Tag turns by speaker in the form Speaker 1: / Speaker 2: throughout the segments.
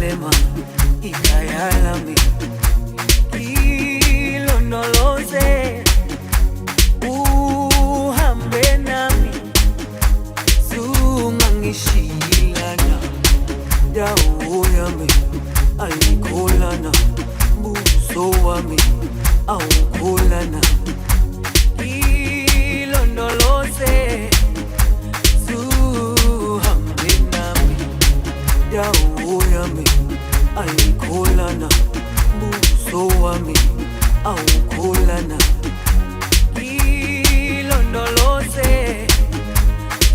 Speaker 1: Jerusalema ikhaya lami ilondoloze uhambe nami zungangishilana dawo yami ayikholana buso wami awukholana ilondoloze zuhambe nami dawo yami ayikholana buso wami awukholana ilondoloze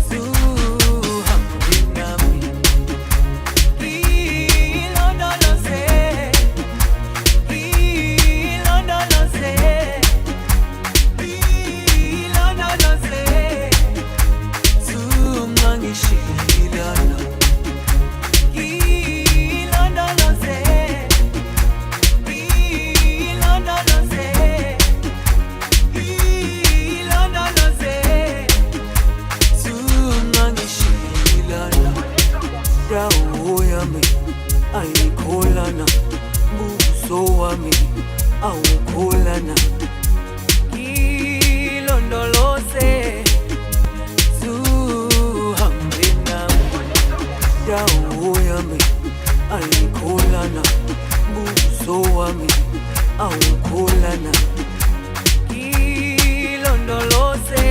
Speaker 1: zuhambe nami ilondoloze ilondoloze ilondoloze zungangishilana ilondoloze ilondoloze ilondoloze zungangishilana dawo yami ayikholana buso wami awukholana ilondoloze zuhambe nami dawo yami ayikholana buso wami awukholana ilondoloze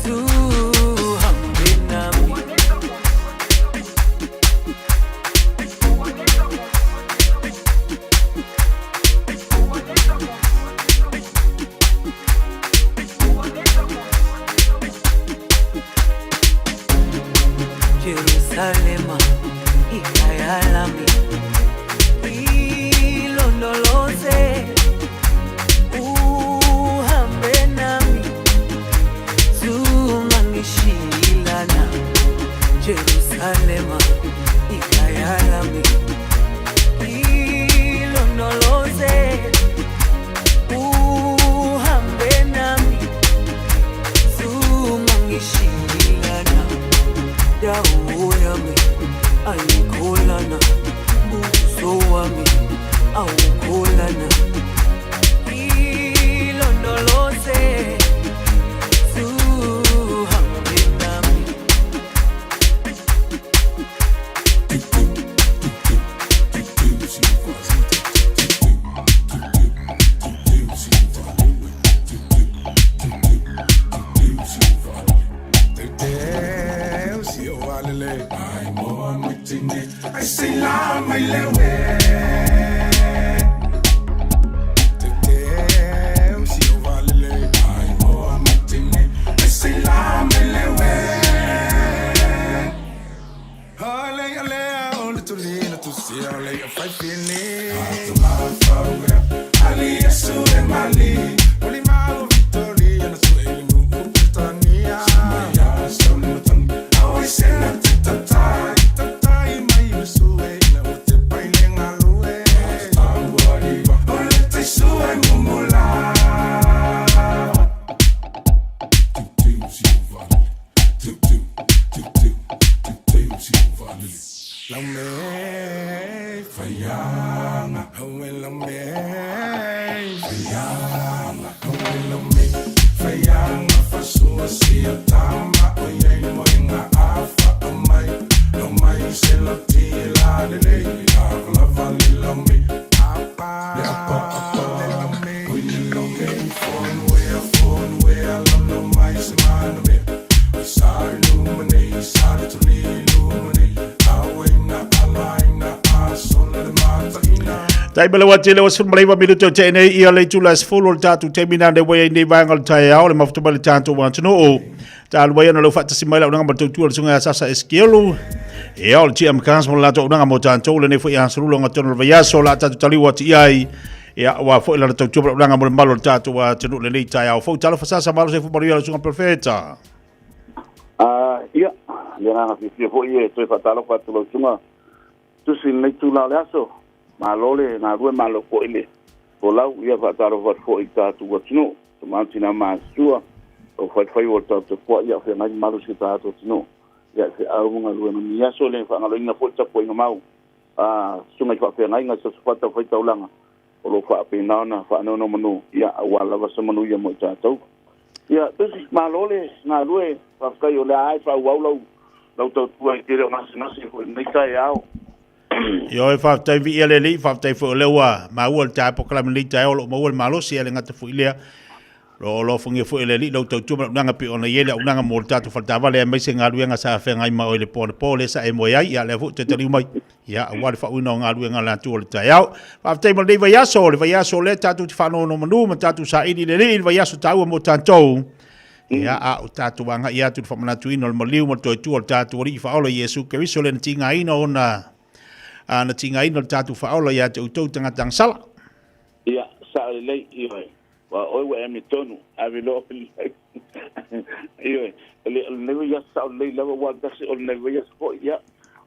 Speaker 1: zuhambe nami. Jerusalema ikhaya lami ilondoloze uhambe nami zungangishilana Jerusalema ikhaya lami ilondoloze uhambe nami zungangishilana dawo yami ayikholana buso wami awukholana ilondoloze zuhambe nami.
Speaker 2: Tai mele wa tele o sun malei wa minuto te nei ia le tula sfulu le tatu te mina ne wai nei vanga le tai ao le mafutu le tanto wa tino o ta lu wai no le fata si mai la unanga mo tautua le sunga sasa eskielu e ao le tia mkans mo la to unanga mo tanto le nei fo ia sulu longa tono le vaiaso la tatu tali wa ti ai e wa fo ila tautua le unanga mo le malo le tatu wa tino le nei tai ao fo talo fasasa malo se fu maru ia le sunga perfeta.
Speaker 3: Ia, le agaga fiafia foi e toe faatalofa atu lau susuga Tusi i lenei tula o le aso. Malo le galue malo foi le folau, ia faatalofa atu foi i tatou atunuu, tama tina ma asusua, o faifai o le tatou tapuai, ia feagai malu si o tatou atunuu. Ia feau ma galuega ni aso le faagaloina foi le tapuaiga mau Susuga i faafeagaiga i so o se fatafaitaulaga o loo faapena ona faanonomanu ia auā lava se manuia mo i tatou. Ia tusi malo le galue, faafetai o le a e faaauau lau tautua i tele o gasegase foi lenei taeao.
Speaker 2: Ioe, faafetai viia le Alii, faafetai foi o lea ua maua le taea polokalame i lenei taeao o lo o maua le malosi, ae le gata foi i lea, o lo o alofagia foi e le Alii lau tautua ma le auaunaga pei ona i ai le auaunaga mo le tatou faletaavale aemaise galuega sa feagai ma oe i le po anapo lea sa e moe ai, ia lea foi ua toe taliu mai, ia aua le faauuina o galuega a le Atua o le taeao. Faafetai mo lenei vaiaso, o le vaiaso lea tatou te faanonomanu ma tatou saili i le Alii, le vaiaso taua mo tatou. Ia, a o tatou agai atu i le faamanatuina o le maliu ma le toe tua o le tatou Alii Faaola Iesu Keriso lea na tigaina ona na tigaina le tatou Faaola ia te outou tagata agasala.
Speaker 3: Ia, sao lelei, ioe. Ua oe ua e amiotonu, ave loa Ioe, o lenei vaiaso sao lelei lava, ua tasi o lenei vaiaso foi, ia,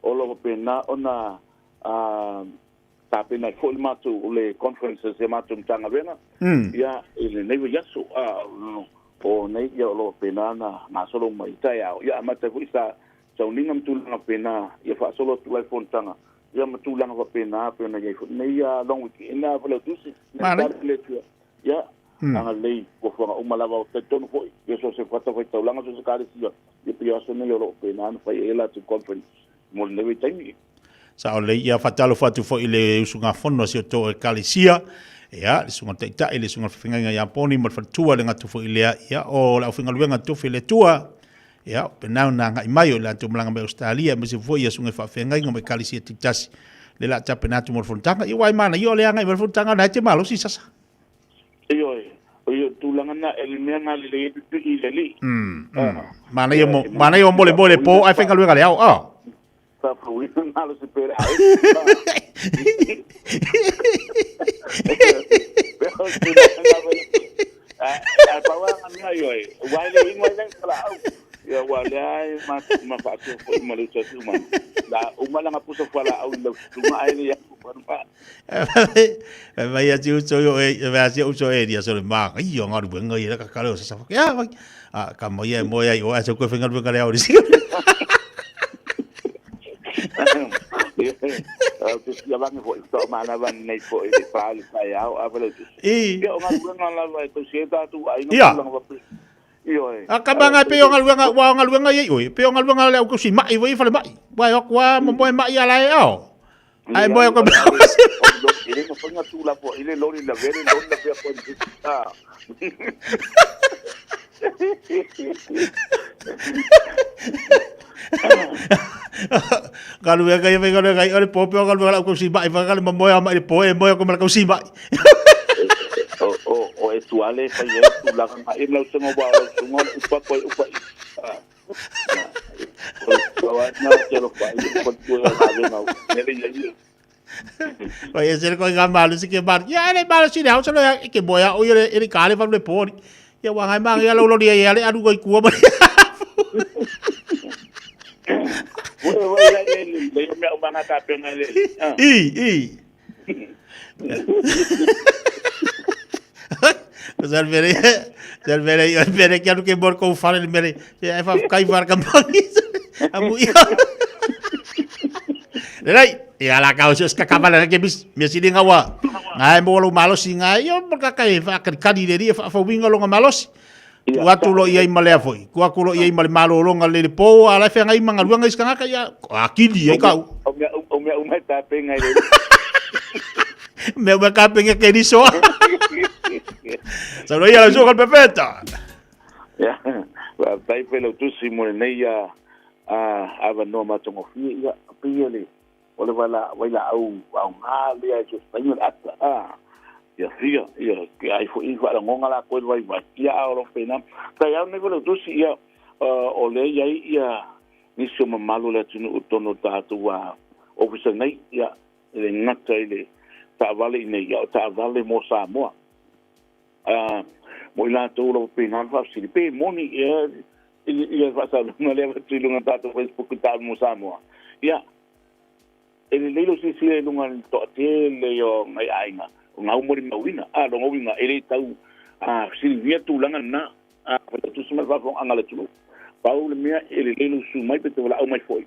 Speaker 3: o lo o faapena ona tapena ai foi le matou o le conference a si a matou Matagaluega ia i lenei vaiaso o nei, ia o lo o faapena ona gasolo mai i taeao, ia amata ai foi sa sauniga ma tulaga faapena, ia faasolo atu ai fonotaga ia ma tulaga faapena pei ona i ai foi lenei long weekend a Failautusi le Atua ia agalelei fuafuaga uma lava. O talitonu foi ia so o se fatafaitaulaga, so o se ekalesia ia pei o aso nei o lo o faapena ona fai ai a latou conference mo lenei vaitaimi.
Speaker 2: Sao lelei. Ia faatalofa atu foi i le usugafono a si o outou Ekalesia, ia, le Susuga Taitai, le Susuga Feagaiga ia Poni ma le faletua, le gata foi i lea, ia, o le aufaigaluega tofi a le Atua, ia, o penau na agai mai o i latou malaga mai Ausetalia, aemaise foi ia susuga i faafeagaiga ma Ekalesia taitasi, lea o le a tapena atu mo le fonotaga. Ia, aua e manaia o le agai mai le fonotaga, na e te malosi sasa.
Speaker 3: Ioe, o ia tulaga na e le mea galelei ai pipii i le alii.
Speaker 2: Manaia mo, manaia mo le mo le po ai faigaluega le ao. Ah.
Speaker 3: Faafouina malosi pe le ai. Ai pau a mea ioe, ua le ingo ai le au. Ia ua lea e ma ma faatu foi ma le usa ma. La uma langa pusa fala au le tunga ai le aku pa.
Speaker 2: Vai a te uso yo e vai a te uso e dia so le ma i o ngaru wenga i ka kare o sa fa ya vai a ka mo ye mo ya o a so ko fenga wenga le au si.
Speaker 3: Te sia vangi foi to mana van nei foi le fa le fa au a vele.
Speaker 2: I.
Speaker 3: Ia o ngaru wenga la vai to se ta tu ai no langa va. Ioe.
Speaker 2: A ka manga pe o ngaluenga wa ngaluenga i oi pe o ngaluenga le au ko si mai vai fa le mai. Wa o kwa mo mo mai ala e ao. Ai moe ko
Speaker 3: Ile ka whanga tū la po, ile lori la vere, lori la vea koe. Ah.
Speaker 2: Galuega ia galuega i ole po pe o galuega la ko si mai fa gale mo moe mai le po e moe ko mala ko si mai.
Speaker 3: O e tuale fai e tulaga ma e lau sengo wa lau sengo upa koe upa.
Speaker 2: Vai e sere ko ngā malu si ke malu. Ia ele malu si le hau solo ia ke moea o ia ele kale fa le pori. Ia wa ngai ma ia lo lo ia le alu ko kua ma. I i. Sal mere, sal mere, mere ki anu ke mor kou whare le mere, e fa kai whare ka mangi. Amu ia. Lelei, ia la kau se ska kamala ke bis, me sini ngawa. Ngai mo lo malosi ngai yo mo ka kai fa ka kani le ri fa fa winga lo malosi. Tu atu lo ia i malea foi. Ku aku lo ia i male malolonga le le po ala fe ngai manga luanga iskanga ka ia akili ai kau.
Speaker 3: O mea uma ta penga le.
Speaker 2: Mea uma ka penga ke riso. Sa lo ia la suka perfecta.
Speaker 3: Ya. Wa tai pe lo tusi mo nei ya a ava no ma tongo fi ia pe le o le wala waila au au ngā lea e se taimi o le ata a ia fia ia ke ai fo i wala ngonga la koe vai vai ia a o lo pena tai au nei le tusi ia o le ia ia nisi o mamalu le atunuu tonu tātou a ofisa nei ia le ngata i le taavale i nei ia o taavale mo Samoa mo i latou lava pena le faafesili pe moni ia ia faasaluga lea vatu i luga tātou Facebook i taavale mo Samoa ia e lelei lo silasila i luga le toatele o ngai aiga o ngau mo le mauina a longa uiga e lē tau fesiligia tulaga lena a tusi mai le faafofogaga a le atunuu pau le mea e lelei lou su mai pe te valaau mai foi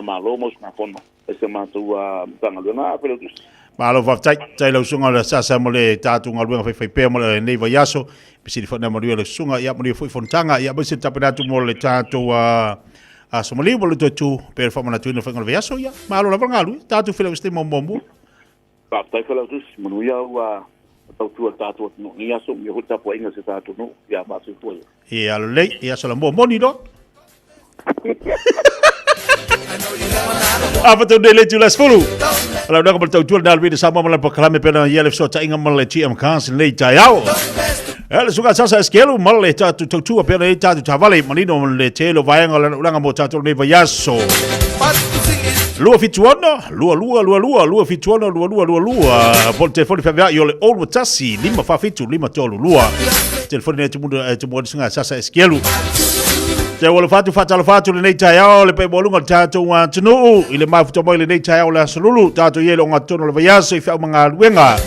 Speaker 3: taligamalo ma usugafono a si a matou Matagaluega. A Failautusi.
Speaker 2: Malo faafetai, faafetai lau susuga le Sasa mo le tatou galuega faifaipea mo lenei vaiaso. Fesili foi na manuia lau susuga, ia manuia foi fonotaga, ia aemaise le tapena atu mo le tatou aso maliu ma le toe tu pe le faamanatuina o le faiga o le vaiaso. Ia malo lava le galue, tatou feiloai i se taimi o muamua.
Speaker 3: Faafetai Failautusi, manuia ua tautua i le tatou atunuu i lenei aso, manuia foi le tapuaiga a si o tatou atunuu. Ia faasoifua ia.
Speaker 2: Ia lelei, ia Salamua moni loa. A fatau nei le itula 10. O lau ma le tautua le Alvina Samoa ma le polokalame pena ia le fesootaiga ma le GM Cars nei taeao. E le suka sasa eskelu ma le tatou tautua pena i tatou tavale manino ma le tele o vaega o le ulaga mo tatou nei vaiaso. 276 22 22 276 22 22 po o le telefoni feaveai o le 021 547 532. Telefoni nei tumu tumu suga sasa eskelu. Te ua alofa atu faatalofa atu lenei taeao le paia maualuga o le tatou atunuu i le mafuta mai lenei taeao o le aso Lulu tatou i ai i le ogatotonu o le vaiaso i feau ma galuega.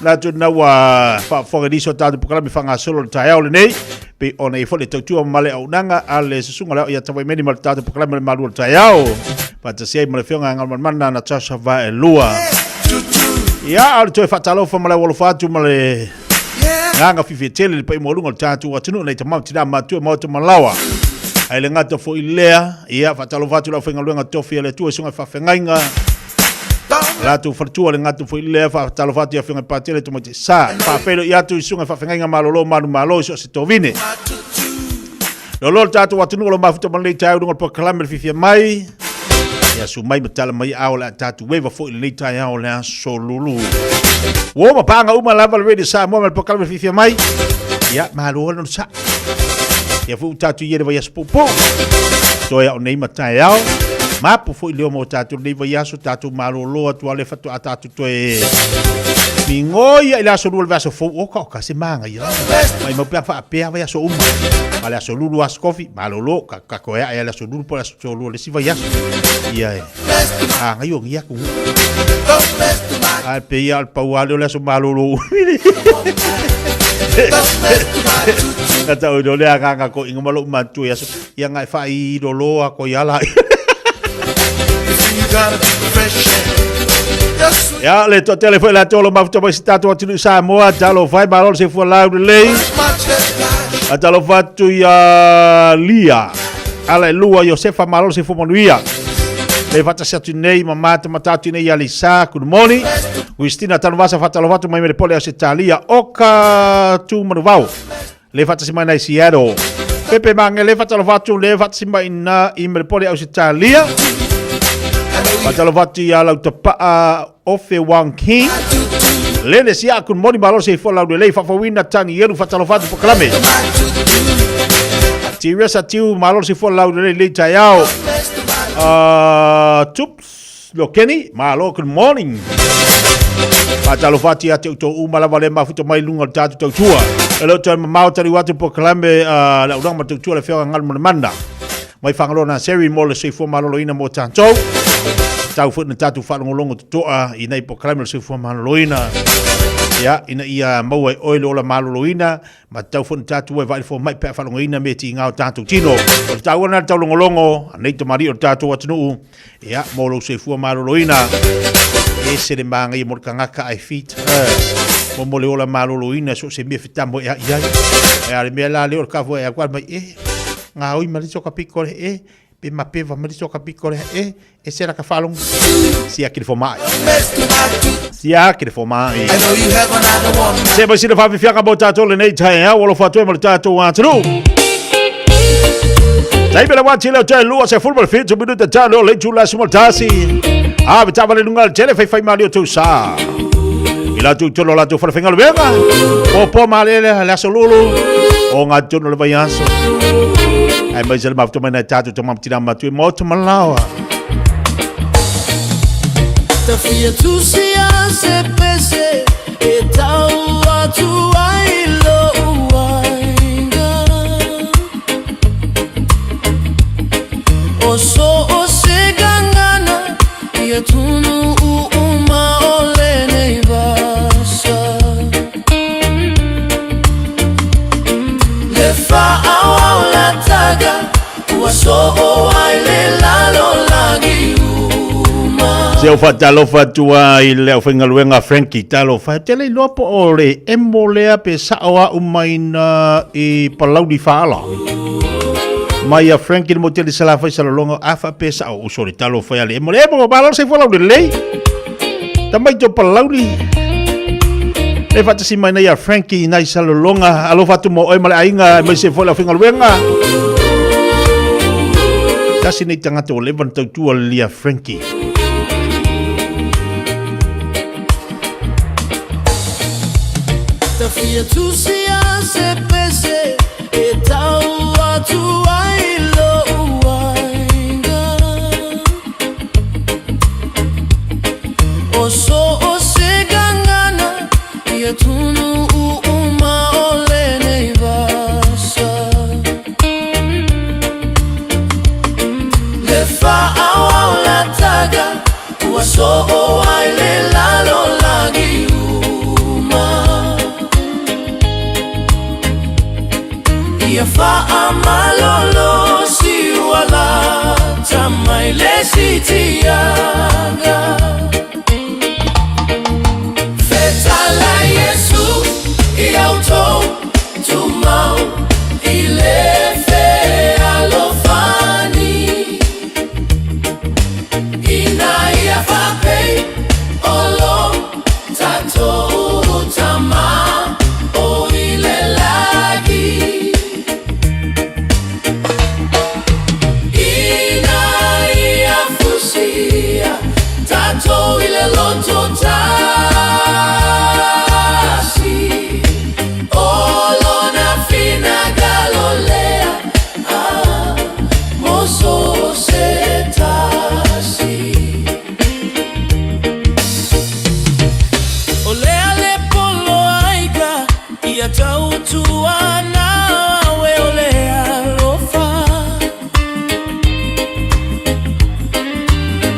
Speaker 2: Manatu lena ua faafofoga i nisi o tatou polokalame faagasolo o le taeao lenei pei ona i ai foi le tautua ma le auaunaga a le susuga o le ao ia Tavaimeni ma le tatou polokalame o le malu o le taeao faatasi ai ma le afioga ia Galumalemana Natasha Vaelua. Ia, a o le toe faatalofa ma le aualofa atu ma le agaga fiafia tele le paia maualuga o le tatou atunuu nei tama tina matua maota malawa. Ai le gata foi lea, ia faatalofa atu le aufaigaluega tofi a le Atua i susuga i faafeagaiga latou faletua le gata foi lea faatalofa atu i afioga i Patele Tamaitai Sa faafeiloai atu i susuga i faafeagaiga malolo malu malo i so o se tovine. Lolo le tatou atunuu o lo mafuta ma lenei taeao i luga o le polokalame le fiafia mai. Ia su mai ma tala mai ao le a tatou eva foi lenei taeao o le aso Lulu. Ua ma panga uma lava le Radio Samoa ma le polokalame le fiafia mai. Ia malo le sa. Ia foi tatou i le vaiaso puupuu. Toe au nei ma taeao. Mapu foi leo mo tatou lenei vaiaso tatou malolo atu a le faatoa tatou toe migoi i le aso lua le vaiaso fou oka oka se magaia. Mai mau pea faapea vaiaso uma. Ma le aso lulu aso kofi malolo ka ka koe ae le aso lulu po le aso lua le isi vaiaso. Ia e. A ngai o ngia ku. Ai pe ia al pau ale o le aso malolo. Ka tau i le agaga ko inga malo matu ia ia ngai fa i lolo a ko ia la. Ia le toatele foi la tolo mafuta mai se tatou atunuu Samoa, talofa e malo le soifua laulelei. Talofa atu ia Lia, ala e lua Iosefa malo le soifua manuia. Le faatasi atu nei ma mata mata atu nei ia Lisa, good morning. Christina Tanuvasa faatalofa atu mai Melepole Ausetalia, oka tu manuvao. Le faatasi mai nai Seattle. Pepe Mangele faatalofa atu le faatasi mai na i Melepole Ausetalia. Faatalofa atu ia Lautapaa Ofe Wang King. Lele sia good morning malo soifua laulelei faafouina tani elu faatalofa atu polokalame. Teresa Tiu malo soifua laulelei lei taeao. Tups Lokeni malo good morning. Faatalofa atu ia te outou uma lava le mafuta mai luga o le tatou tautua. E le o toe mamao taliu atu polokalame le auaunaga ma le tautua le afioga Galumalemana. Mai Fagaloa Naseri mo le soifua maloloina mo tatou. Tau foi na tatou faalogologo totoa i nei polokalame o le soifua maloloina. Ia, ina ia maua e oe le ola maloloina, ma tau foi na tatou e vaai le fomai pe a faalogoina me tiga o tatou tino. O le taua lena le taulogologo a nei tamalii o le tatou atunuu, ia, mo lou soifua maloloina. E ese le magaia mo le tagata ae fit. Mo le ola maloloina so o se mea fetamo e ai ai. E a le mea la lea o le kafua e au mai e Gaoi ma le soka piko le e, pe mapeva ma le soka piko le e, e se la ka whalongo. Sia ki le fomai. Sia ki le fomai. Se mai sina whawhiwhianga mō tātou lenei taeao, alofa atu e mo le tātou atunuu. Taimi le wati leo te lua se fulma le whitu minuta tā leo le tula suma tasi. A ve tava le lunga le tele fai fai mali o tau sa. I la tu tolo la tu whalawhenga le venga. Po po ma le le aso lulu. O ngā tunu le vai aso. Ai mai se le mafuta mai nai tātou te mamtina matu e motu malawa.
Speaker 1: Tawhia tusia se pese e tau atu ai lo uainga. O so o se gangana ia tunu u uma o lenei vasa. Le fa'aoao lataga ua soo ai le lalolagi uma.
Speaker 2: Se o faatalofa atu a i le aufaigaluega Frankie talofa. Ou te le iloa po o le emo lea pe sa'o a'u mai na i Palauli Faala. Mai a Frankie le motele Salafai Salologa a faapea sa'o uso le talofa ia le emo. Le emo malo soifua laulelei. Tamai to Palauli. E faatasi mai nei a Frankie nai Salologa. Alofa atu mo oe ma le aiga aemaise foi le aufaigaluega. Tasi nei tagata ua leva ona tautua lia Frankie.
Speaker 1: Tawhia tusia se pese e tau atu ai lo uainga. O so o se gangana ia tunu u uma o lenei vasa. I le sitiaga. Fetala Iesu i autou tumau i le fealofani. Ina ia faapei o lo tatou Tama o i le lagi. Ina ia fusia tatou i le loto tasi, o lona finagalo lea, ah, mo so o se tasi. O lea le poloaiga ia tautuana we o le alofa.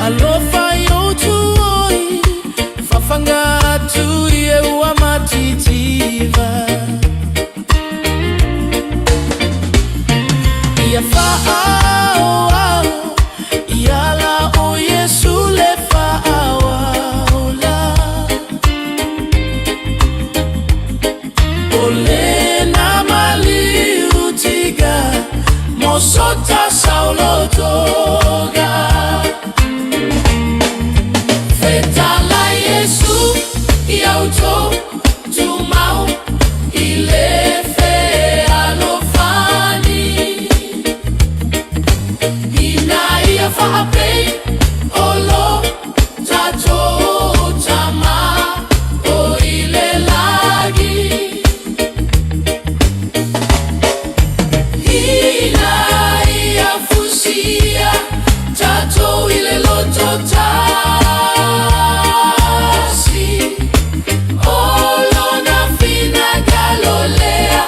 Speaker 1: Alofa i outou oi, fafaga atu i e ua matitiva. Ia faaauau i ala o Iesu le faaola. O lena maliu tiga mo sota saulotoga. Fetala Iesu i autou tumau i le fealofani. Ina ia faapei o lo tatou Tama o i le lagi. Ina ia fusia tatou i le loto tasi, o lona finagalo lea,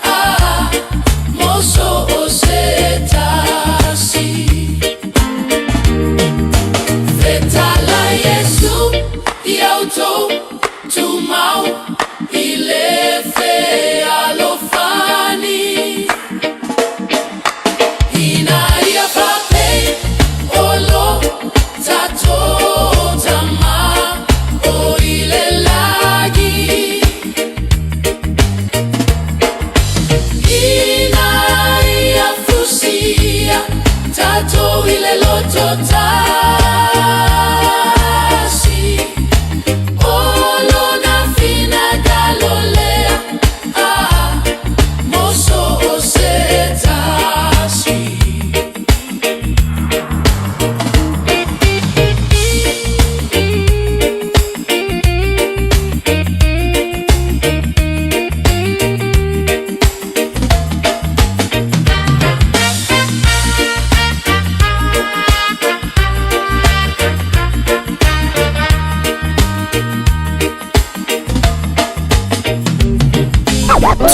Speaker 1: ah, mo so o se tasi. Fetala Iesu i autou tumau i le fealofani. Ina ia faapei o lo tatou Tama o i le lagi. Ina ia fusia tatou i le loto tasi, o lona finagalo lea, ah, mo so o se tasi.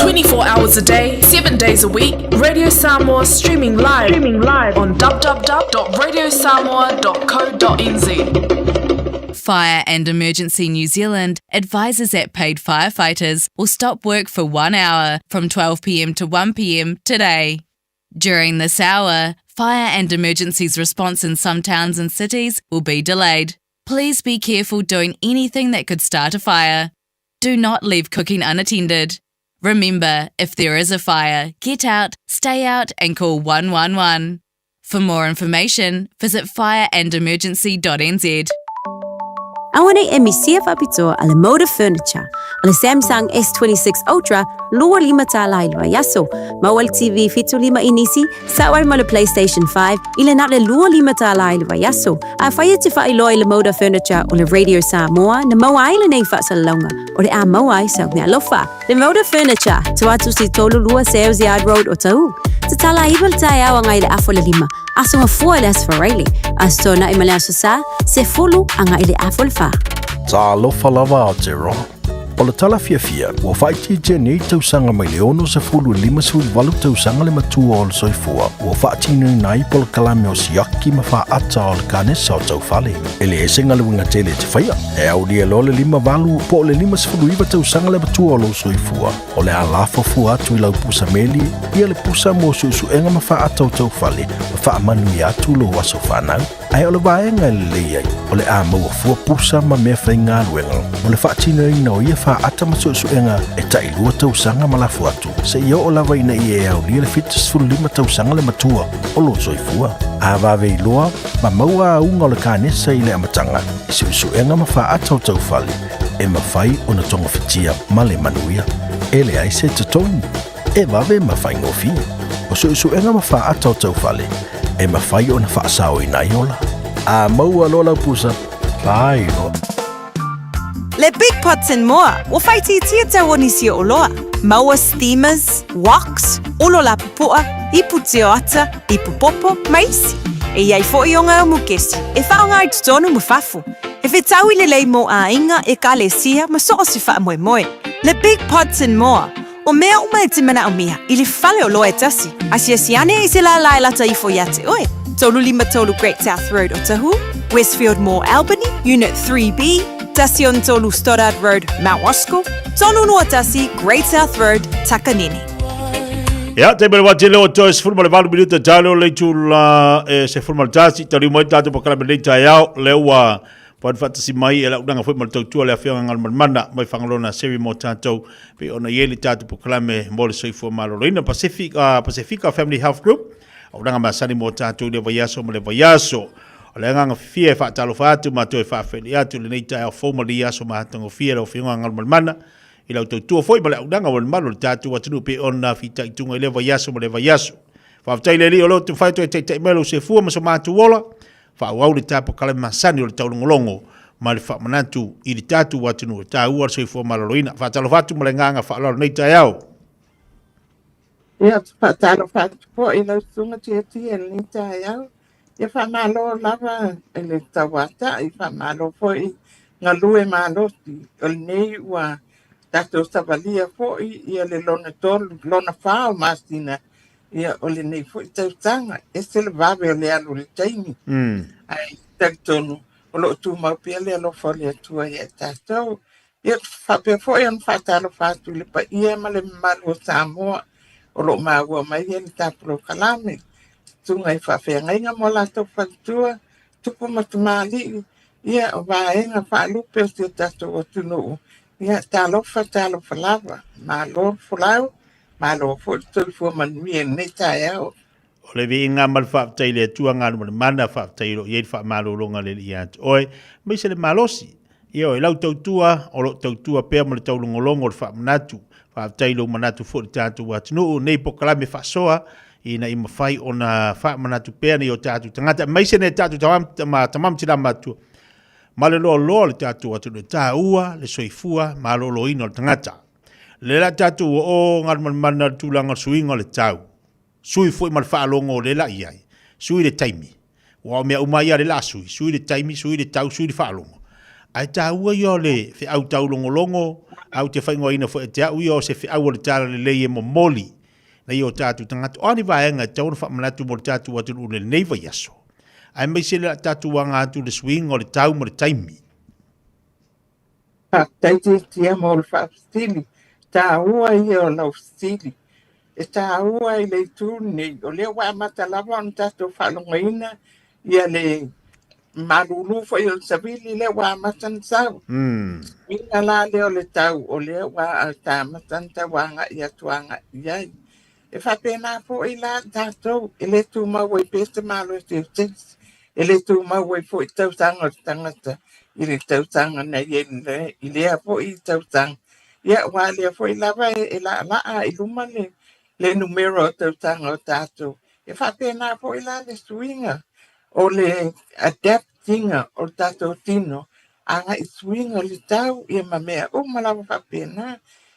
Speaker 4: 24 hours a day, 7 days a week, Radio Samoa streaming live on www.radiosamoa.co.nz.
Speaker 5: Fire and Emergency New Zealand advises that paid firefighters will stop work for 1 hour from 12 p.m. to 1 p.m. today. During this hour, fire and emergencies response in some towns and cities will be delayed. Please be careful doing anything that could start a fire. Do not leave cooking unattended. Remember, if there is a fire, get out, stay out, and call 111. For more information, visit fireandemergency.nz.
Speaker 6: Auanei e misia faapitoa a le Moda Furniture, o le Samsung S26 Ultra $25 i le vaiaso, maua le TV 75 inisi, sao ai ma le PlayStation 5 i le na o le $25 i le vaiaso. Afai e te faailoa i le Moda Furniture o le Radio Samoa na maua ai lenei faasalalauga, o le a maua ai sau meaalofa. Le Moda Furniture, Tuatusi 32 Sales Yard Road, Otahuhu. Tatala 9 le taeao agai i le afa o le 5, Aso Gafua i le Aso Faraile, Aso Toonai ma le Aso Sa, 10 agai i le afa o le 4.
Speaker 7: Talofa lava Aotearoa. O le tala fiafia, ua faaitiitia nei tausaga mai le 60 i le 58 tausaga le matua o le soifua ua faatinoina ai polokalame o siaki ma faata o le kanesa o taufale. E leai se galuega tele e te faia, e aulia loa le 58 po o le 59 tausaga le matua o lou soifua, o le a lafo fua atu i lau pusa meli ia le pusa mo suesuega ma faata o taufale ma faamanuia atu lou aso fanau. Ae o le vaega e lelei ai, o le a maua fua pusa ma mea faigaluega mo le faatinoina o ia faata ma suesuega e tailua tausaga ma lafo atu, seia oo lava ina ia e aulia le 75 tausaga le matua o lou soifua. A vave iloa ma maua auga o le kanesa i le amataga i suesuega ma faata o taufale, e mafai ona togafitia ma le manuia. E leai se totogi. E vave ma faigofie. O suesuega ma faata o taufale, e mafai ona faasaoina ai ola. A maua loa lau pusa, fai loa.
Speaker 8: Le Big Pots and More, ua faaitiitia tau o nisi o oloa. Maua steamers, woks, olo lapupu'a, ipu tioata, ipu popo, ma isi. E i ai fo'i o ngā mukesi e whaonga ai totonu ma fafo. E whetaui lelei mō āinga, ekalesia ma so o se whaamoemoe. Le Big Pots and More, O mea uma e te manaomia i le fale o loa e tasi, asiasi ane i se lālā e lata ifo iā te oe. 353 Great South Road Otahuhu, Westfield Mall Albany, Unit 3B, 13 Stoddard Road, Mount Roskill, 321 Great South Road, Takanini.
Speaker 2: Ia, te mele wā tele o toi 18 minuta talo le tula e 11 taliu mai tātou pakalame nei taeao le ua Whai whaatasi mai e lau ranga foi ma le tautua le afioga Galumalemana mai Fagaloa Seri mo tatou pei ona i ai le tatou polokalame mo le soifua maloloina Pacific, Pasifika Family Health Group au ranga masani mo tatou i le vaiaso ma le vaiaso. O le agaga fifia e faatalofa atu ma toe faafeli atu lenei taeao fou ma lenei aso matagofie lau afioga Galumalemana i lau tautua foi ma le aunaga ua le malu o le tatou atunuu pei ona fitaituga i le vaiaso ma le vaiaso. Faafetai le Alii o lo o mafai toe taitai mai lou sefua ma so matou ola. Faaauau le tapokale masani o le taulogologo ma le faamanatu i le tatou atunuu e taua le soifua maloloina. Faatalofa atu ma le agaga faaaloalo nei taeao.
Speaker 9: Ia, ou te faatalofa atu foi i lau susuga Tiatia i lenei taeao. Ia faamalo lava i le tauatai, faamalo foi galue malosi. O lenei ua tatou savalia foi ia le lona tolu, lona fa o masina Ia, o lenei foi tausaga, ese le vave o le alu o le taimi. Ae talitonu, o lo o tumau pea le alofa o le Atua ia i tatou. Ia, faapea foi ona faatalofa atu i le paia ma le mamalu o Samoa o lo o maua mai ai le ta polokalame, susuga i faafeagaiga ma o latou faletua, tupu ma tamalii, ia, o vaega faalupe o si o tatou atunuu. Ia, talofa, talofa lava. Malo le folau. Malo foi le soifua manuia i lenei taeao.
Speaker 2: O le viiga ma le faafetai i le Atua Galumalemana, faafetai o lo o i ai le faamalologa a le Alii ia te oe, aemaise le malosi. Ioe, lau tautua, o lo o tautua pea ma le taulogologo o le faamanatu. Faafetai i lou manatu foi i le tatou atunuu, nei polokalame faasoa, ina ia mafai ona faamanatu pea nai o tatou tagata, aemaise nai tatou tama ma tina matua, ma le loaloa o le tatou atunuu e taua le soifua maloloina o le tagata. Lea la tatou o galumalemana le tulaga o le suiga o le tau. Sui foi ma le faalogo o lea la i ai. Sui le taimi. Aua o mea uma ia lea la a sui. Sui le taimi, sui le tau, sui le faalogo. Ae taua ia o le feau taulogologo, ae ou te faaigoaina foi e te au ia o se feau o le talalelei e momoli nei o tatou tagata. O a ni vaega e tatau ona faamanatu mo le tatou atunuu i lenei vaiaso, aemaise le tatou aga atu i le suiga o le tau ma le taimi.
Speaker 9: Faafetai Tiatia mo le faafesili. Taua ia o lau fesili. E taua i le itu lenei, o lea ua amata lava ona tatou faalogoina ia le malulu foi o le savili lea ua amata ona sau. Suiga la lea o le tau, o lea ua amata ona tau agai atu agai i ai. E faapena foi la tatou, e le tumau ai pea se malosi o se isi, e le tumau ai foi tausaga o le tagata i le tausaga na i ai i lea foi tausaga. Ia, aua o lea foi lava e laalaa i luma le numera o tausaga o tatou. E faapena foi la le suiga o le adapt ina o le tatou tino agai i suiga o le tau ia ma mea uma lava faapena.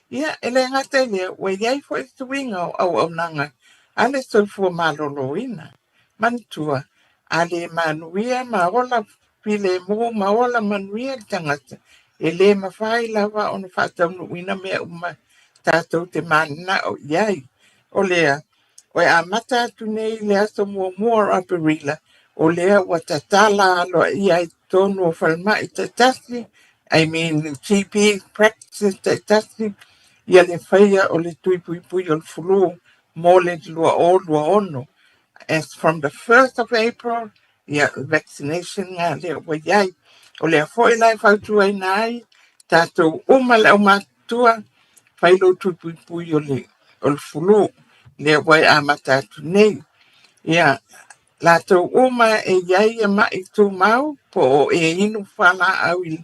Speaker 9: Ia, e le gata i lea, ua i ai foi suiga o auaunaga a le soifua maloloina. Manatua, a le manuia ma ola filemu ma ola manuia le tagata, E lē mafai lava ona faataunuuina mea uma tatou te mananao i ai. O lea, o e amata atu nei i le aso muamua o Aperila, o lea ua tatala aloaia ai totonu o falemai taitasi, I mean GP practices taitasi, ia le faia o le tui puipui o le fulu mo le 2026. As from the 1st of April, ia vaccination nga lea ua i ai. O lea foi la e fautuaina ai tatou uma le aumatutua, fai lou tui puipui o le o le fulu lea ua e amata atu nei. Ia, latou uma e i ai ia ma'i tumau po o e inu fualaau i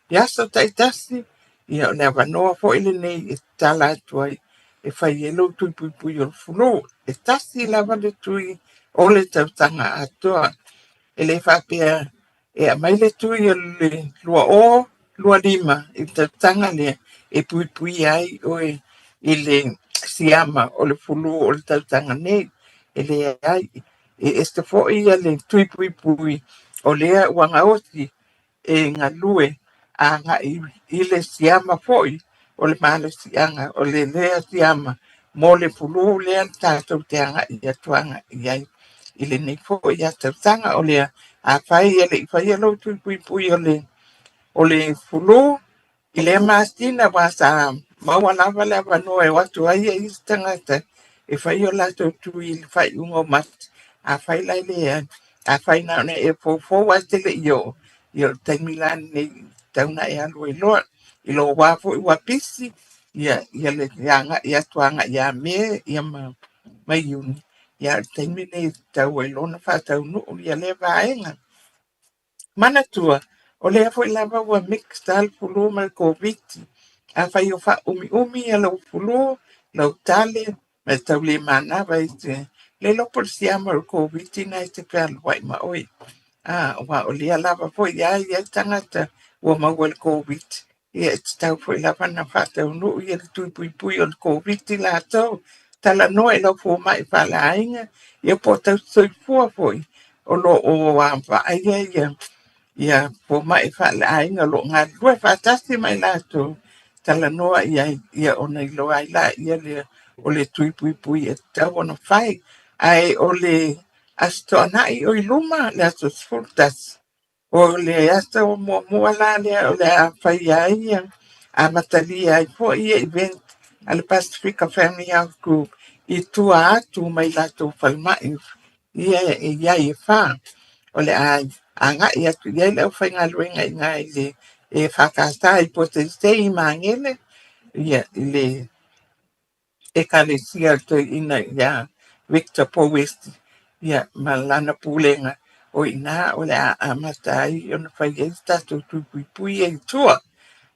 Speaker 9: i aso taitasi, ia o le avanoa foi lenei e tatala atu ai e fai ai lou tui puipui o le fulu. E tasi lava le tui o le tausaga atoa. E le faapea e aumai le tui o le 2025 i le tausaga lea e puipuia ai oe i le siama o le fulu o le tausaga nei. E leai, e ese foi le tui puipui o lea ua gaosi e galue agai i le siama foi o le malosiaga o le lea siama mo le fulu lea tatou te agai atu agai i ai i lenei foi ia tausaga. O lea, afai e le i faia lou tui puipui o le fulu i lea masina, aua sa maua lava le avanoa e o atu ai isi tagata e fai o latou tui i le faaiuga o Mati. Afai la e leai, afai na ona e foufou ae te le i oo, ia o le taimi la lenei tatau ona e alu ai loa. I lou wā foi ua pisi, ia, ia le agai atu agai ia Me ia ma Iuni, ia o le taimi lenei e tatau ai loa ona faataunuu ia lea vaega. Manatua, o lea foi lava ua mix lava le fulu ma le Koviti. Afai o faaumiumi ia lau fulu, lau tale, ma e tau le manava i te le iloa po o le siama o le Koviti na e te fealuai ma oe. Aua o lea lava foi e i ai tagata ua maua i le Koviti. Ia e tatau foi lava ona faataunuu ia le tui puipui o le Koviti latou. Talanoa i lau fomai faaleaiga, ia po o tausisoifua foi o lo o vaaia ia fomai faaleaiga o lo o galulue faatasi ma i latou. Talanoa i ai ia ona iloa ai laia lea o le tui puipui e tatau ona fai. Ae o le Aso Toonai o i luma, le aso 11, O le aso muamua la lea o le a faia ai ia amatalia ai foi ia event a le Pasifika Family Health Group i tua atu mai latou falemai ia e i ai e fa. O le a agai atu i ai le aufaigaluega i ina i le EFKS i Poseisei i Magele ia i le Ekalesia o le Toeaina ia Victor Pouesi ia ma lana pulega, o i ina o le a amata ai ona fai ai se tatou tui puipui ia i tua.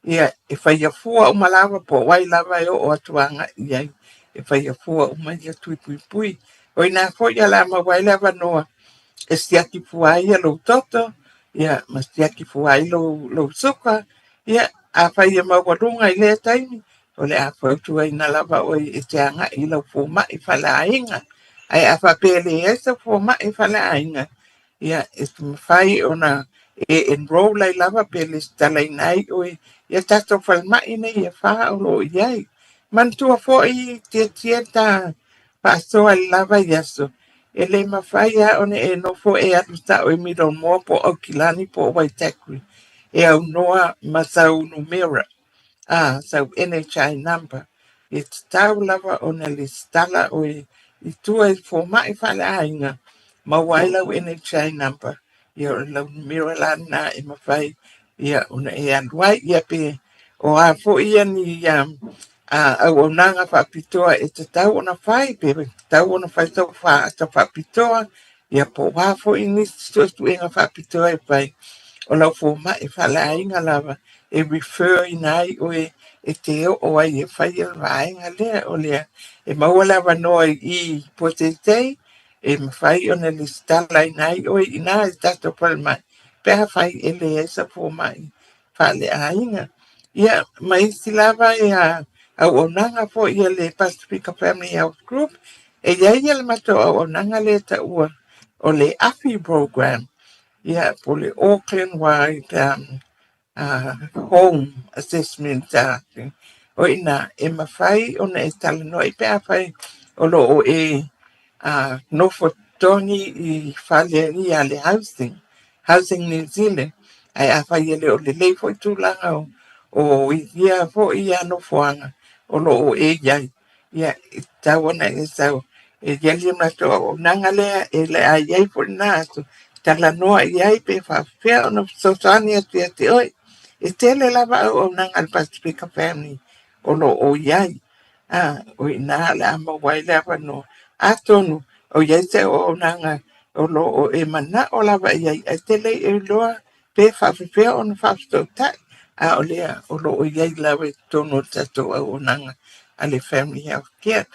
Speaker 9: Ia, e faia fua uma lava po o ai lava e oo atu agai i ai, e faia fua uma ia tui puipui. O i ina foi o le a maua ai le avanoa e siaki fua ai ia lou toto, ia ma siaki fua ai lou suka. Ia, afai e maualuga i lea taimi, o le a fautuaina lava oe e te agai i lau fomai faleaiga. Ae a faapea e leai sau fomai faleaiga, ia e mafai ona e enroll ai lava pe lesitalaina ai oe ia tatou falemai nei e fa o lo o i ai. Manatua foi tietie ta faasoa i le la vaiaso, e le mafai lava ona e nofo e alu sao i Middlemore po o Aukilani po o Waitakere e aunoa ma sau numera. Sau NHI number, e tatau lava ona lesitala oe i tua i fomai faaleaiga, maua ai lau NHI number, ia o lau numera la lena e mafai ia ona e alu ai. Ia pe o a foi ia ni auaunaga faapitoa e tatau ona fai, pe tatau ona fai sau faata faapitoa, ia po o a foi nisi suesuega faapitoa e fai, o lau fomai faaleaiga lava e refer ina ai oe e te oo ai e fai le vaega lea. O lea e maua le avanoa i Poseisei e mafai ona lesitala ina ai oe i ina i tatou falemai pe afai e leai sau fomai faaleaiga. Ia, ma isi lava ia auaunaga foi a le Pasifika Family Health Group, e i ai ia le matou auaunaga lea e taua o le AFI program, ia po o le Auckland Wide. Home Assessment o i ina e mafai ona e talanoa ai pe afai o lo o e nofo totogi i fale ia le housing, Housing New Zealand, ae afai e le o lelei foi tulaga o ia foi ia nofoaga o lo o e i ai, ia e tatau ona e sau e i ai le matou auaunaga lea e le a i ai foi lena aso, talanoa i ai pe faapefea ona fesoasoani atu ia te oe. E tele lava auaunaga a le Pasefika Family o lo o i ai, a, o i ina o le a maua ai le avanoa. Atonu o i ai se auaunaga o lo o e manao lava i ai ae te le i iloa pe faapefea ona faafesootai, a o lea o lo o i ai lava i totonu o le tatou auaunaga a le Family Health Care.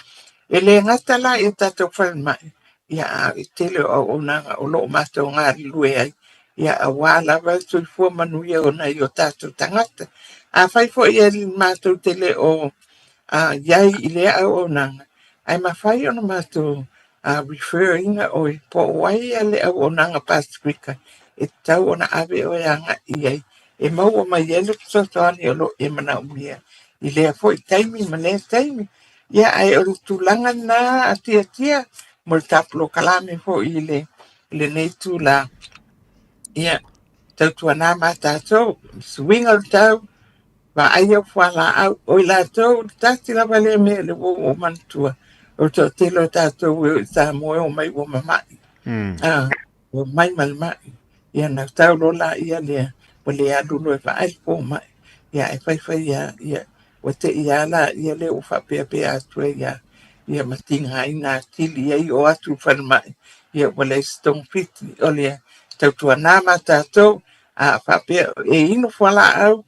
Speaker 9: E le gata la i tatou falemai, ia a o le tele o auaunaga o lo o matou galulue ai, ia aua lava le soifua manuia o nai o tatou tagata. Afai foi e matou te le o i ai i lea auaunaga, ae mafai ona matou refer ina oe po o ai le auaunaga Pasefika e tatau ona ave oe agai i ai e maua mai ai le fesoasoani o lo o e manaomia i lea foi taimi ma lea taimi. Ia, ae o le tulaga lena a Tiatia mo le ta polokalame foi i le lenei itula. Ia, tautuana ma tatou, suiga o le tau, Vaai au fualaau, o i latou le tasi lava lea mea lea ua ou manatua, o le toatele o tatou e o i Samoa e omai ua mamai. Ua omai ma le mai. Ia na tau loa laia lea, ua le alu loa e vaai le fomai. Ia ae faifai lava, ia ua te i lava laia lea ua faapeapea atu ai lava, ia ma tigaina atili ai o atu i le falemai, ia ua leai se togafiti. O le tautuana ma tatou, a faapea e inu fualaau,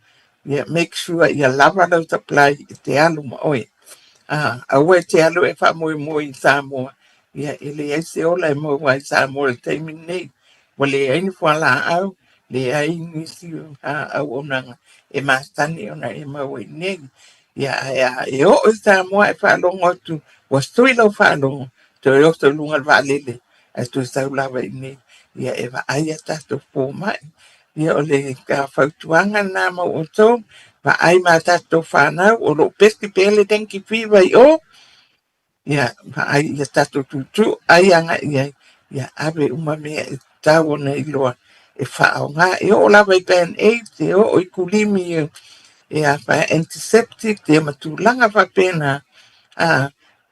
Speaker 9: ia make sure ia lava lau supply e te alu ma oe. Aua e te alu e faamoemoe i Samoa, ia e leai se ola e maua ai i Samoa i le taimi lenei. Ua leai ni fualaau, leai nisi auaunaga e masani ona e maua i inei. Ia ae a e oo i Samoa e faalogo atu ua sui lau faalogo, toe oso i luga o le vaalele ae toe sau lava i inei, ia e vaai a tatou fomai. Ia o le fautuaga lena mo outou, vaai ma tatou fanau o lo o pesi pea le dengue fever i o, ia vaai ia tatou tuutuu ai agai i ai, ia ave uma mea e tatau ona iloa e faaaoga. E oo lava i band-aids, e oo i kulimi e antiseptic ia ma tulaga faapena,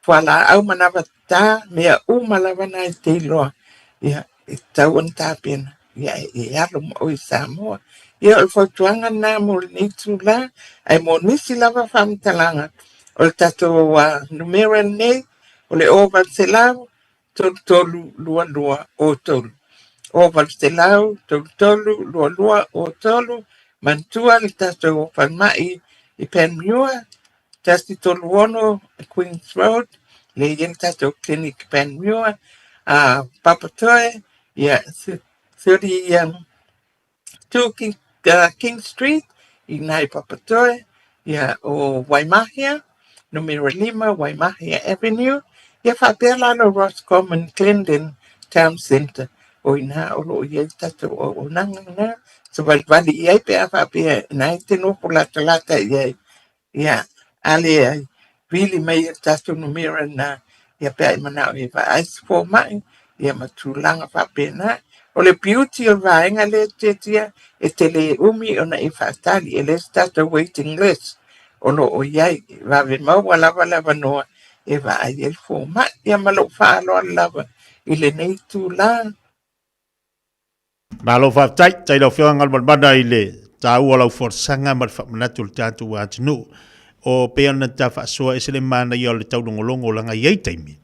Speaker 9: fualaau manava ta mea uma lava na e te iloa, ia, e tatau ona tapena, ia, e alo ma oe i Samoa. Ia, o le fautuaga lena mo lenei itula, ae mo nisi lava faamatalaga, o le tatou numera lenei, o le 0800 33 22 03. 0800 33 22 03, manatua le tatou falemai i Panmure, 136 Queen's Road, lea e i ai le tatou clinic i Panmure, Papatoetoe, ia, 32 King Street, i ina i Papatoetoe, ia, o Waimahia, numera 5 Waimahia Avenue, ia faapea lalo Roscommon Glendon Town Centre, o i ina o lo o i ai le tatou auaunaga lena, savalivali i ai pe a faapea na e te nofo latalata i ai, ia, a leai, vili mai e le tatou numera lena, ia pe a e manao e vaai se fomai, ia ma tulaga faapena. O le beauty o le vaega lea e tiatia, e te le umi ona e faatali, e leai se tatou waiting list o lo o i ai, e vave maua lava le avanoa e vaai ai le fomai. Ia ma lou faaaloalo lava i lenei itula.
Speaker 2: Malo faafetai, tai lau Afioga Galumalemana i le taua o lau folasaga ma le faamanatu o le tatou atunuu. O pei ona ta faasoa ese le manaia o le taulogologo laga i ai taimi.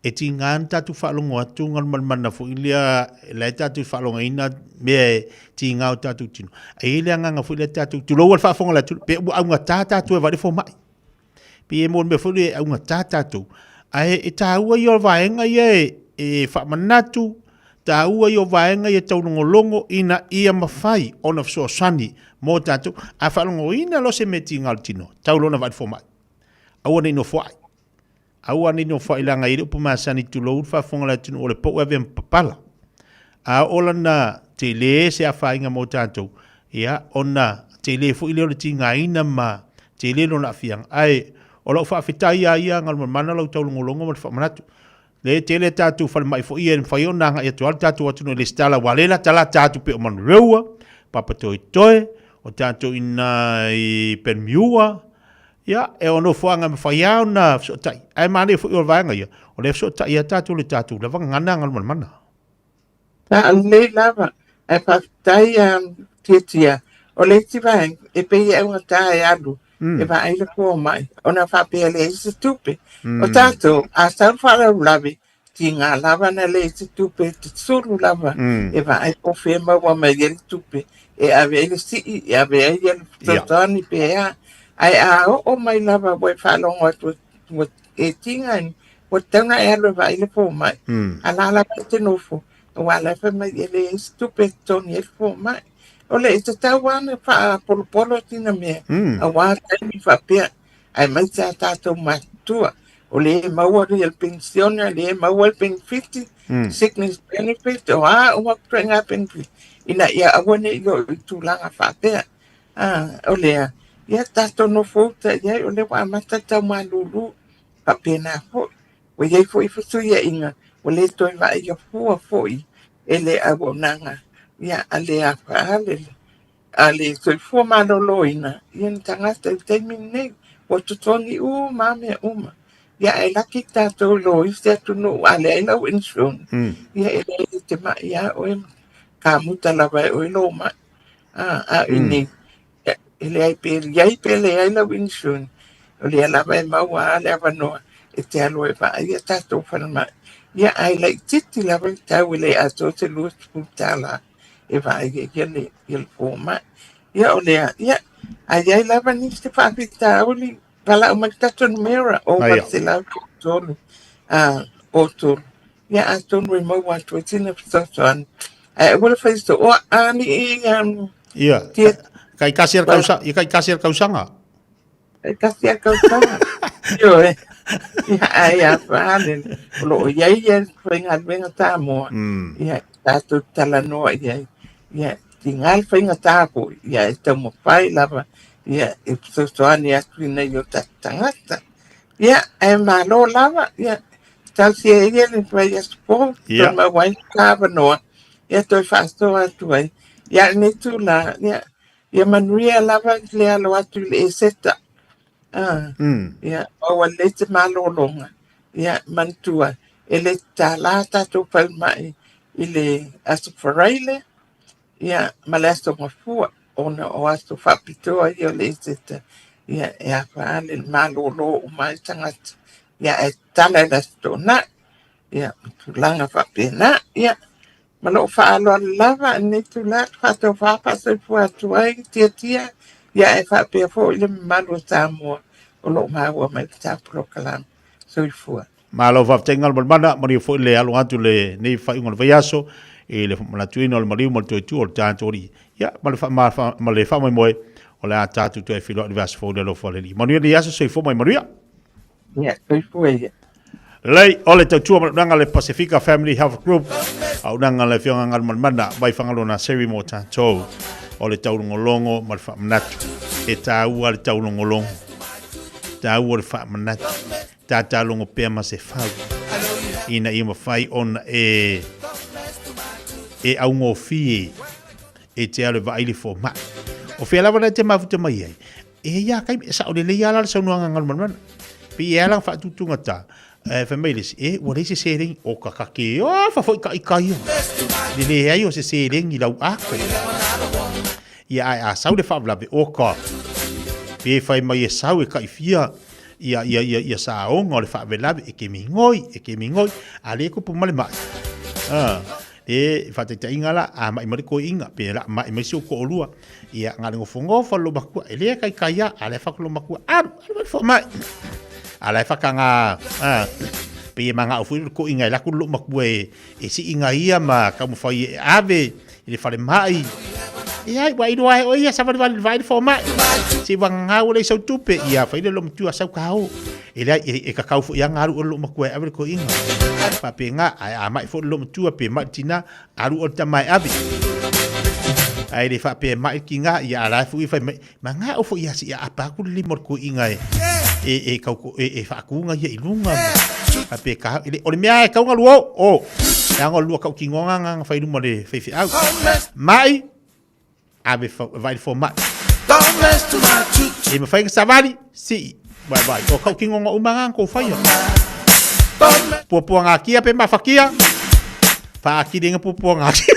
Speaker 2: E tiga ona tatou faalogo atu Galumalemana foi lea la e tatou faalogoina mea e tiga o tatou tino. Ae i ai le agaga foi lea tatou tulou le faafofoga a le atunuu pe ua augata tatou e vaai le fomai. Pei e mo le mea foi lea e augata tatou. Ae e taua ia o vaega ia e faamanatu, taua ia o vaega ia taulogologo ina ia mafai ona fesoasoani mo tatou. A faalogoina loa se mea tiga o le tino, tau loa ona vaai le fomai. Aua ne i nofoai. Aua ne i nofoai leaga e i ai le upu masani tulou le faafofoga a le atunuu o le pou e avea ma papala. A oo lana tele se afaina mo tatou, ia ona Tele foi lea o le tigaina ma tele lona aafiaga. Ae o lau faafetai lava ia Galumalemana lau taulogologo ma le faamanatu. Lea e tele a tatou falemai foi ia e mafai ona agai atu lava le tatou atunuu e lesitala aua o lea e latalata atu pei o Manurewa, Papatoetoe, o tatou i ina i Penmiua, ia e o nofoaga e mafai lava ona fesootai. Ae manaia foi o le vaega ia, o lea e fesootai lava tatou i le tatou lava gagana Galumalemana.
Speaker 9: Lelei lava, ae faafetai a Tiatia. O le isi vaega, e pei e augata e alu e vaai le fomai, ona faapea e leai se tupe. O tatou, a sau le faalavelave, tiga lava ona leai se tupe, e susulu lava e vaai po o fea e maua mai ai le tupe e ave ai le sii, e ave ai le fesoasoani pe a. Ae a oo mai lava ua e faalogo atu ua e tiga ua tatau ona e alu e vaai le fomai. A la lava e te nofo, aua o la e fai mai e leai se tupe e totogi ai le fomai. O le, e tatau lava ona faapolopolo sina mea, aua taimi faapea, aemaise a tatou matutua, o lea e maua le penisione, o lea e maua le penefiti, sickness benefit, o a uma ituaiga benefit, ina ia aua ne i oo i tulaga faapea. O lea, ia tatou nofo uta i ai, o lea ua amata tau malulu. Faapena foi, ua i ai foi fesuiaiga ua le toe vaaia fua foi e le auaunaga ia a le a le soifua maloloina ia ni tagata i le taimi lenei. Ua totogi uma lava mea uma. Ia ae laki tatou i lo isi atunuu a leai lau insurance, ia e leai e te mai lava oe ma kamuta lava e oe lou mai. A i inei, E leai pe i ai pe leai lau insurance, o lea lava e maua lava le avanoa e te alu ai e vaai a tatou falemai. Ia, ae laitiiti lava le tau e le atoa se $20 e vaai ai ia le fomai. Ia, o lea, ia, a i ai lava nisi faafitauli, valaau mai le tatou numera, 0800 33 03. Ia, atonu e maua atu ai sina fesoasoani. Ae aua le fai soo, o a ni i
Speaker 2: Ia, kai kasi al kausa, ia kai kasi al kausaga.
Speaker 9: Kai kasi al kausaga. Ioe. Ia, ai a whāle, o loo iai ia whaingaluenga Samoa. Ia, tātou talanoa i ai. Ia, ti ngā whainga tāpo, ia e taumawhai lava, ia e fesoasoani atu i nei o tātou tangata. Ia, e malo lava, ia, talosia ia le vaiaso fou, toe maua ai le avanoa, ia toe faasoa atu ai. Ia, lenei tula, ia, ia manuia lava le alo atu i le Eseta. Ah, ia, maua lelei te malologa. Ia, manatua, e le tatala tatou falemai i le Aso Faraile, Ia, ma le Aso Gafua, ona o aso faapitoa ia o le Eseta, ia, e afa le malolo uma ai tagata, ia, ae tatala i le Aso Toonai, ia, ma tulaga faapena. Ia, ma lou faaaloalo lava i lenei itula, faatofa faasoifua atu ai tiatia, ia, ae faapea foi le mamalu o Samoa o lo o maua mai le ta polokalame. Soifua.
Speaker 2: Malo faafetai Galumalemana, manuia foi le alo atu lenei faaiuga o le vaiaso i le manatuina o le maliu ma le toetua o le tatou Alii. Ia, ma le faama, ma le faamoemoe o le a tatou toe feiloai i le vaiaso fou i le alofa o le Alii. Manuia lenei aso, soifua ma ia manuia.
Speaker 9: Ia, soifua ia.
Speaker 2: Lelei, o le tautua ma le auaunaga a le Pasifika Family Health Group, auaunaga a le Afioga Galumalemana mai Fagaloa Seri mo tatou, o le taulogologo ma le faamanatu. E taua le taulogologo, taua le faamanatu. Tātā logo pea ma se fau ina ia mawhai ona e e augofie e te alu e vaai le fomai. O whea lava nei te mafuta mai ai, e ia kai e sao lelei a la le saunoaga Galumalemana. Pei e ala whaatutunga tā, e whai mai le isi, e ua leai se seleni, o ka kake o whawhoi ka i kai o. Le leai o se seleni lau ako. Ia ae a sau le faalavelave, o ka, pe whai mai e sau e kaiwhia, ia, ia, ia, ia saoga o le faalavelave, e ke migoi, e ke migoi, a le kupu ma le ma'i. Ah, e faataitaiga la, a ma'i mai le koi'iga, pe la ma'i mai si ou to'alua, ia, na o le nofonofo lava lou matua, e le kaikai lava, a o la e fai atu lou matua, alu, alu mai le fomai. A o la e faataga, ah, pei e mana'o foi le koi'iga e alu atu lou matua e, e si'iga ia ma taumafai e ave i le falemai. Ia, ua iloa e oe ia savalivali i le vaai le fomai. Se i vagagau le sau tupe, ia fai le lou matua sau ka o. E leai, e, e kakau foi lava alu oe le lou matua e ave le toeaina. Faapena, ae a mai foi le lou matua pe mai le tina, alu oe le tama e ave. Ae le faapea e ma'i le tiga, ia a la e foi fai mai, Mana'o foi ia seia apa atu le lima o le toeaina e, e, e, tau, e, e faatuga ia i luga ma faapea ka, e le, o le mea e tau na lua o, o, leaga o le lua tautinoga na na fai i luma o le faifeau. Ma'i, ave fa, vaai le fomai. E mafai na savali, sii, vai vai. O tautinoga uma na na tou faia. Puapuagatia pe mafatia, Whaakiri nga pupua ngā kia.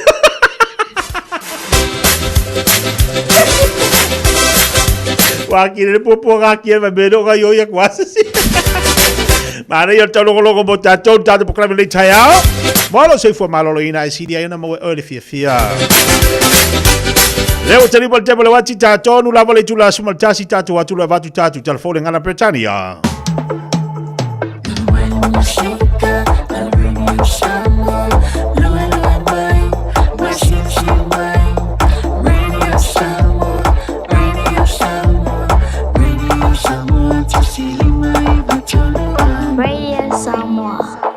Speaker 2: Whaakiri le pupua ngā kia, ma me roka i oia kua asasi. Mara ia tau loko loko mo tātou, tātou pokalame lei tai ao. Malo soifua malolo ina e siri ai ona maua e oe le fiafia. Leo tali pa le tempo le wati tātou, nu lava le tula suma le tasi tātou atu le avatu tātou, telefone ngana Britannia.
Speaker 10: Radio Samoa.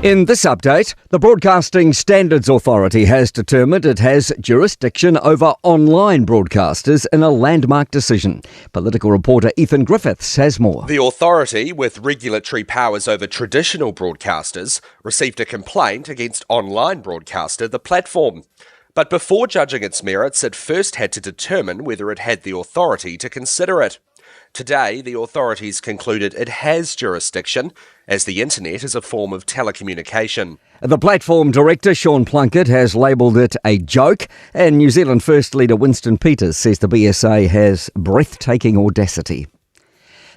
Speaker 11: In this update, the Broadcasting Standards Authority has determined it has jurisdiction over online broadcasters in a landmark decision. Political reporter Ethan Griffiths has more.
Speaker 12: The authority, with regulatory powers over traditional broadcasters, received a complaint against online broadcaster The Platform. But before judging its merits, it first had to determine whether it had the authority to consider it. Today, the authorities concluded it has jurisdiction, as the internet is a form of telecommunication.
Speaker 11: The platform director, Sean Plunket, has labelled it a joke, and New Zealand First Leader Winston Peters says the BSA has breathtaking audacity.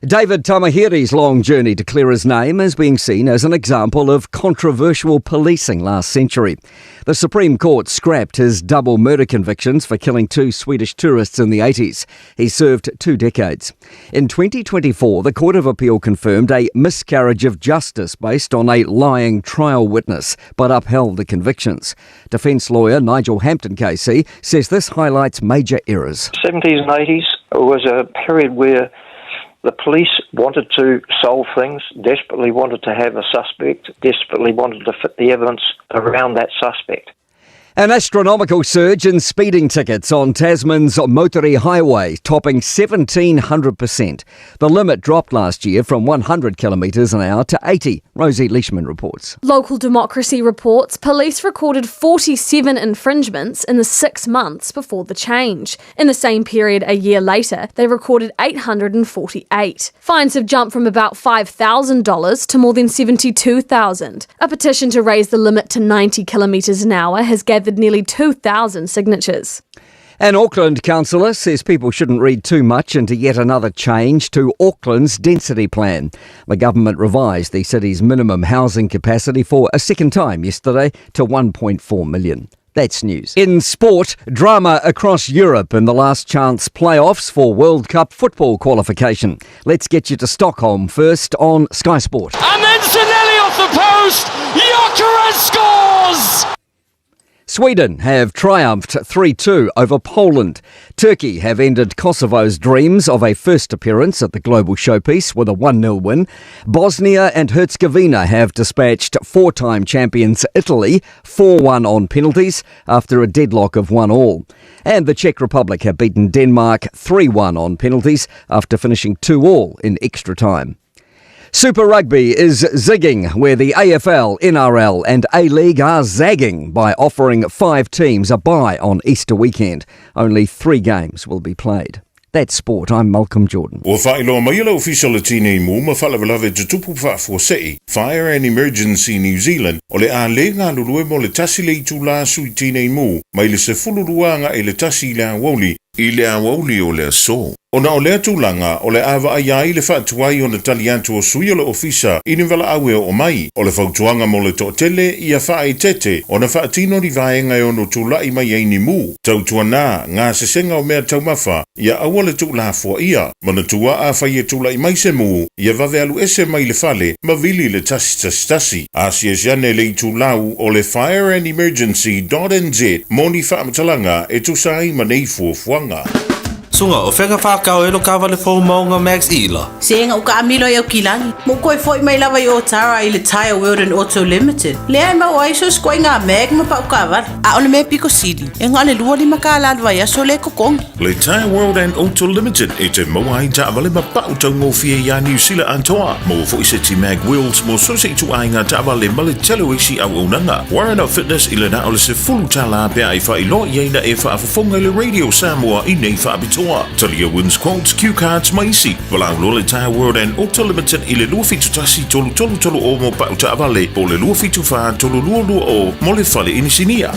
Speaker 11: David Tamihere's long journey to clear his name is being seen as an example of controversial policing last century. The Supreme Court scrapped his double murder convictions for killing two Swedish tourists in the 80s. He served two decades. In 2024, the Court of Appeal confirmed a miscarriage of justice based on a lying trial witness, but upheld the convictions. Defence lawyer Nigel Hampton KC says this highlights major errors.
Speaker 13: 70s and 80s was a period where the police wanted to solve things, desperately wanted to have a suspect, desperately wanted to fit the evidence around that suspect.
Speaker 11: An astronomical surge in speeding tickets on Tasman's Moutere Highway, topping 1,700%. The limit dropped last year from 100 kilometres an hour to 80, Rosie Leishman reports.
Speaker 14: Local Democracy reports police recorded 47 infringements in the six months before the change. In the same period a year later, they recorded 848. Fines have jumped from about $5,000 to more than 72,000. A petition to raise the limit to 90 kilometres an hour has gathered nearly 2,000 signatures.
Speaker 11: An Auckland councillor says people shouldn't read too much into yet another change to Auckland's density plan. The government revised the city's minimum housing capacity for a second time yesterday to 1.4 million. That's news. In sport, drama across Europe in the last chance playoffs for World Cup football qualification. Let's get you to Stockholm first on Sky Sport.
Speaker 1: And then Zanelli off the post! Gyökeres scores!
Speaker 11: Sweden have triumphed 3 2 over Poland. Turkey have ended Kosovo's dreams of a first appearance at the global showpiece with a 1 0 win. Bosnia and Herzegovina have dispatched four time champions Italy 4 1 on penalties after a deadlock of 1 all. And the Czech Republic have beaten Denmark 3 1 on penalties after finishing 2 all in extra time. Super Rugby is zigging where the AFL, NRL, and A League are zagging by offering five teams a bye on Easter weekend. Only three games will be played. That's sport. I'm Malcolm Jordan.
Speaker 15: Ua faailoa mai e le Ofisa o le Tinei Mu ma Faalavelave Tutupu Faafuasei, Fire and Emergency New Zealand, o le a lē galulue mo le tasi le itulā sui tinei mu mai le 12 agaʻi le tasi i le aoauli i le aoauli o le aso. Ona o lea tulaga, o le a vaaia ai le faatuai ona tali atu o sui o le Ofisa i ni valaau e oo mai. O le fautuaga mo le toatele, ia faaeteete ona faatino ni vaega e ono tulai mai ai ni mu. Tautuana, gasesega o meataumafa, ia aua le tuulafoaia. Manatua, afai e tulai mai se mu, ia vave alu ese mai le fale ma vili le 111. Asiasi ane le itulau o le fireandemergency.nz mo ni faamatalaga e tusa ai ma nei fuafuaga.
Speaker 16: Suga, o fea na whākau e lo kāwale fō maunga Max Ila?
Speaker 17: Sega o kaamilo i Aukilani. Mo koe foi mai lava i Otara i le Tyre World and Auto Limited. Lea e maua ai so se ituaiga mag ma pau kaavale. A o le mea pito sili, e na o le $25 le vaiaso lea e totogi.
Speaker 15: Le Tyre World and Auto Limited e te maua ai taavale ma pau taugofie iā Niu Sila atoa. Maua foi seti mag wheels mo so se ituaiga taavale ma le tele o isi auaunaga. Warren Fitness i le na o le $10 pe a e faailoa i ai na e faafofoga i le Radio Samoa i nei faapitoa. Talia wins quotes, cue cards ma isi. Valaau loa le Tyre World and Auto Limited i le 271 333 o mo pau taavale po o le 274 322 mo le fale inisinia.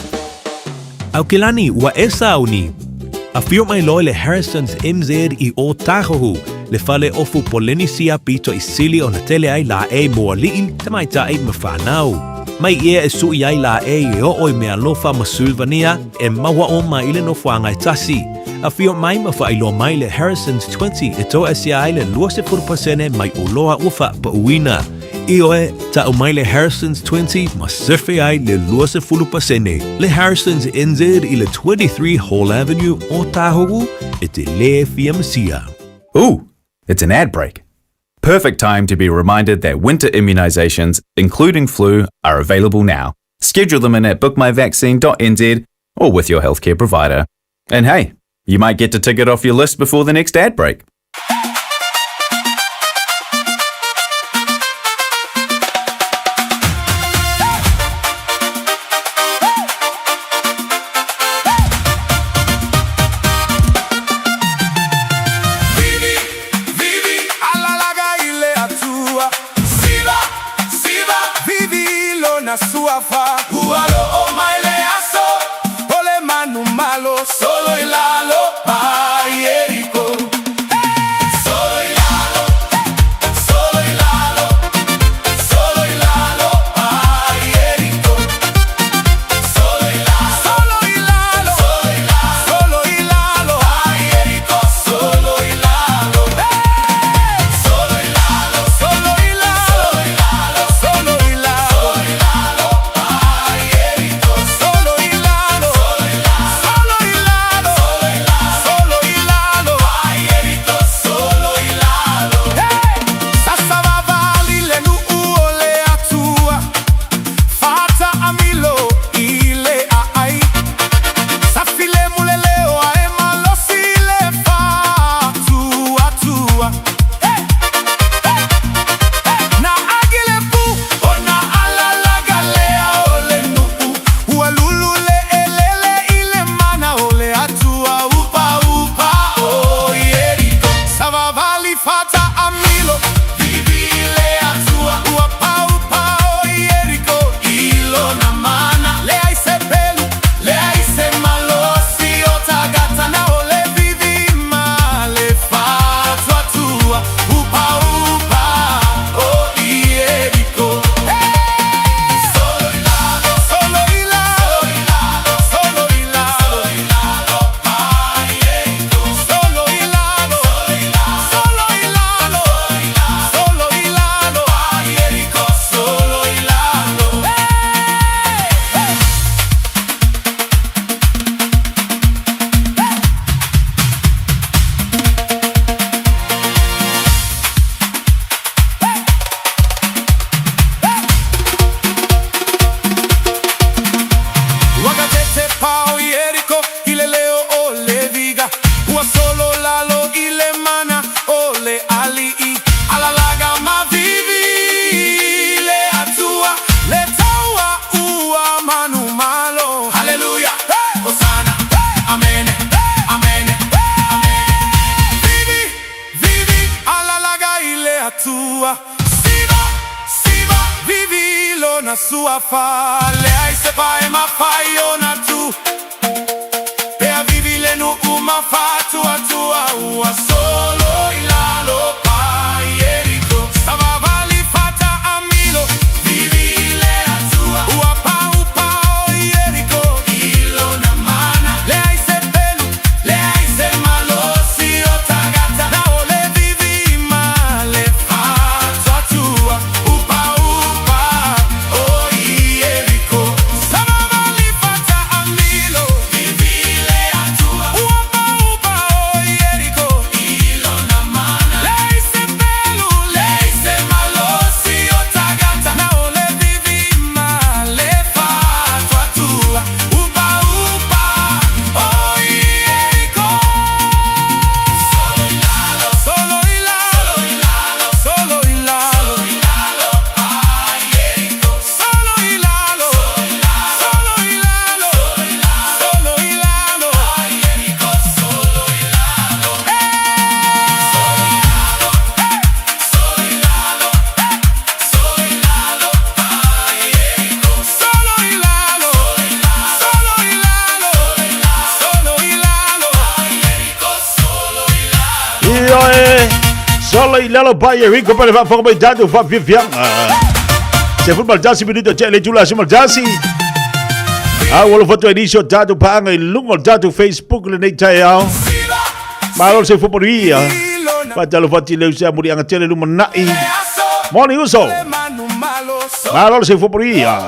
Speaker 18: Aukilani, ua e sauni. Afio mai loa le Harrison's NZ i Ōtāhuhu, le fale ofu Polenisia pito i sili ona tele ai laʻei mo aliʻi, tamaitai ma whānau. Mai ia e suʻi ai laʻei e oo i meaalofa ma Sulvania e maua uma i le nofoaga e tasi. Afio mai ma faailoa mai le Harrison's 20 e toesea ai le 20% mai oloa ua faapauina. Ioe, ta'u mai le Harrison's 20 ma sefe ai le 20%. Le Harrison's NZ i le 23 Hall Avenue, Ōtāhuhu, e te lē fia masia.
Speaker 19: Ooh, it's an ad break. Perfect time to be reminded that winter immunisations, including flu, are available now. Schedule them in at bookmyvaccine.nz or with your healthcare provider. And hey, you might get to tick it off your list before the next ad break.
Speaker 1: Vivi, vivi, alalaga i le Atua. Siva, siva, vivi lona suafa. Ua oo mai le aso, o le manumalo, solo i lalo pa Ieriko. Solo i lalo, solo i lalo, solo i lalo pa Ieriko. Solo i lalo, solo i lalo, solo i lalo, pa Ieriko, solo i lalo. Solo i lalo, solo i lalo, solo i lalo, solo i lalo, pa Ieriko, solo i lalo, solo i lalo, solo i lalo, pa Ieriko, solo i lalo. Sasavavali le nuu o le Atua, Fataamilo i le aai. Safilemu le leo ae malosi le faatuatua. Na agi le pu ona alalaga lea o le nuu. Ua lulu le elele i le mana o le Atua upaupa o Ieriko. Savavali fataamilo vivi le Atua. Ua paupau o Ieriko i lona mana. Leai se pelu, leai se malosi o tagata na o le vivi ma le faatuatua. Upaupa o Ieriko. Solo i lalo, solo i lalo, solo i lalo, pa Ieriko. Solo i lalo, solo i lalo, solo i lalo, pa Ieriko, solo i lalo. Ua gatete pao Ieriko i le leo o le viga. Ua solo lalo i le mana o le alii. Alalaga ma vivi le Atua. Le taua ua manumalo. Haleluia, Hosana, Amene, Amene, Amene. Vivi, vivi, alalaga i le Atua. Siva, siva, vivi lona suafa. Leai se pa e mafai ona tu. Pe a vivi le nuu ma fatuatua ua solo.
Speaker 2: i lalo pa i Rico pa le faafofoga mai tatou faafiafiaga. 11 minute o tea le itula 11. A ua alofa atu ai nisi o tatou paaga i luga o le tatou Facebook lenei taeao. Malo le soifua manuia. Faatalofa atu i le uso ia Muliaga Tele Lumanai. Morning uso. Malo le soifua manuia.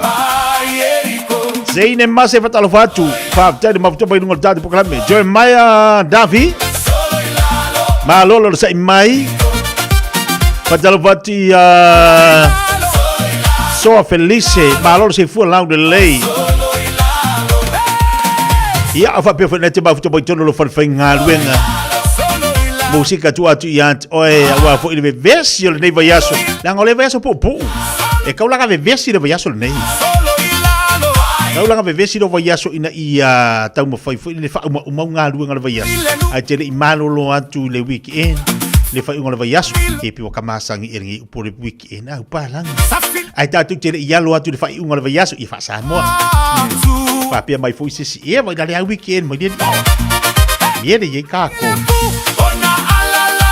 Speaker 2: Seine Mase faatalofa atu. Faafetai le mafuta mai luga o le tatou polokalame. Jeremiah Davi. Malo le onosai mai. Faatalofa atu ia Soa Felice. Malo le soifua lau lelei. Ia, a faapea foi nei te mafuta mai tonu lo whalewhai-galuega. Musika tu atu ia te oe, aua foi le vevesi o lenei vaiaso. Leaga o le vaiaso puupuu. E kaulaga vevesi le vaiaso lenei. Kaulaga vevesi lo vaiaso ina ia taumafai foi le faaumaumau galuega o le vaiaso. Ae te le i malolo atu i le weekend, le faaiuga o le vaiaso. E pei ua kamasangi e lenei upu o le weekend, au palagi. Ae tatou te le i alo atu i le faaiuga o le vaiaso, ia faa-Samoa. Faapea mai foi se isi, ia vai la le au weekend mai le Ie le iei kākou.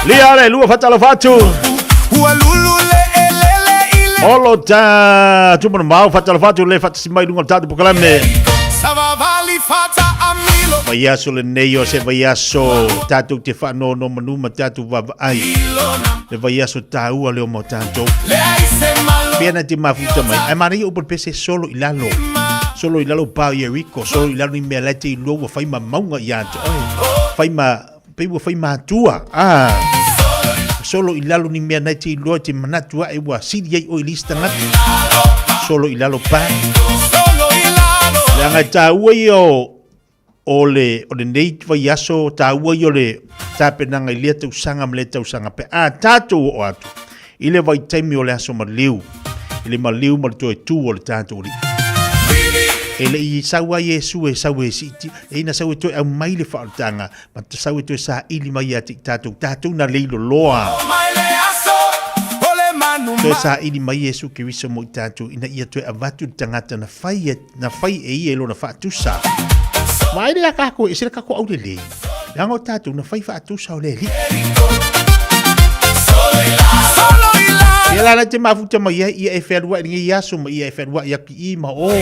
Speaker 2: Lia le lua fatalofa atu. Olo ta tumana mau fatalofa atu le fatasi mai lunga o le tatou polokalame. Vaiaso lenei o se vaiaso tatou te faanonomanu ma tatou vaavaai. Le vaiaso taua leo mo tatou. Pea na te mafuta mai. Ai manaia upu le pese solo i lalo. Solo i lalo pa o Yeriko. Solo i lalo ni mea lai te iloa ua fai ma mauga ia te oe. Fai ma, pei ua fai matua. Ah. Solo i lalo ni mea nai te iloa te manatu ae ua sili ai oe i le isi tagata. Solo i lalo pa. Leaga e taua ia o, o le, o lenei vaiaso taua ia o le tapenaga i lea tausaga ma lea tausaga pe a tatou oo atu i le vaitaimi o le aso maliu, i le maliu ma le toe tū o le tatou Alii. E le i sau a Iesu e sau e siiti, e ina sau e toe aumai le faaolataga, ma te sau e toe saili mai ia te i tatou, tatou na leilo loa. Toe saili mai Iesu Keriso mo i tatou, ina ia toe avatu le tagata na fai, e, na fai e ia i lona faatusa. Vaai le a kākou, e se le kākou aulelei. Leaga o tatou na fai faatusa o le Alii. Ia la la te mafuta mai ai ia e fealuai lenei aso ma ia e fealuai atu i ma o.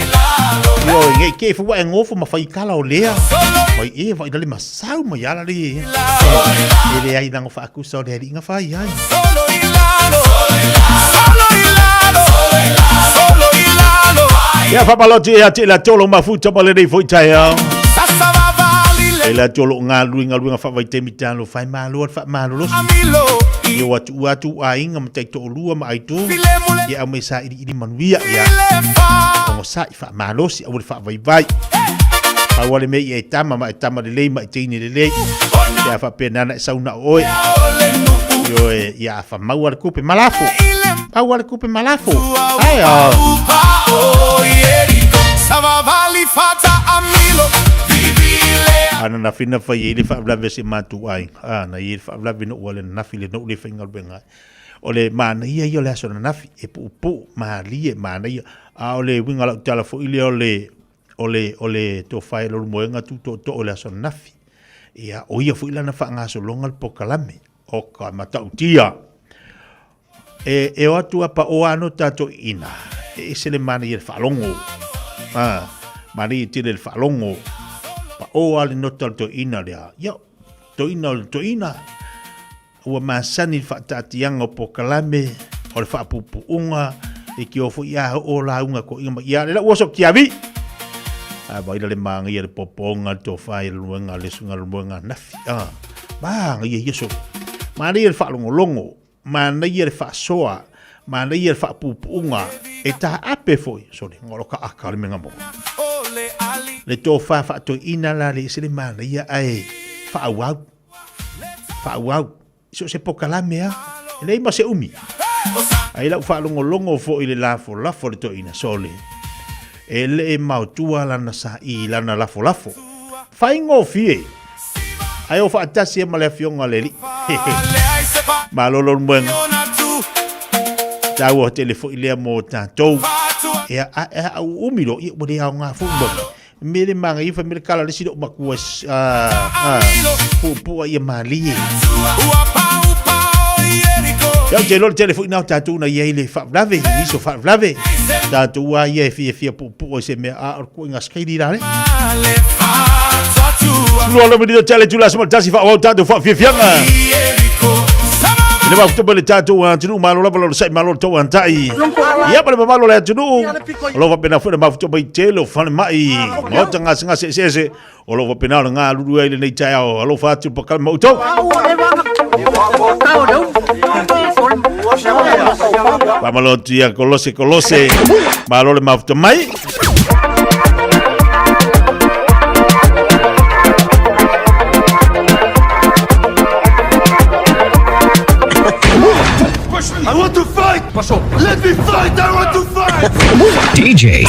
Speaker 2: Ioe, ngei ke fua e ngofo ma fai kala o lea. Mai e vai le masau mai ala le. E le ai nango faatusa o le Alii nga fai ai. Ia faamalosi ia te la tolo mafuta ma lenei foi taeao. E la tolo galue galuega faavaitaimi talofa e malo le faamalolosi. Ia ua tuu atu aiga ma taitoalua ma aitu. Ia aumai sailiili manuia ia. Ogosa'i faamalosi aua le faavaivai. Pau lava le mea ia e tama ma e tama lelei ma e teine lelei. Pe a faapena ona e sau na o oe. Ioe, ia a whamaua le kupe malafo. Paua le kupe malafo. Ai o. Ana na whina whai e le whaavlave se mātou ai. A, na i le whaavlave no ua le nafi le nou le whaingaluenga. O le manaia ia o le aso ananafi, e puupuu, malie, manaia. A o le uiga o lau tala foi lea o le, o le, o le tofa e Leulumoega tu tootoo i le aso ananafi. Ia, o ia foi lana faagasologa le polokalame. O ka matautia. E, e o atu a paoa ano tatou iina, e ese le manaia i le faalogo. A, manaia tele le faalogo. Paoa le nota o le toeaina lea. Ia, toeaina o le toeaina. Ua masani le faataatiaga o polokalame o le faapuupuuga e kio foi a oo lauga koiga mai ia le lau oso kiavi. A vaila le māngaia le popoga le tofa i le luega le suga le luega nafi. A māngaia ia so. Mānaia le faalogologo, mānaia le faasoa, mānaia le faapuupuuga e taape foi sole ngolo ka aka le menga mo. Le tofa faatoeina la le ese le mānaia ae faaauau. Faaauau, so o se polokalame lava, e leai ma se umi. Ae i lau faalogologo foi i le lafolafo a le toeaina, sole, e le maotua lana saʻī i lana lafolafo. Faigofie! Ae o faatasi ai ma le Afioga a le Alii. Malolo le moega. Taua tele foi lea mo tatou. Ea, a, a, umi loa, ia ua le aoga foi mo. Me le manaia fai mai le kala le isi lou matua puupuu a ia malie. Ia ou te iloa le tele foi na o tatou na i ai le faalavelave, nisi o faalavelave. Tatou lava ia e fiafia puupuu ai se mea, a o le kuaiga skaili la lea. 12 minute tele tula sima tasi faaauau tatou faafiafiaga. I le mafuta le tatou atunuu, malo lava lo sai malo le tou antai. Ia ma le mamalu o le atunuu, o lo o faapena foi le mafuta mai tele o falemai, maota gasegase eseese, o lo o faapena ona galulue ai lenei taeao. Alofa atu le pakala ma outou. Faamalo atu ia Kolose Kolose, malo le mafuta mai.
Speaker 1: I want to fight! Let me fight! I want to fight!
Speaker 20: DJ.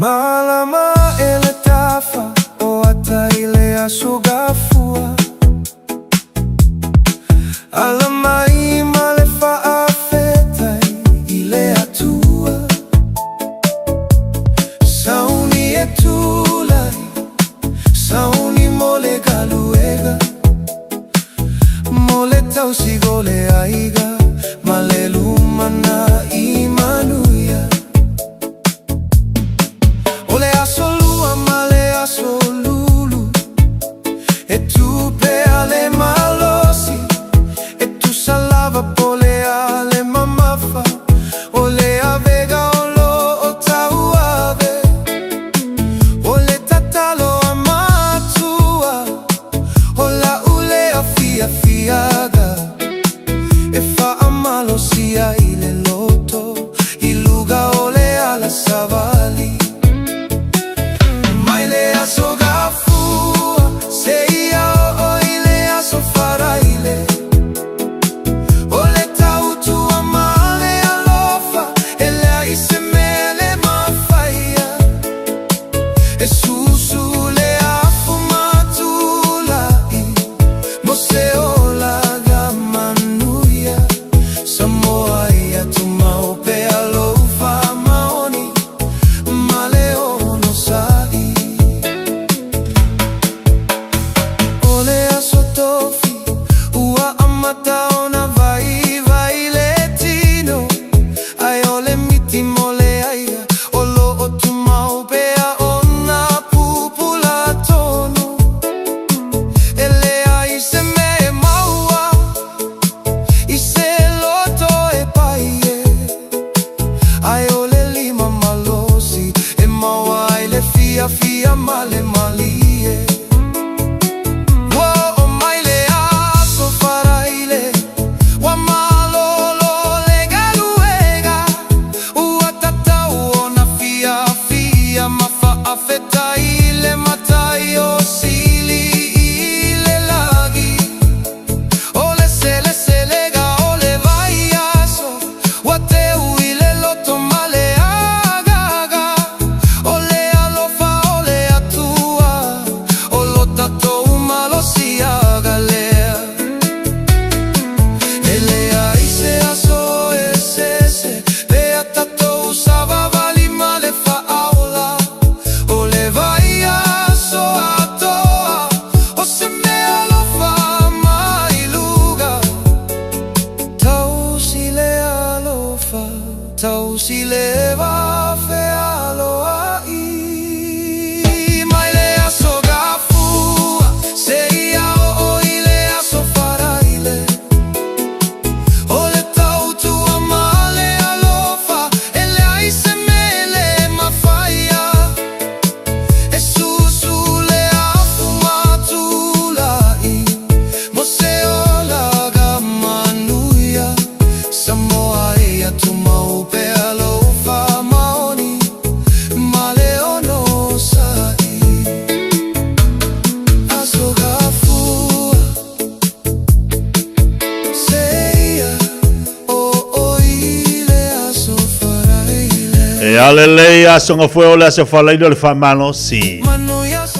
Speaker 1: Malama. tausiga o le aiga ma le lumanai manuia. O le aso lua ma le aso lulu e tu pea le malosi, e tusa lava po o le a le mamafa o le avega o lo o tauave. O le tatalo a matua, o la'u lea fiafiaga, e faamalosia i le loto i luga o le ala savali. Mai le aso Gafua seia oo i le aso Faraile, o le tautua ma le alofa e leai se mea e le mafaia. E susu le afu matulai mo se olaga manuia. Samoa ia tumau pea lou faamaoni ma le onosai. O le aso Tofi ua amata ona vaivai le tino, ae o le miti mo le aiga o lo o tumau pea ona pupula tonu. E leai se mea e maua i se loto e pai e, ae o le lima malosi e maua ai le fiafia ma le malie. Ua oo mai le aso Faraile, ua malolo le galuega, ua tatau ona fiafia ma faafetai i le Matai o sili i le lagi. O le seleselega o le vaiaso ua teu i le loto ma le agaga, o le alofa o le Atua, o lo tatou malosiaga lea. E leai se aso e sese pe a tatou savavali ma le faaola, o le vaiaso atoa o se mea alofa mai luga. Tausi le alofa, tausi le va fealoai. Mai le aso Gafua seia oo i le aso Faraile, o le tautua ma le alofa e leai se mea e le mafaia. E susu le afu matulai mo se olaga manuia. Samoa ia tumau pea lou faamaoni ma le onosai. Aso Gafua seia oo i le aso Faraile.
Speaker 2: E a lelei aso Gafua o le aso Faraile o le faamalosi.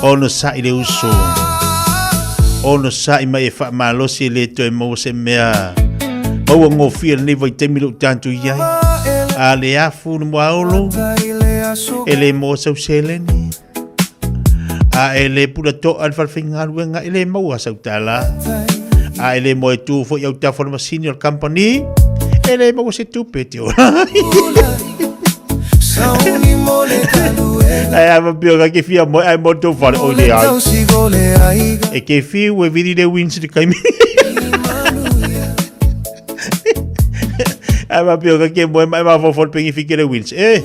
Speaker 2: Onosai le uso. Onosai mai e faamalosi e le toe maua se mea. Maua gofie lenei vaitaimi lou tatou i ai. A le afu le moaolo, e le maua sau seleni. A e le pula to'a le falefaigaluega, e le maua sau tala. A e le moe tu foi au tafa o le masini o le company, e le maua se tupe te ola. Ai a mapio ka ke fia moe ai mo tau fale o le ai. E ke fiu e viri le wins le kaimi. Ai mapio ka ke moe mai ma fofo le pengi fike le wins. E,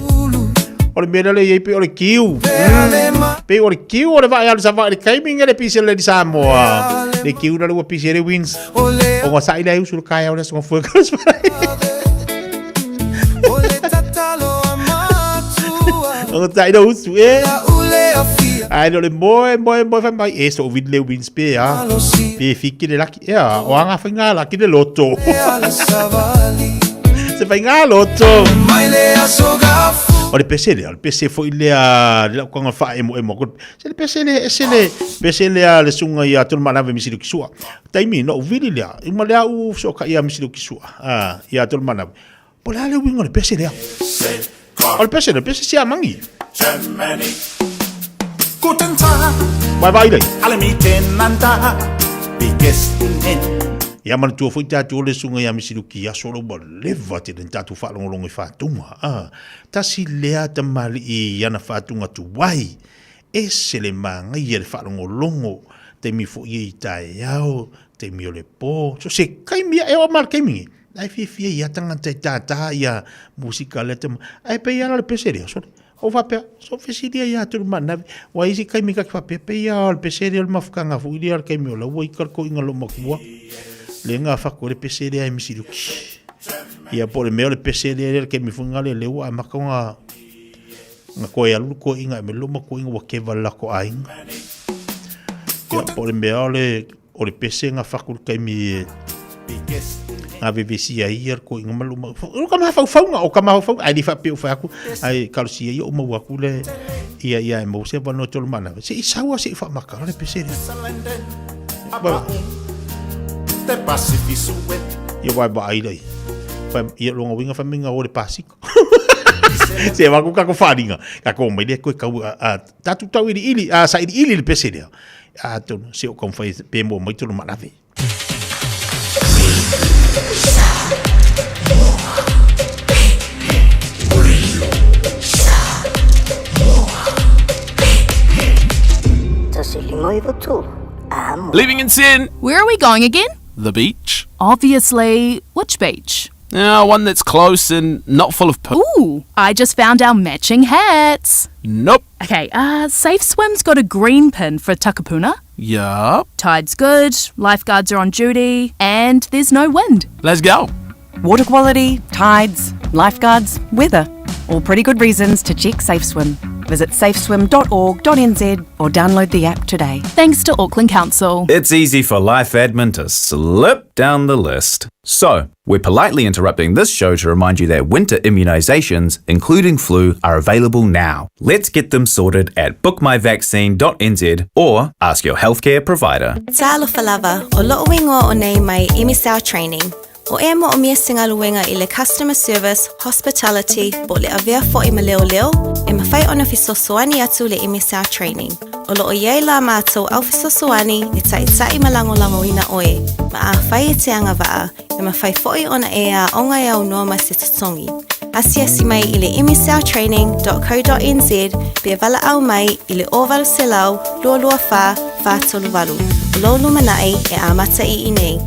Speaker 2: o le mea le iei pe o le kiu. Pe o le kiu o le vae alu sa vae le kaimi nge le pisi le Samoa. Le kiu na le ua pisi le wins. O ngā sa'i le usu le kai au le songa fue ka O ngā sa'i le usu e. Ai le moe moe moe whai mai e so vid le wins pe a. Pe fiki le laki e a. O anga whai ngā laki le loto. Se whai ngā loto. O le pese lea, o le pese foi lea, le lau kanga wha emo emo. Se le pese lea, se le pese lea le sunga ia tolu malave misi le kisua. Taimi, no vili lea, i ma lea u so ka ia misi le kisua. Ah, ia tolu malave. Po le a le uiga o le pese lea. O le pese lea, pese siamangi.
Speaker 15: Germany. Guten Tag.
Speaker 2: Vai vai lei.
Speaker 15: Alle miteinander. Wie gestern hin.
Speaker 2: Ia manatua foi tatou le susuga ia Misiluki aso la ua leva tele na tatou faalogologo i faatuga. A, tasi lea tamalii i ana faatuga tuai, ese le manaia le faalogologo, taimi foi ia i taeao, taimi o le po, so se taimi e oo ma le taimi nei, la e fiafia ia tagata e tātā ia musika lea tama, ae pei lava la o le pese lea, sole, ou faapea, so fesilia ia atu le manavi, ua isi taimi ka te faapea, pei lava o le pese lea o le mafutaga foi lea o le taimi o la ua ika le toeaina loomatua, lea na fatu ai le pese lea e Misiluki. Ia po o le mea o le pese lea le taimi foi lea lea ua amata ona na toe alu le toeaina e me loomatua ina ua keva le latou aiga. Ia po o le mea o le o le pese na fatu le taimi e na vevesi ai ia le toeaina ma luma. O ka mafaufauga, o ka mafaufauga, ai le faapea o fai atu, ai talosia ia o maua atu le ia ia e maua se avanoa tolu manava. Se i sau a se i faamatala le pese lea. Ia vai vaai lea. Ia longa uiga fai mai o le pasika. Se wa ku ka ko wharinga. Ka ko mai le koe kau a tatu tau iri iri a sa iri iri le pese lea. A tonu se o kaumawhai pe mo mai tonu manawe.
Speaker 20: Leaving in 10.
Speaker 5: Where are we going again?
Speaker 20: The beach.
Speaker 5: Obviously, which beach?
Speaker 20: Yeah, one that's close and not full of poo.
Speaker 5: Ooh, I just found our matching hats.
Speaker 20: Nope.
Speaker 5: Okay, Safe Swim's got a green pin for Takapuna.
Speaker 20: Yup.
Speaker 5: Tide's good, lifeguards are on duty, and there's no wind.
Speaker 20: Let's go.
Speaker 8: Water quality, tides, lifeguards, weather. All pretty good reasons to check Safe Swim. Visit safeswim.org.nz or download the app today.
Speaker 5: Thanks to Auckland Council.
Speaker 19: It's easy for life admin to slip down the list. So, we're politely interrupting this show to remind you that winter immunisations, including flu, are available now. Let's get them sorted at bookmyvaccine.nz or ask your healthcare provider.
Speaker 21: Talofa lava, o lo'u igoa o nei mai MSL Training. O ea mo'omia se galuega i le Customer Service, Hospitality, po o le avea fo'i ma leoleo, e mafai ona fesoasoani atu le MSL Training. O lo o i ai la mātou au fesoasoani e ta'ita'i ma lagolagoina oe, ma afai e te agavaa, e mafai fo'i ona e aoga e aunoa ma se totogi. Asiasi mai i le msltraining.co.nz pe valaau mai i le 0800 224 438. O lou lumanai e amata i inei.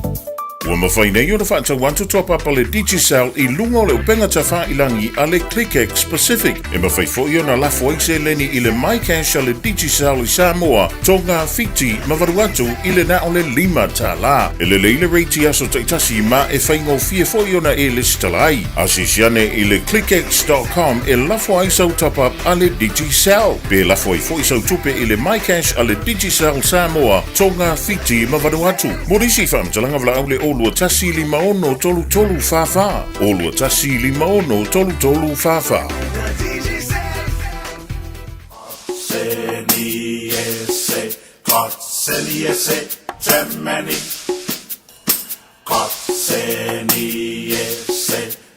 Speaker 15: Ua mafai nei ona faatau atu toa papa le Digicel i luga o le upega tafailangi a le ClickX Pacific. E mafai foi ona lafo ai seleni i le MyCash a le Digicel i Samoa, Tonga, Fiti ma Vanuatu i le na o le $5. E lelei le rate i aso taitasi ma e faigofie foi ona e lesitala ai. Asiasi ane i le clickx.com e lafo ai sau top-up a le Digicel. Pe lafo ai foi sau tupe i le MyCash a le Digicel Samoa, Tonga, Fiti ma Vanuatu. Mo nisi faamatalaga valaau le 021 56 33 44. 021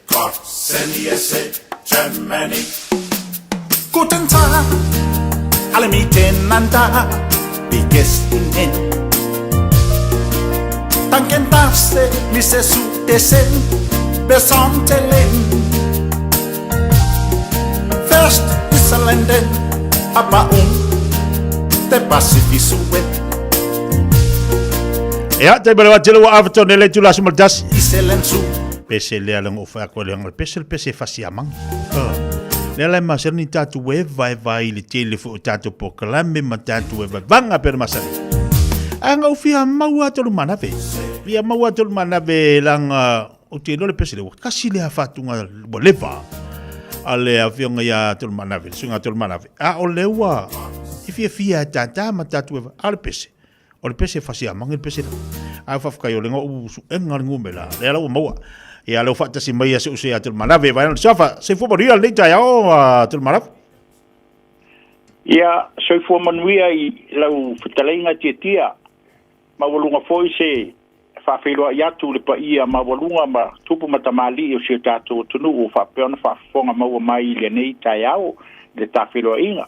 Speaker 15: 56 33 44.
Speaker 1: Guten Tag, alle miteinander, wie geht's Ihnen? Danken darfst mi se su desen, besontelen. First Islanden, aber um, te Pacifisue.
Speaker 2: Ia, te mele wa tele ua afa tone le tula se maltasi.
Speaker 1: Iselan su.
Speaker 2: Pese lea le ngofa ko le ngol pese le pese fasi amang. Lea lai masani ni tātou e vai vai i le tele fo o tātou polokalame ma tātou e vavanga pera masani. A ngau fia maua tolu manave. Fia maua tolu manave langa o te lole pese le kasi le fatunga ua leva. A le afionga ia tolu manave, le suinga tolu manave. A o le ua i fia fia tātā ma tātou e a le pese. O le pese fasi amanga le pese la. A whawhakai o le ngā u su enga le ngumela. Le ala ua maua. Ia leo whaatasi mai a se use a tolu manave. Vai ana safa, se fua manuia le tai ao a tolu manave.
Speaker 3: Ia, soifua manuia i lau fetalaiga tiatia, maualuga foi se faafeiloai atu i le paia maualuga ma tupu ma tamalii o si o tatou atunuu o faapea ona faafofoga maua mai i lenei taeao i le tafeiloaiga.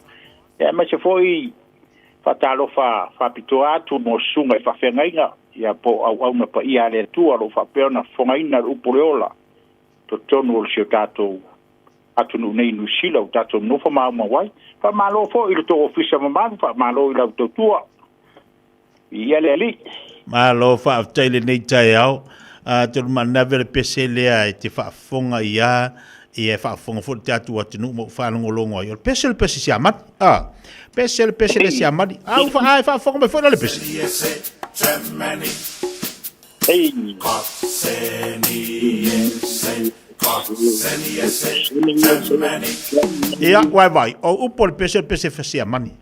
Speaker 3: Ia, aemaise foi faatalofa faapitoa atu mo susuga i faafeagaiga
Speaker 4: Ia po o auauna paia a le Atua o lo o faapea ona fofogaina le upu o le ola i totonu o le si o tatou atunuu nei i Niu Sila ua tatou nonofo maumau ai. Faamalo foi i le tou ofisa mamalu, faamalo i lau tautua. Viia le Alii.
Speaker 2: Malo faafetai i lenei taeao. Atonu manave le pese lea e te faafofoga i a ia e faafofoga foi le tatou atunuu ma ou faalogologo ai. O le pese o le pese siamani. A, pese le pese le siamani. A ua fa, a e faafofoga mai foi la le pese. Ia, uai vai, o upu o le pese o le pese siamani.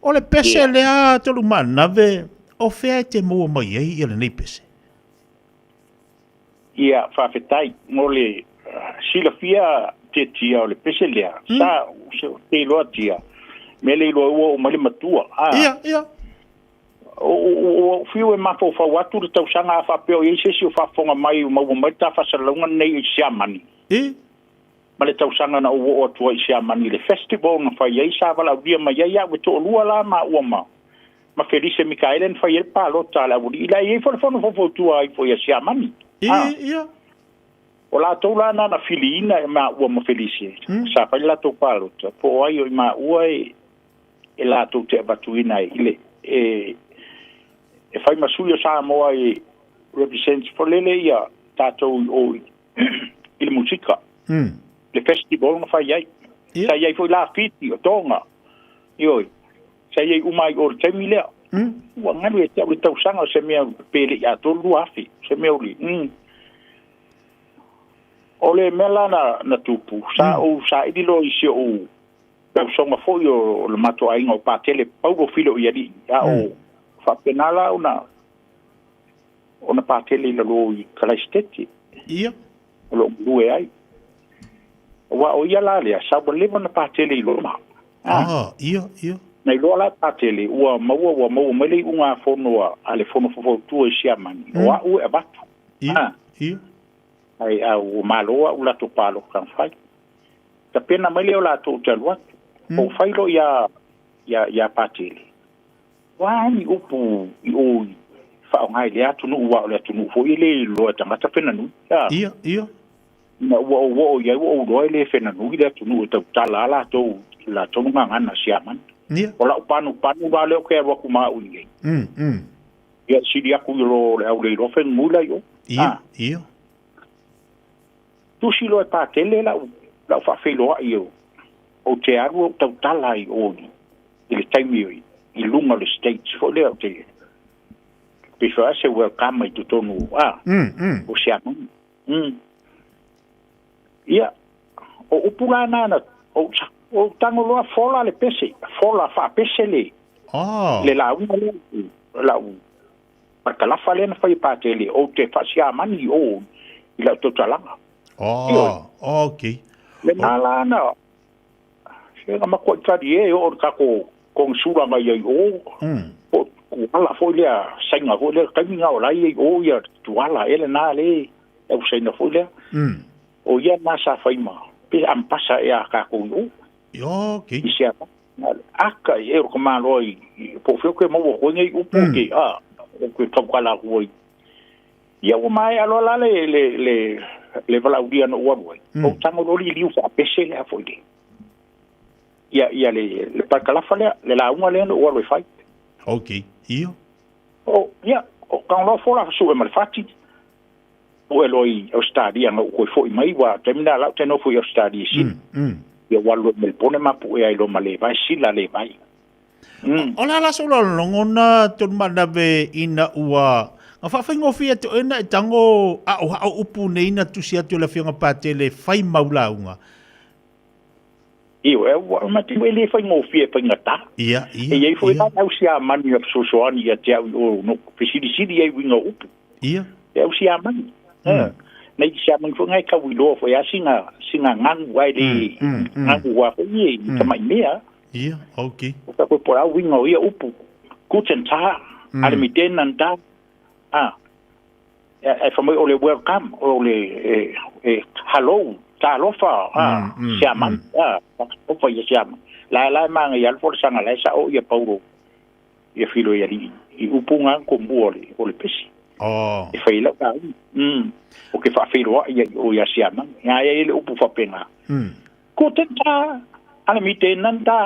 Speaker 2: O le pese lea Tolumanave, o fea e te maua mai ai ia lenei pese?
Speaker 4: Ia, faafetai mo le silafia tietia o le pese lea. Sa te iloa tia, mea le iloa ua oo mai le matua.
Speaker 2: Ia, ia.
Speaker 4: Ua ou fiu e mafaufau atu le tausaga a faapea o i ai se isi o faafofoga mai o maua mai le ta faasalalauga lenei i Siamani. Ma le tausaga na ou oo atu ai i Siamani i le festival na fai ai, sa valaaulia mai ai au e toalua la maua ma ma Felise Mikaele na fai ai le palota a le aualii la e i ai foi le fono faufautua ai foi a Siamani.
Speaker 2: Ia.
Speaker 4: O latou la na na filiina e maua ma Felise, sa fai le latou palota, po o ai o i maua e e latou te avatuina ai i le e e fai ma sui o Samoa e represent foi lele ia tatou i o i le musika. Le festival na fai ai. Sa i ai foi la Fiti o Tonga. Ioe. Sa i ai uma ai o le taimi lea. Ua galu ia te au le tausaga o se mea pe le i atoa le 2000. Se mea o le... O le mea la na tupu, sa ou saili loa i si ou tausoga foi o le matou aiga o Patele Paulo Filo i alii, a o faapena la ona ona Patele i lalo i Kalaisitete.
Speaker 2: Ia.
Speaker 4: O lo o galue ai. Aua o ia la lea, sa ua leva ona Patele i Roma.
Speaker 2: Ah, ia, ia.
Speaker 4: Na iloa la e Patele, ua maua, ua maua mai le iugafono a le Fono Faufautua i Siamani, o au e avatu.
Speaker 2: Ia, ia.
Speaker 4: Ai, a ua malo au latou palota na fai. Tapena mai lea o latou ou te alu atu. Ou fai loa ia, ia, ia Patele. O a ni upu i o i faaaoga i lea atunuu aua o le atunuu foi e le iloa e tagata fena nui.
Speaker 2: Ia, ia.
Speaker 4: Ina ua ou oo i ai ua ou iloa e le fena nui le atunuu e tautala a latou i latou gagana Siamani.
Speaker 2: Ia.
Speaker 4: O lau panupanu la lea ou te alu atu ma au i nei. Ia sili atu i lo le au le iloa fena nui la i o.
Speaker 2: Ia, ia.
Speaker 4: Tusi loa e Patele lau lau faafeiloai o ou te alu ou tautala i o i le taimi i luga o le stage foi lea ou te pei foi a se welcome i totonu a o Siamani. Ia, o upu la na na ou ou tago loa fola le pese, fola faapese le le lauga lea lau parakalafa lea na fai e Patele ou te faasiamani i o i lau tautalaga.
Speaker 2: Oh, okay.
Speaker 4: Lena la na se na matuai talie e oo i le tatou konesula na i ai i o, po o Tuala foi lea, Saina foi lea, taimi na o la e i ai i o ia Tuala ea lena le au Saina foi lea. O ia lena sa fai ma, pe ambasa ea a tatou i o.
Speaker 2: Okay.
Speaker 4: I Siamani. Aka i e o ka maloa i, po o fea ou te maua atu ai nei upu ke, a, ou te tautala atu ai. Ia ua maea loa la le, le, le, le valaaulia na ou alu ai, ou tago loa liliu faapese lea foi le, ia, ia le, le parakalafa lea, le lauga lea na ou alu e fai.
Speaker 2: Okay, ia.
Speaker 4: O, ia, o tago loa fola sue ma le fati, pue loa i Ausetalia na ou toe foi mai, ua taimi lena la ou te nofo i Ausetalia i Sini. Ia ua alu loa i Melebone ma pue ai loa ma Levi, Sila Levi.
Speaker 2: O le a la sou logona Tolumanave ina ua na faafaigofie atu oe na e tago aoao upu nei na tusi atu e le Afioga Patele e fai mau lauga?
Speaker 4: Ioe, ua matiu e le faigofie e faigata.
Speaker 2: Ia, ia.
Speaker 4: E i ai foi la le au Siamani na fesoasoani ia te au i o no fesilisili ai uiga o upu.
Speaker 2: Ia.
Speaker 4: E au Siamani. Nei Siamani foi ngai tau iloa foi a sina sina ngagu ai le ngagu wa foi i tamai mea.
Speaker 2: Ia, okay.
Speaker 4: O ka koe po au uiga o ia upu. Guten Tag, mm. ta. Ah. E fa mai o le welcome, o le e, e hello, talofa, ah, Siamani, ah, ofa ia Siamani. La la manga ia alfo sanga la sa o ia Paulo. Ia filo i alii i upu ngā ko mua o le, o le pesi.
Speaker 2: Oh.
Speaker 4: E whai lau ka ui. O ke whaawheiroa ia i o ia siamang. Ia ia i le upu whapenga. Ko te tā, ana mi te nan tā.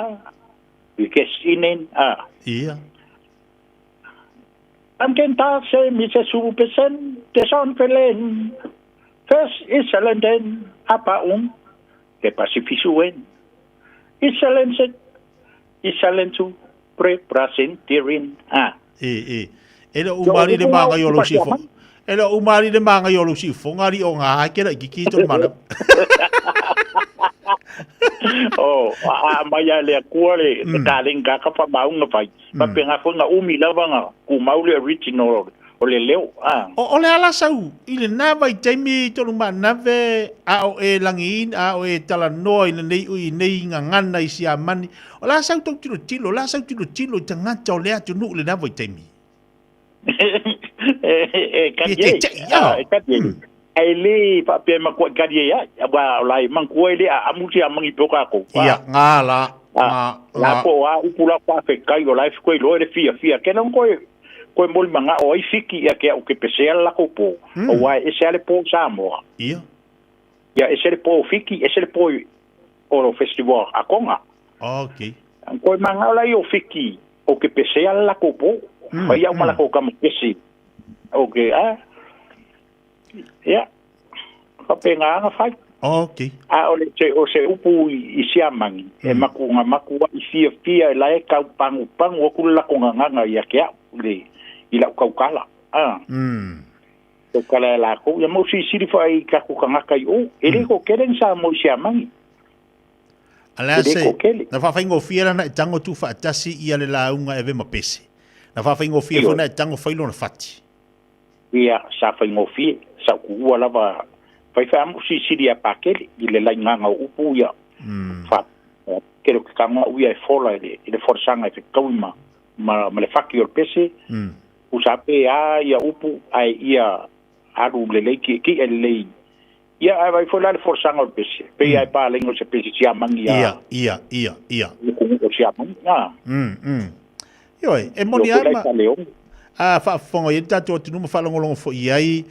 Speaker 4: I ke sinen, a.
Speaker 2: Ia.
Speaker 4: Am ken ta se mi se su pesen, te son felen. Fes iselenden, apa un, te pasifisuen. Iselenset, iselentu, pre prasentirin, a.
Speaker 2: E, e. E le umari le manga i o lo sifo. E le umari le manga i o lo sifo, ngari o ngā hai kera i kiki tō mana.
Speaker 4: Oh, a mai a le akua le mm. ka le nga ka fa maunga fai. Pa pe nga fo nga umi lava nga ku mau le original o le leo. Ah.
Speaker 2: O, o le ala sau, i le nā vai taimi tolu ma nave a o e langi a o e talanoa i lenei ui nei ngangana i Siamani. O la sau tau tilo tilo, la sau tilo tilo i tangata o le atunuu le nā vai taimi.
Speaker 4: E, e kari e, e kari e. Ai le faapea ma kua kari e ai, wa o lai mangkua e le a amu si amangi pe o kākou.
Speaker 2: Ia, ngā la, ngā,
Speaker 4: ngā. Po a upu la kwa fe kai o lai koe loe le fia fia. Ke nong koe koe moli manga o ai fiki ia ke au ke pesea la ko po. O wa e se ale po Samoa.
Speaker 2: Ia.
Speaker 4: Ia e se le po fiki, e se le po o lo festival a Konga.
Speaker 2: Okay.
Speaker 4: Koe manga o lai o fiki o ke pesea la ko po. Fai au mala ko kama pesi. O ke a. Ia. Whapenga anga whai.
Speaker 2: Okay.
Speaker 4: A o le te o se upu i, i siamangi. E maku nga maku wa i fia fia e lae kau pangu pangu aku le lako nganganga ia ke au le i lau kaukala. Ah. Kaukala e lākou. Ia mau sisiri wha i kaku kangaka i o. E le ko kelen sa mo i siamangi.
Speaker 2: A le a
Speaker 4: E le
Speaker 2: se,
Speaker 4: ko kele.
Speaker 2: na whawhaingofia rana e tango tu whaatasi i a le launga e ve mapese. Na whawhaingofia
Speaker 4: Ioe.
Speaker 2: fona e tango whailona whati.
Speaker 4: Ia, sa faigofie, sa ukuua lava faifai amu silisili ia Pakele i le laiganga o upu ia. Fa kele o ke kagoa uia e fola i le i le folasaga e fekaui ma ma ma le faki o le pese. Usa pe a ia upu ae ia alu lelei ki'eki'e lelei. Ia ae vaai foi la le folasaga o le pese. Pei ae palaiga o se pese siamagi
Speaker 2: a. Ia, ia, ia, ia.
Speaker 4: O siamagi, a.
Speaker 2: Ioe, e moni lava ma... A faafofoga i ai le tatou atunuu ma faalogologo foi i ai,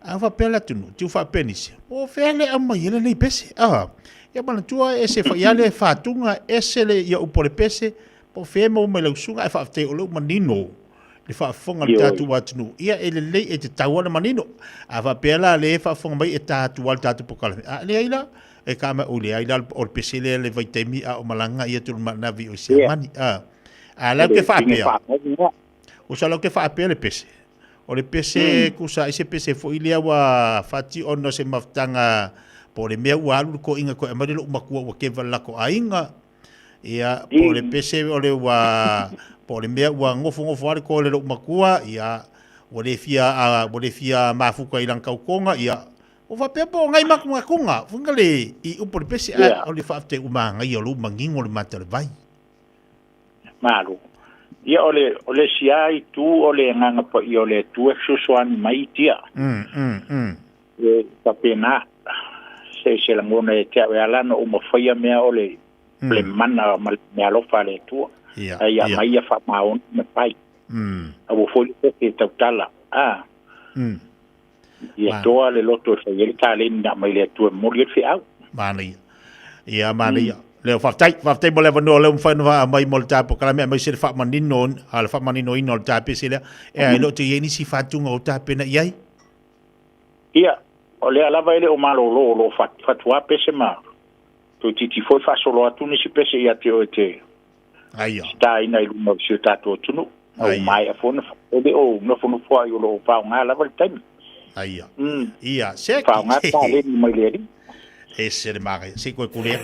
Speaker 2: a faapea le atunuu, tiu faapea nisi, o fea le aumai ai lenei pese? A, ia manatua e ese foi lava le fatuga, ese le ia upu o le pese, po o fea e maua mai lau susuga, ae faafetai o lea ua manino le faafofoga a le tatou atunuu. Ia e lelei e tatau lava ona manino. A faapea la le faafofoga mai e ta atu lava le tatou polokalame, a leai la, e ka mai, oi leai la o le pese lea le vaitaimi a o malaga ia Tulumaanavi o Siamani. A, a lau ke faapea, o sa lau ke faapea le pese. O le pese, kusa ai se pese foi lea ua fati ona o se mafutaga po o le mea ua alu le koiga koe aumai le lou makua ua keva le lako aiga. Ia, po o le pese o le ua, po o le mea ua gofogofo lava le koe o le lou makua, ia, ua le fia, ua le fia mafuta i lana tautoga, ia, Ua faapea po o ngai makumakuga, fuga le i upu o le pese, ae o le faafetai ua magaia o lou manino le mata o le vai.
Speaker 4: Malo. Ia o le o le isi lava itu o le Agaga Paia o le Atua e fesoasoani mai i tia. E faapena se se lagona ia te au e ala ona ou mafaia mea o le o le mana ma le meaalofa a le Atua. Ae ia aumai ia faamaoni ma fai. Aua foi le pepe e tautala. A. Ia toa le loto e fai ai le taleni na aumai le Atua e momoli ai le feau.
Speaker 2: Manaia. Ia, manaia. Leo, faafetai, faafetai mo le avanoa o lea ua mafai ona vaa mai mo le ta polokalame aemaise le faamanino, a le faamaninoina o le ta pese lea. E ai lo te i ai nisi faatuga o tapena i ai?
Speaker 4: Ia, o lea lava e le o malolo o lo o fatuā pese ma toeitiiti foi faasolo atu nisi pese ia te oe te
Speaker 2: Aia.
Speaker 4: sitaina i luma o si o tatou atunuu. A ua maea foi ona e le o nofonofo ai o lo o faaaoga lava le taimi.
Speaker 2: Aia. Ia, se ki.
Speaker 4: Faaaoga taleni mai le Alii.
Speaker 2: Ese le manaia. Se i koe kule.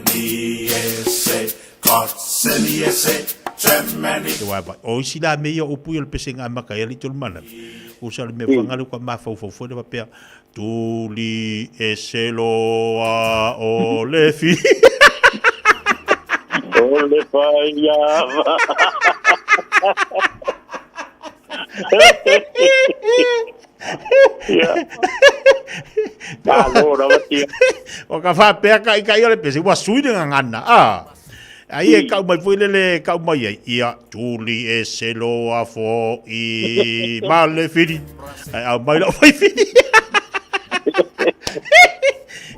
Speaker 2: Te waewae. O isi la mea ia o upu ia o le pesega amata ai alii tolu manawa. Usa le mea whangale ka mafaufau foi le faapea, Tuli ese loa o le fi.
Speaker 4: O le faiava. Ia. Malo lava tia.
Speaker 2: O ka faapea ka i ka i o le pese, ua sui le gagana. Ah. Ai e kau mai foi lele kau mai ai. Ia, tuli e se loa fo'i ma le fili. Ai au mai lau fai fili.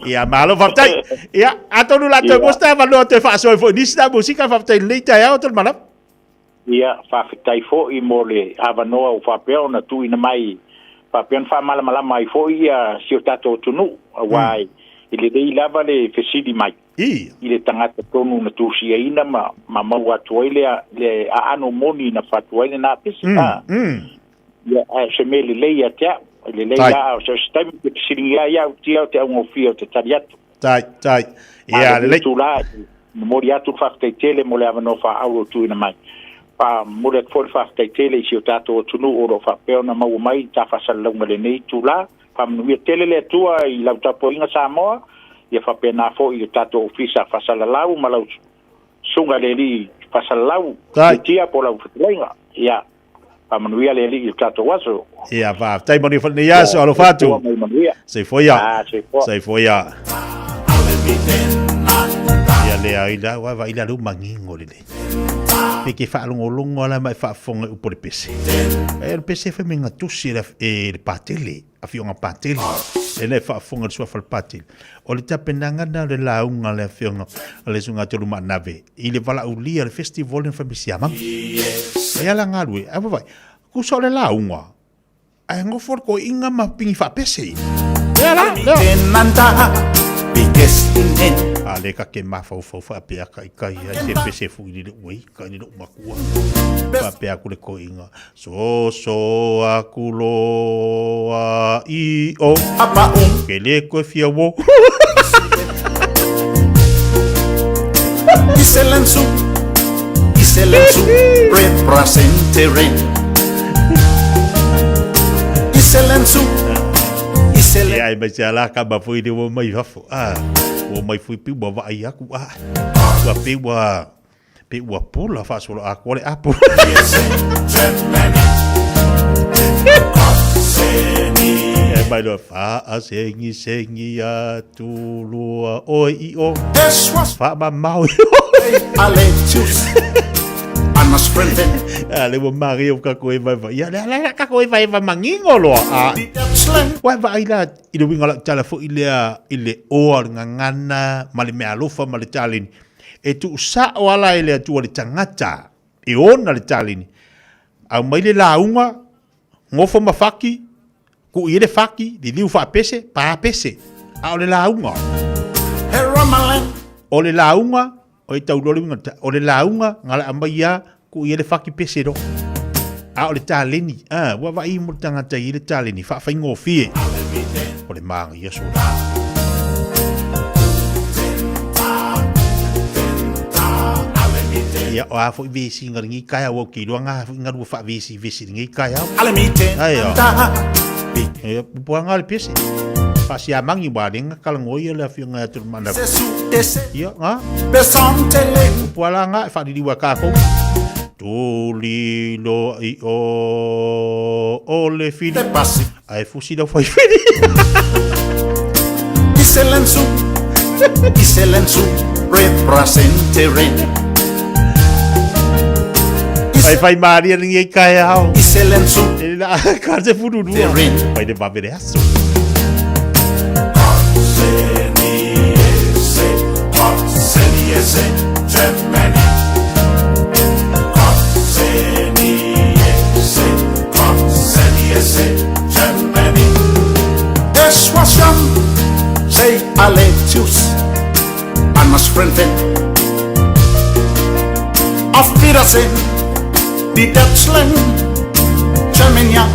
Speaker 2: Ia, malo faafetai. Ia, atonu la toe mosta avanoa toe faasoa ai foi nisi na musika faafetai i lenei taeao Tolumalama.
Speaker 4: Ia, faafetai foi mo le avanoa ua faapea ona tuuina mai, faapea ona faamalamalama ai foi ia si o tatou atunuu, aua e lelei lava le fesili mai i le tagata tonu na tusiaina ma, ma maua atu ai le, le aano moni na fatu ai lena pese. Ia, ae o se mea lelei ia te au. E lelei la, o se taimi te fesiligia ai au tia o te augofie o te tali atu.
Speaker 2: Tai, tai. Ia, lelei.
Speaker 4: Tula, momoli atu le faafetai tele mo le avanoa faaauro ua tuuina mai. Faamomoli atu foi le faafetai tele i si o tatou atunuu o lo o faapea ona maua mai ta faasalalauga i lenei itula. Faamanuia tele le Atua i lau tapuaiga Samoa, ia faapena foi i le tatou Ofisa Faasalalau ma lau Susuga i le Alii Faasalalau, Tia po o lau fetalaiga. Ia, Faamanuia le Alii i le tatou aso.
Speaker 2: Ia, faafetai manuia foi lenei aso, alofa atu. Soifua ia. Ah, soifua. Soifua ia. Ia le ai la wa vai la lu mangingo le le. Pe ke whaalongolongo ala mai whaafonga upo le pese. E le pese whai me ngatusi le, e le patele. Afioga Patele, e le faafofoga le suafa le Patele. O le tapenaga lena o le lauga a le afioga a le Susuga Tolu Maanave i le valaaulia le festival na fai mai Siamama. E ala galue, a vavai, kusa o le lauga, ae gofo le toeaiina ma pigi faapese. Lea la, lea. A le ka ke mafaufau faapea ka i kai ai se pese fui le ui ka i le makua. Faapea aku le toeaina, Soso aku loa i o. Ke le koe fia wo.
Speaker 1: Iselensu, representeren. Iselensu,
Speaker 2: Iselen. Ia, mai se ala ka ma foi le ua mai fafo. Ah, ua mai foi pi ua vaai aku. Ah, ua pe ua Pe ua pola faasolo atoa le apo. E mai loa faasegisegia atu loa oe i o. Faamamao i o. A le ua maria o kako e vai vai. Ia le ala kako e vai vai mangingo loa. A. Ua vaai la i le uiga o lau tala foi lea i le oa o le gagana ma le meaalofa ma le taleni. E tuusao ala e le Atua le tagata e ona le taleni. Aumai le lauga, gofo ma faki, kuʻu i ai le faki, liliu faapese, pa pese. A o le lauga. O le lauga, o e tau loa le uiga, o le lauga, na le aumai a, kuʻu i ai le faki pese loa. A o le taleni, a, ua vaai mo le tagata i le taleni, faafaigofie. O le māgaia solo. Ia, o a foi vesi nga lenei taeao au ke iloa nga foi nga lua faavesi vesi lenei taeao. Ai o. Ia, pupuanga le pese. Faasiamangi wa lenga kalagoia le afioga ia Tulumana. Ia, nga. Pupua la nga e faaliliu a kākou. Tuli loa i o o le fili. Ae fusi lau fai fili.
Speaker 1: Iselensu, Iselensu, representeren.
Speaker 2: Fai fai maria lenei taeao.
Speaker 1: Iselensu.
Speaker 2: E la ka te fururua. Fai le vave le aso.
Speaker 1: Auf Wiedersehen, die Deutschland, Germania.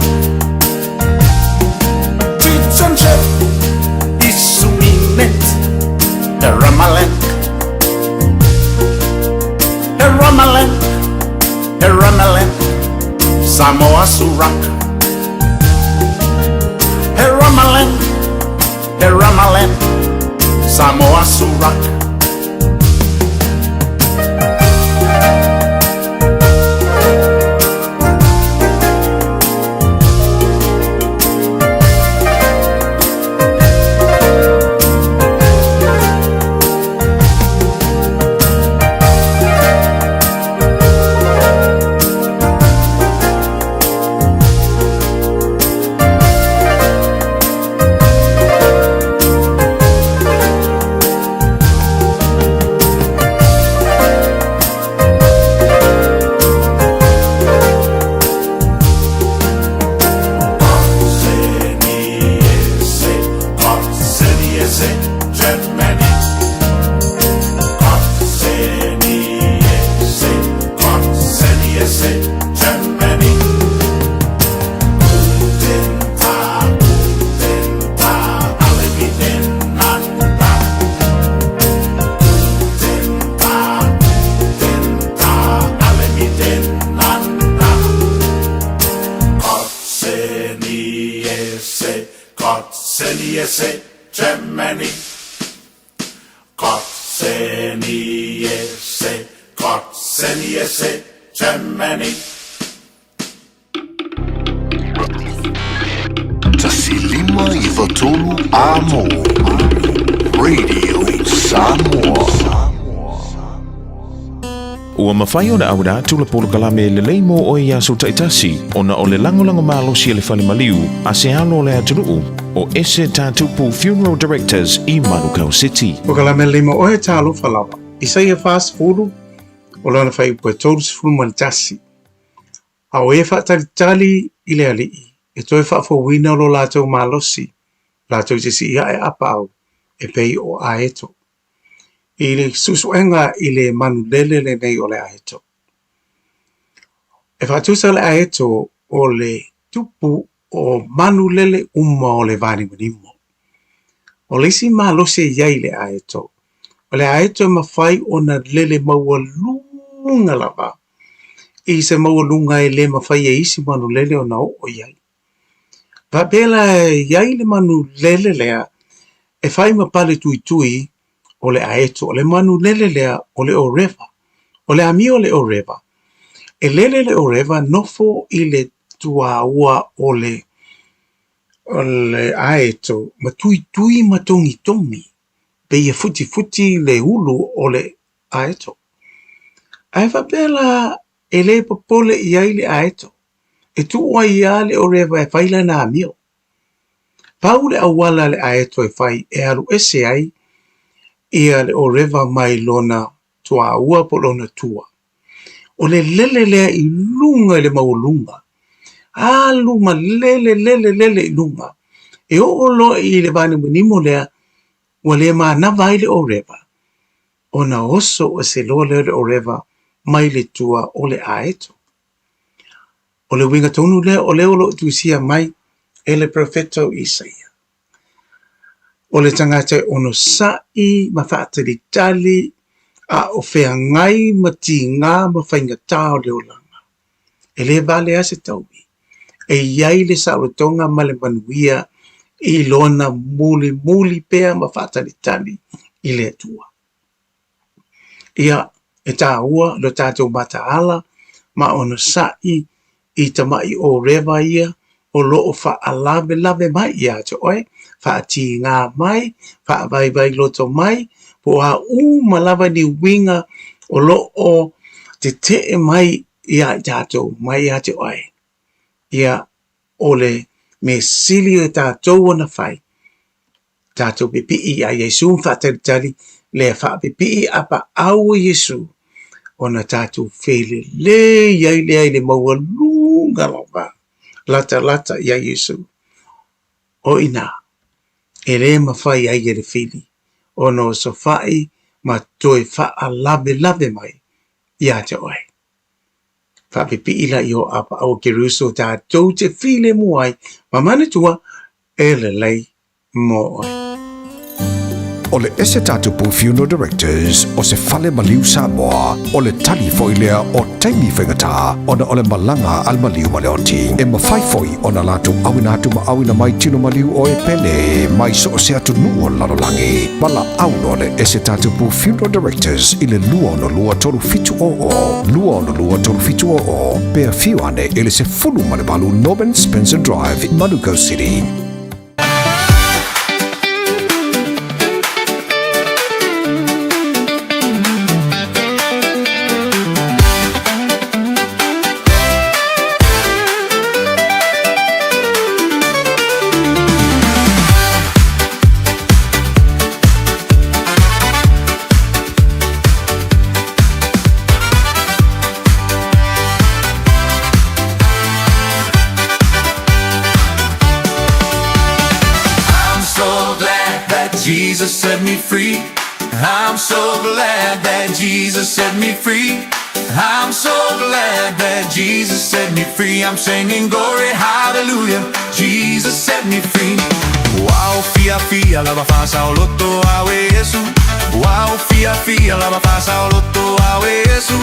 Speaker 1: Titsenchef, Isuminet, the Ramaland. The Ramaland, the Ramaland, Samoa Surak. The Ramaland, the Ramaland, Samoa Surak. se temani Kotseni se kotseni se temani
Speaker 6: 153 Amo Radio Samoa.
Speaker 15: Ua mafai ona auina atu le polokalame lelei mo oe i aso taitasi ona o le lagolago malosi a le fale maliu a se alo o le atunuu o Ese Tatupu Funeral Directors i Manukau City.
Speaker 22: Polokalame lelei mo oe talofa lava. Isaia 40, o lona fuaiupu e 31. A o e faatalitali i le Alii, e toe faafouina lo latou malosi, latou te sii ae apaau, e pei o aeto. I le suesuega i le manulele lenei o le aeto. E faatusa le aeto o le tupu o manulele uma o le vanimonimo. O le isi malosi e i ai i le aeto, o le aeto e mafai ona lele maualuga lava i se maualuga e le mafai e isi manulele ona oo i ai. Faapea la e i ai le manulele lea e fai ma pale tuitui o le aeto, o le manulele lea o le ōrewa. O le amio o le ōrewa, e lele le ōrewa nofo i le tuāua o le o le aeto ma tuitui ma togitogi, pei e futifuti le ulu o le aeto. Ae faapea la e le popole i ai le aeto, e tuu ai lava le ōrewa e fai lana amio. Pau le auala a le aeto e fai e alu ese ai ia le ōrewa mai lona tuāua po o lona tua. O le lele lea i luga i le maualuga, alu ma lele, lele, lele i luga, e oo loa i le vanimonimo lea ua le manava ai le ōrewa, ona oso ese loa lea o le ōrewa mai le tua o le aeto. O le uiga tonu lea o lea o lo o tusia mai e le perofeta o Isaia. O le tagata e onosai ma faatalitali a o feagai ma tigā ma faigata o le olaga. E le vale lava se taui e i ai le saolotoga ma le manuia i lona mulimuli pea ma faatalitali i le Atua. Ia, e tāua lo tātou mataala ma onosai i tamaʻi ōrewa ia o lo o faalavelave mai iā te oe, faatīgā mai, faavaivai loto mai, po o a uma lava ni uiga o lo o teteʻe mai iā i tātou, mai iā te oe. Ia, o le mea sili e tātou ona fai, tātou pipii iā Iesū ma faatalitali lea faapipii apaau o Iesū ona tātou felelei ai lea i le maualuga lava latalata iā Iesū. O inā, e le mafai ai e le fili ona osofaʻi ma toe faalavelave mai iā te oe. Faapipii la i o apaau o Keruso tātou te filemu ai ma manatua e lelei mo oe.
Speaker 7: O le Ese Tatupu Funeral Directors o se fale maliu Samoa, o le tali foi lea o taimi faigata ona o le malaga a le maliu ma le oti. E mafai foi ona latou auina atu ma auina mai tino maliu o e pele mai so o se atunuu o le lalolagi. Valaau loa le Ese Tatupu Funeral Directors i le 262 3700, 262 3700, pe afio ane i le 18 Norman Spencer Drive, Manukau City.
Speaker 1: I'm so glad that Jesus set me free. I'm so glad that Jesus set me free. I'm so glad that Jesus set me free. I'm singing glory, hallelujah. Jesus set me free. Ua ou fiafia lava faasaoloto au e Iesu. Ua ou fiafia lava faasaoloto au e Iesu.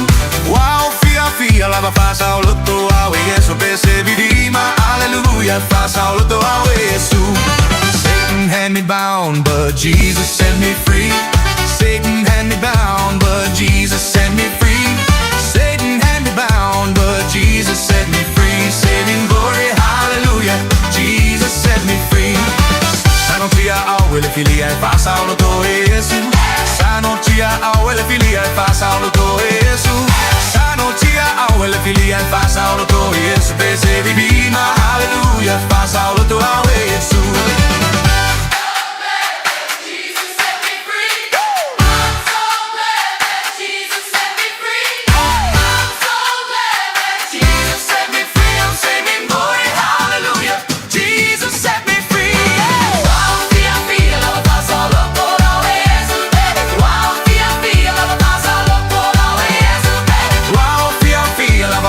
Speaker 1: Ua ou fiafia lava faasaoloto au e Iesu. Pese viviima, hallelujah, faasaoloto au e Iesu. Satan bound, but Jesus set me free. Satan had me bound, but Jesus set me free. Satan had me bound, but Jesus set me free. Saving glory, hallelujah. Jesus set me free. Sanotia au ele filia e fasaolo to Yesu. Sanotia au ele filia e fasaolo to Yesu. Sanotia au ele filia e fasaolo to Yesu. Pese vivima, hallelujah, fasaolo to au Yesu. Jesus set me free, I'm singing glory, hallelujah. Jesus set me free. Wow, fia, fia, lava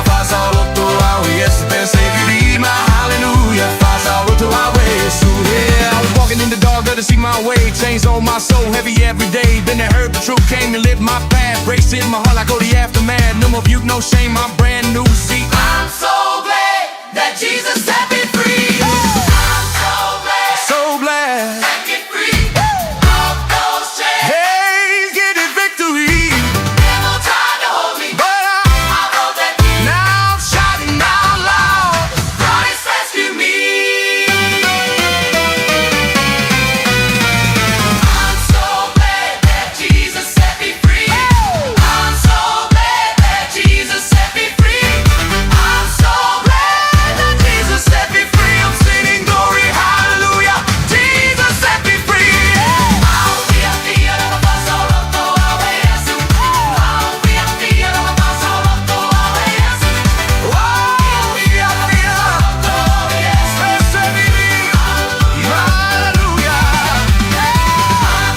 Speaker 1: fasaolo to au Yesu. Pese vivima, hallelujah, fasaolo to au Yesu. Yeah, I was walking in the dark, to see my way. Chains on my soul, heavy every day. Then I heard the truth came and lit my path. Racing my heart like oh the aftermath. No more rebuke, no shame, I'm brand new. See, I'm so glad that Jesus set me free. I'm so glad, so glad. Set me free. Of those chains. Hey, get it victory. Devil tried to hold me, but I wrote that key. Now I'm shouting out loud. Christ rescued me. I'm so glad that Jesus set me free. I'm so glad that Jesus set me free. I'm so glad that Jesus set me free. I'm singing glory, hallelujah. Jesus set me free. I'm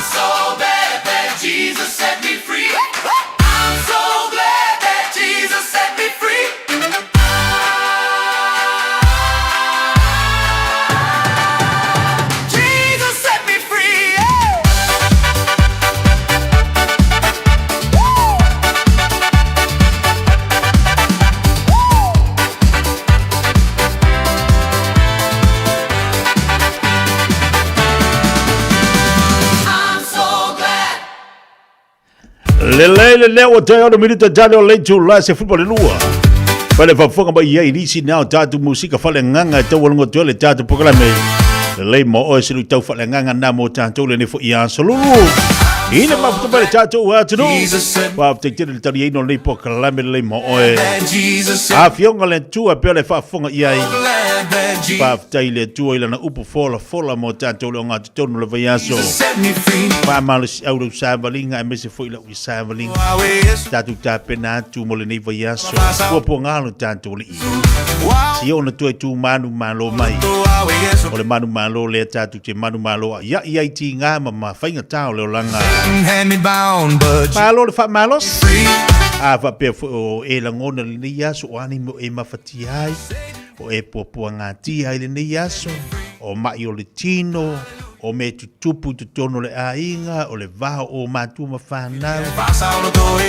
Speaker 1: so glad that Jesus set me free. I'm so glad that Jesus set me free. Jesus set me free. Yeah. I'm so glad.
Speaker 2: Lelei lelei ua toe ono minuta tale o leitu la se football lua. Fale fafoga mai ia irisi nao tātu musika fale nganga e tau alongo atu le tātu pokalame. Lelei mo oe se tau fale nganga nā mo tātou le nefo i asolulu. I le mafuta mai le tātou atunu. Wa te tele le tali eino lei pokalame lelei mo oe. A fionga le tua pea le faafofoga i ai. Faafetai i le Atua i lana upu folafola mo tatou le ogatotonu o le vaiaso. Faamalosiau lau savaliga aemaise foi lau savaliga. Tatou tapena atu mo lenei vaiaso. Puapuaga lo tatou Alii. Sia ona toe tu manumalo mai. O le manumalo lea tatou te manumalo ai ia i tiga ma mafaigata o le olaga. Malo le faamalosi. A faapea foi o e lagona lenei aso o a nei mea o e mafatia ai, o e puapuagatia ai lenei aso, o mai o le tino, o mea tutupu i totonu o le aiga, o le va o matua ma fanau,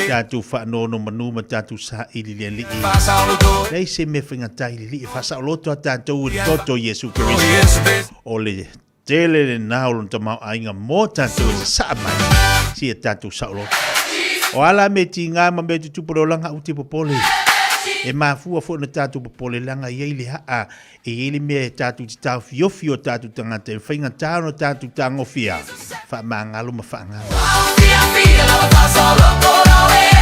Speaker 2: tatou faanonomanu ma tatou saili i le Alii. Leai se mea faigata i le Alii e faasaoloto a tatou i le toto o Iesu Keriso. O le tele lena o lona tamaoaiga mo tatou e sasaa mai, sia tatou saoloto. O a la mea tiga ma mea tutupu o le olaga u te popole, e mafua foi ona tatou popole leaga e i ai le aa, e i ai le mea e tatou te taofiofi o tatou tagata e faigata ona tatou tagofia, faamagalo ma faagalo.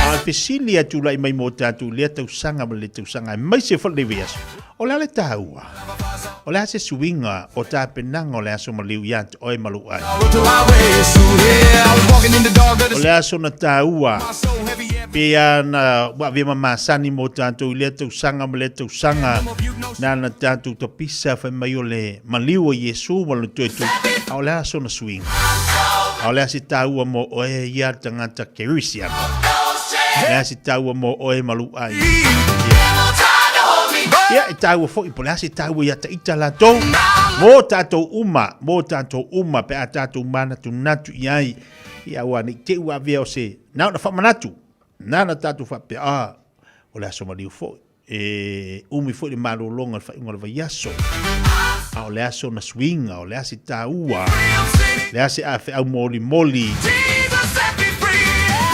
Speaker 2: A o le fesili a tulai mai mo tatou i lea tausaga ma le tausaga aemaise foi lenei vaiaso, o le a le taua? O le a se suiga o tapenaga o le aso maliu ia te oe ma lou aiga? O le aso na taua pe ana ua avea ma masani mo tatou i lea tausaga ma lea tausaga na na tatou tapisa fai mai o le maliu o Iesu ma lona toe tu a o le a sona suiga? A o le a se taua mo oe ia le tagata Kerisiano? O le a se taua mo oe ma lou aiga? Ia, e taua foi, po o le a se taua ia Taita latou, mō tātou uma, mō tātou uma, pe a tātou mānatunatu i ai, ia aua nei te ua avea o se, na ona whamanatu, nā na tātou whapea, ah, o le aso maliu foi. E umi foi le malologa i le faaiuga o le vaiaso. A o le a sona suiga, o le a se taua, le a se afeau molimoli.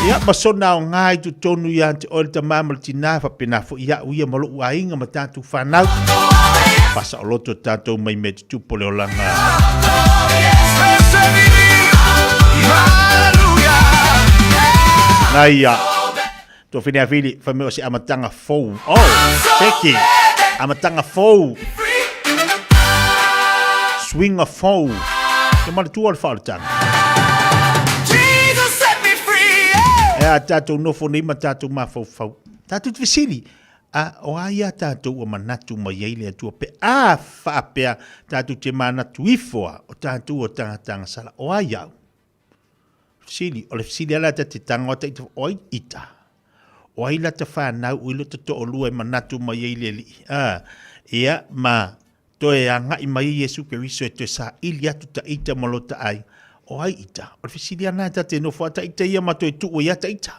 Speaker 2: Ia, ma sona aoga i totonu ia te oe le tamā ma le tinā, faapena foi iaʻu ia ma loʻu aiga ma tatou fanau. Faasaoloto tatou mai mea tutupu o le olaga. Naia. Tofine a Fili, fai mai o se amataga fou. Oh, seki. Amataga fou. Swinga fou. Te manatua o le whaoletanga. E a tātou nofo nei ma tātou mafaufau. Tātou te fesili, a o a ia tātou ua manatu mai ai le Atua pe a faapea tātou te manatu ifo a o tātou o tangata agasala o ai au. Fesili, o le fesili ala ta te tango ata i te o ai ita. O ai la ta whanau ui lo te to'olua e manatu mai ai le alii. A, ia, ma toe agai mai ai Iesu Keriso e toe saili atu ta ita ma lo ta ai. O ai ita? O le fesili ana ta te nofo ata ita ia ma toe tuu ai ata ita.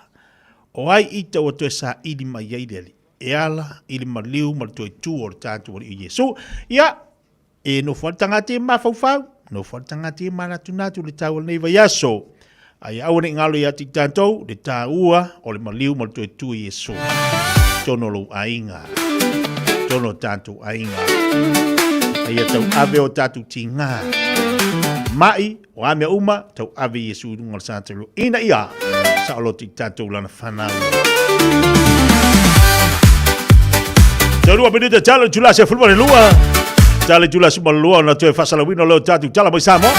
Speaker 2: O ai ita ua toe saili mai ai le alii. E ala i le maliu ma le toe tu o le tatou Alii o Iesu. Ia, E nofo ai le tagata e mafaufau, nofo ai le tagata e manatunatu i le tau o lenei vaiaso. A ia aua ne i galo ia te i tatou le taua o le maliu ma le toe tu i Iesu. Tonu o lou aiga, tonu o tatou aiga. A ia tauave o tatou tigā, ma'i, o a mea uma, tauave Iesu i luga o le satalo ina ia saoloto i tatou lana fanau. Tolu minute tala tula se fulma le lua. Tala tula se lua na toe fasalawina leo tatu tala mai Samoa.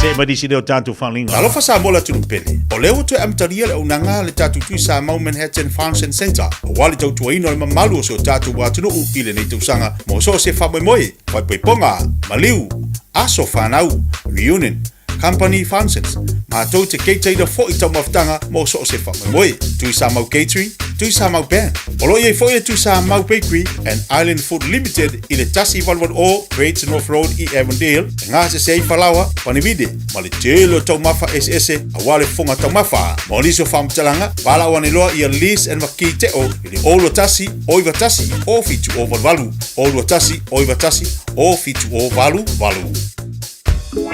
Speaker 2: Se mai disi leo tatu falinga.
Speaker 9: Alofa Samoa le atunuu pele. O lea ua toe amatalia le auaunaga a le tatou Tui Samoa Manhattan Function Centre aua le tautuaina o le mamalu o si o tatou atunuu i lenei tausaga mo so o se faamoemoe, faaipoipoga, maliu, aso fanau, reunion, Company Functions, matou te keiteina foi taumafataga mo so o se faamoemoe. Tui Samau Catering, Tui Samau Band. O lo o i ai foi le Tui Samau Bakery and Island Food Limited i le 188 Great North Road i Avondale, e gasese ai falaoa, panivide, ma le tele o taumafa eseese aua le fofoga taumafa. Mo nisi o faamatalaga, valaau ane loa ia Liz and Makii Teo i le 021 091 0788, 021 091 0788.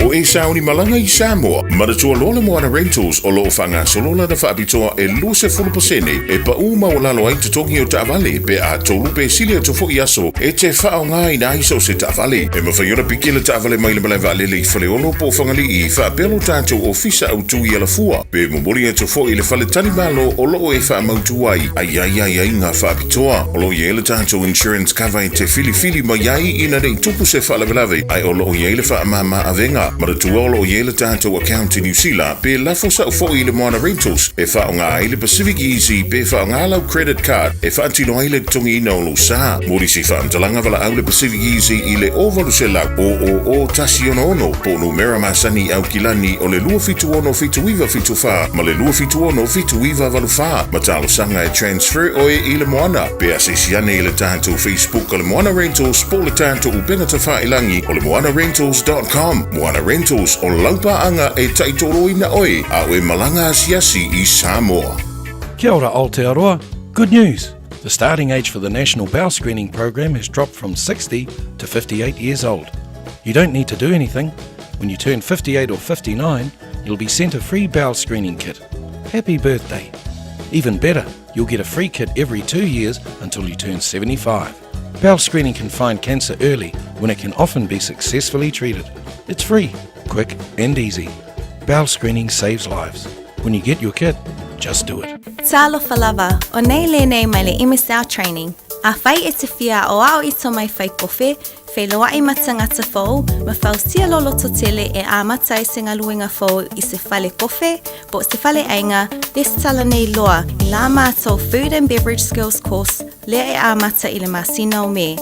Speaker 15: O e sauni malaga i Samoa, manatua loa le Moana Rentals o lo o faagasolo lana faapitoa e 20% e paʻū maualalo ai totogi o taavale pe a tolu pe sili atu foi aso e te faaaogaina ai so o se taavale. E mafai ona piki le taavale mai le malae vaalele i Faleolo po o Fagalii faapea lo tatou ofisa autu i Alafua pe momoli atu foi i le fale talimalo o lo o e faamautu ai aiaiaiaiga faapitoa. O lo o i ai le tatou insurance cover e te filifili mai ai ina ne i tupu se faalavelave ae o lo o i ai le faamama avega. Manatua o lo o i ai le tatou account i Niu Sila pe lafo sao foi i le Moana Rentals e faaaoga ai le Pacific Easy pe faaaoga lau credit card e faatino ai le totogiina o lou sa. Mo nisi faamatalaga valaau le Pacific Easy i le 0800 000 166 po o numera masani i Aukilani o le 276 7974 ma le 276 7984 ma talosaga e transfer oe i le Moana. Pe asiasi ane i le tatou Facebook o le Moana Rentals po o le tatou upega tafailangi o le moanarentals.com. Moana Rentals, o lau paaga e taitoloina oe a o e malaga asiasi i Samoa.
Speaker 10: Kia ora Aotearoa. Good news! The starting age for the National Bowel Screening Program has dropped from 60 to 58 years old. You don't need to do anything. When you turn 58 or 59, you'll be sent a free bowel screening kit. Happy birthday! Even better, you'll get a free kit every two years until you turn 75. Bowel screening can find cancer early when it can often be successfully treated. It's free, quick, and easy. Bowel screening saves lives. When you get your kit, just do it.
Speaker 21: Talofa lava, o nei lenei mai le MSL Training. Afai e te fia aoao i to mai fai kofe, feiloai ma tagata fou, ma fausia lou lototele e amata ai se galuega fou i se fale kofe, po o se fale aiga, lesitala nei loa i la matou Food and Beverage Skills Course lea e amata i le masina o Me.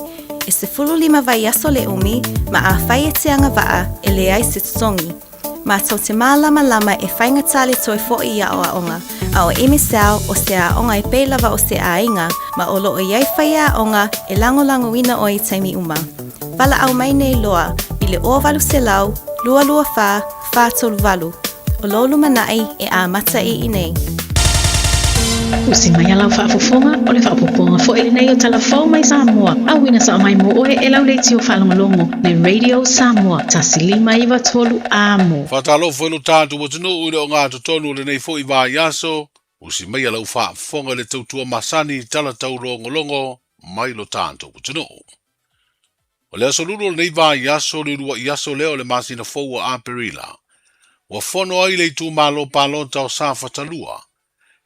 Speaker 21: E 15 vaiaso le umi, ma afai e te agavaa, e leai se totogi. Matou te mālamalama e faigata le toe foʻi i aʻoaʻoga, a ʻo MSL o se aoga e pei lava o se aiga, ma o lo o i ai faiaoga e lagolagoina ʻoe i taimi uma. Valaau mai nei loa i le 0800 224 438. O lou lumanai e amata i inei.
Speaker 12: Usi mai a lau faafofoga, o le faaopoopoga foi lenei o Tala Fou mai Samoa, auina sao mai mo oe e lau leitio faalogologo, le Radio Samoa 1593 Amo.
Speaker 9: Faatalofa i lo tatou atunuu i le ogatotonu o lenei foi vaiaso, usi mai a lau faafofoga i le tautua masani tala taulogologo mai lo tatou atunuu. O le aso Lulu o lenei vaiaso, le uluai aso lea o le masina fou o Aperila, ua fono ai le itumalo palota o Safata 2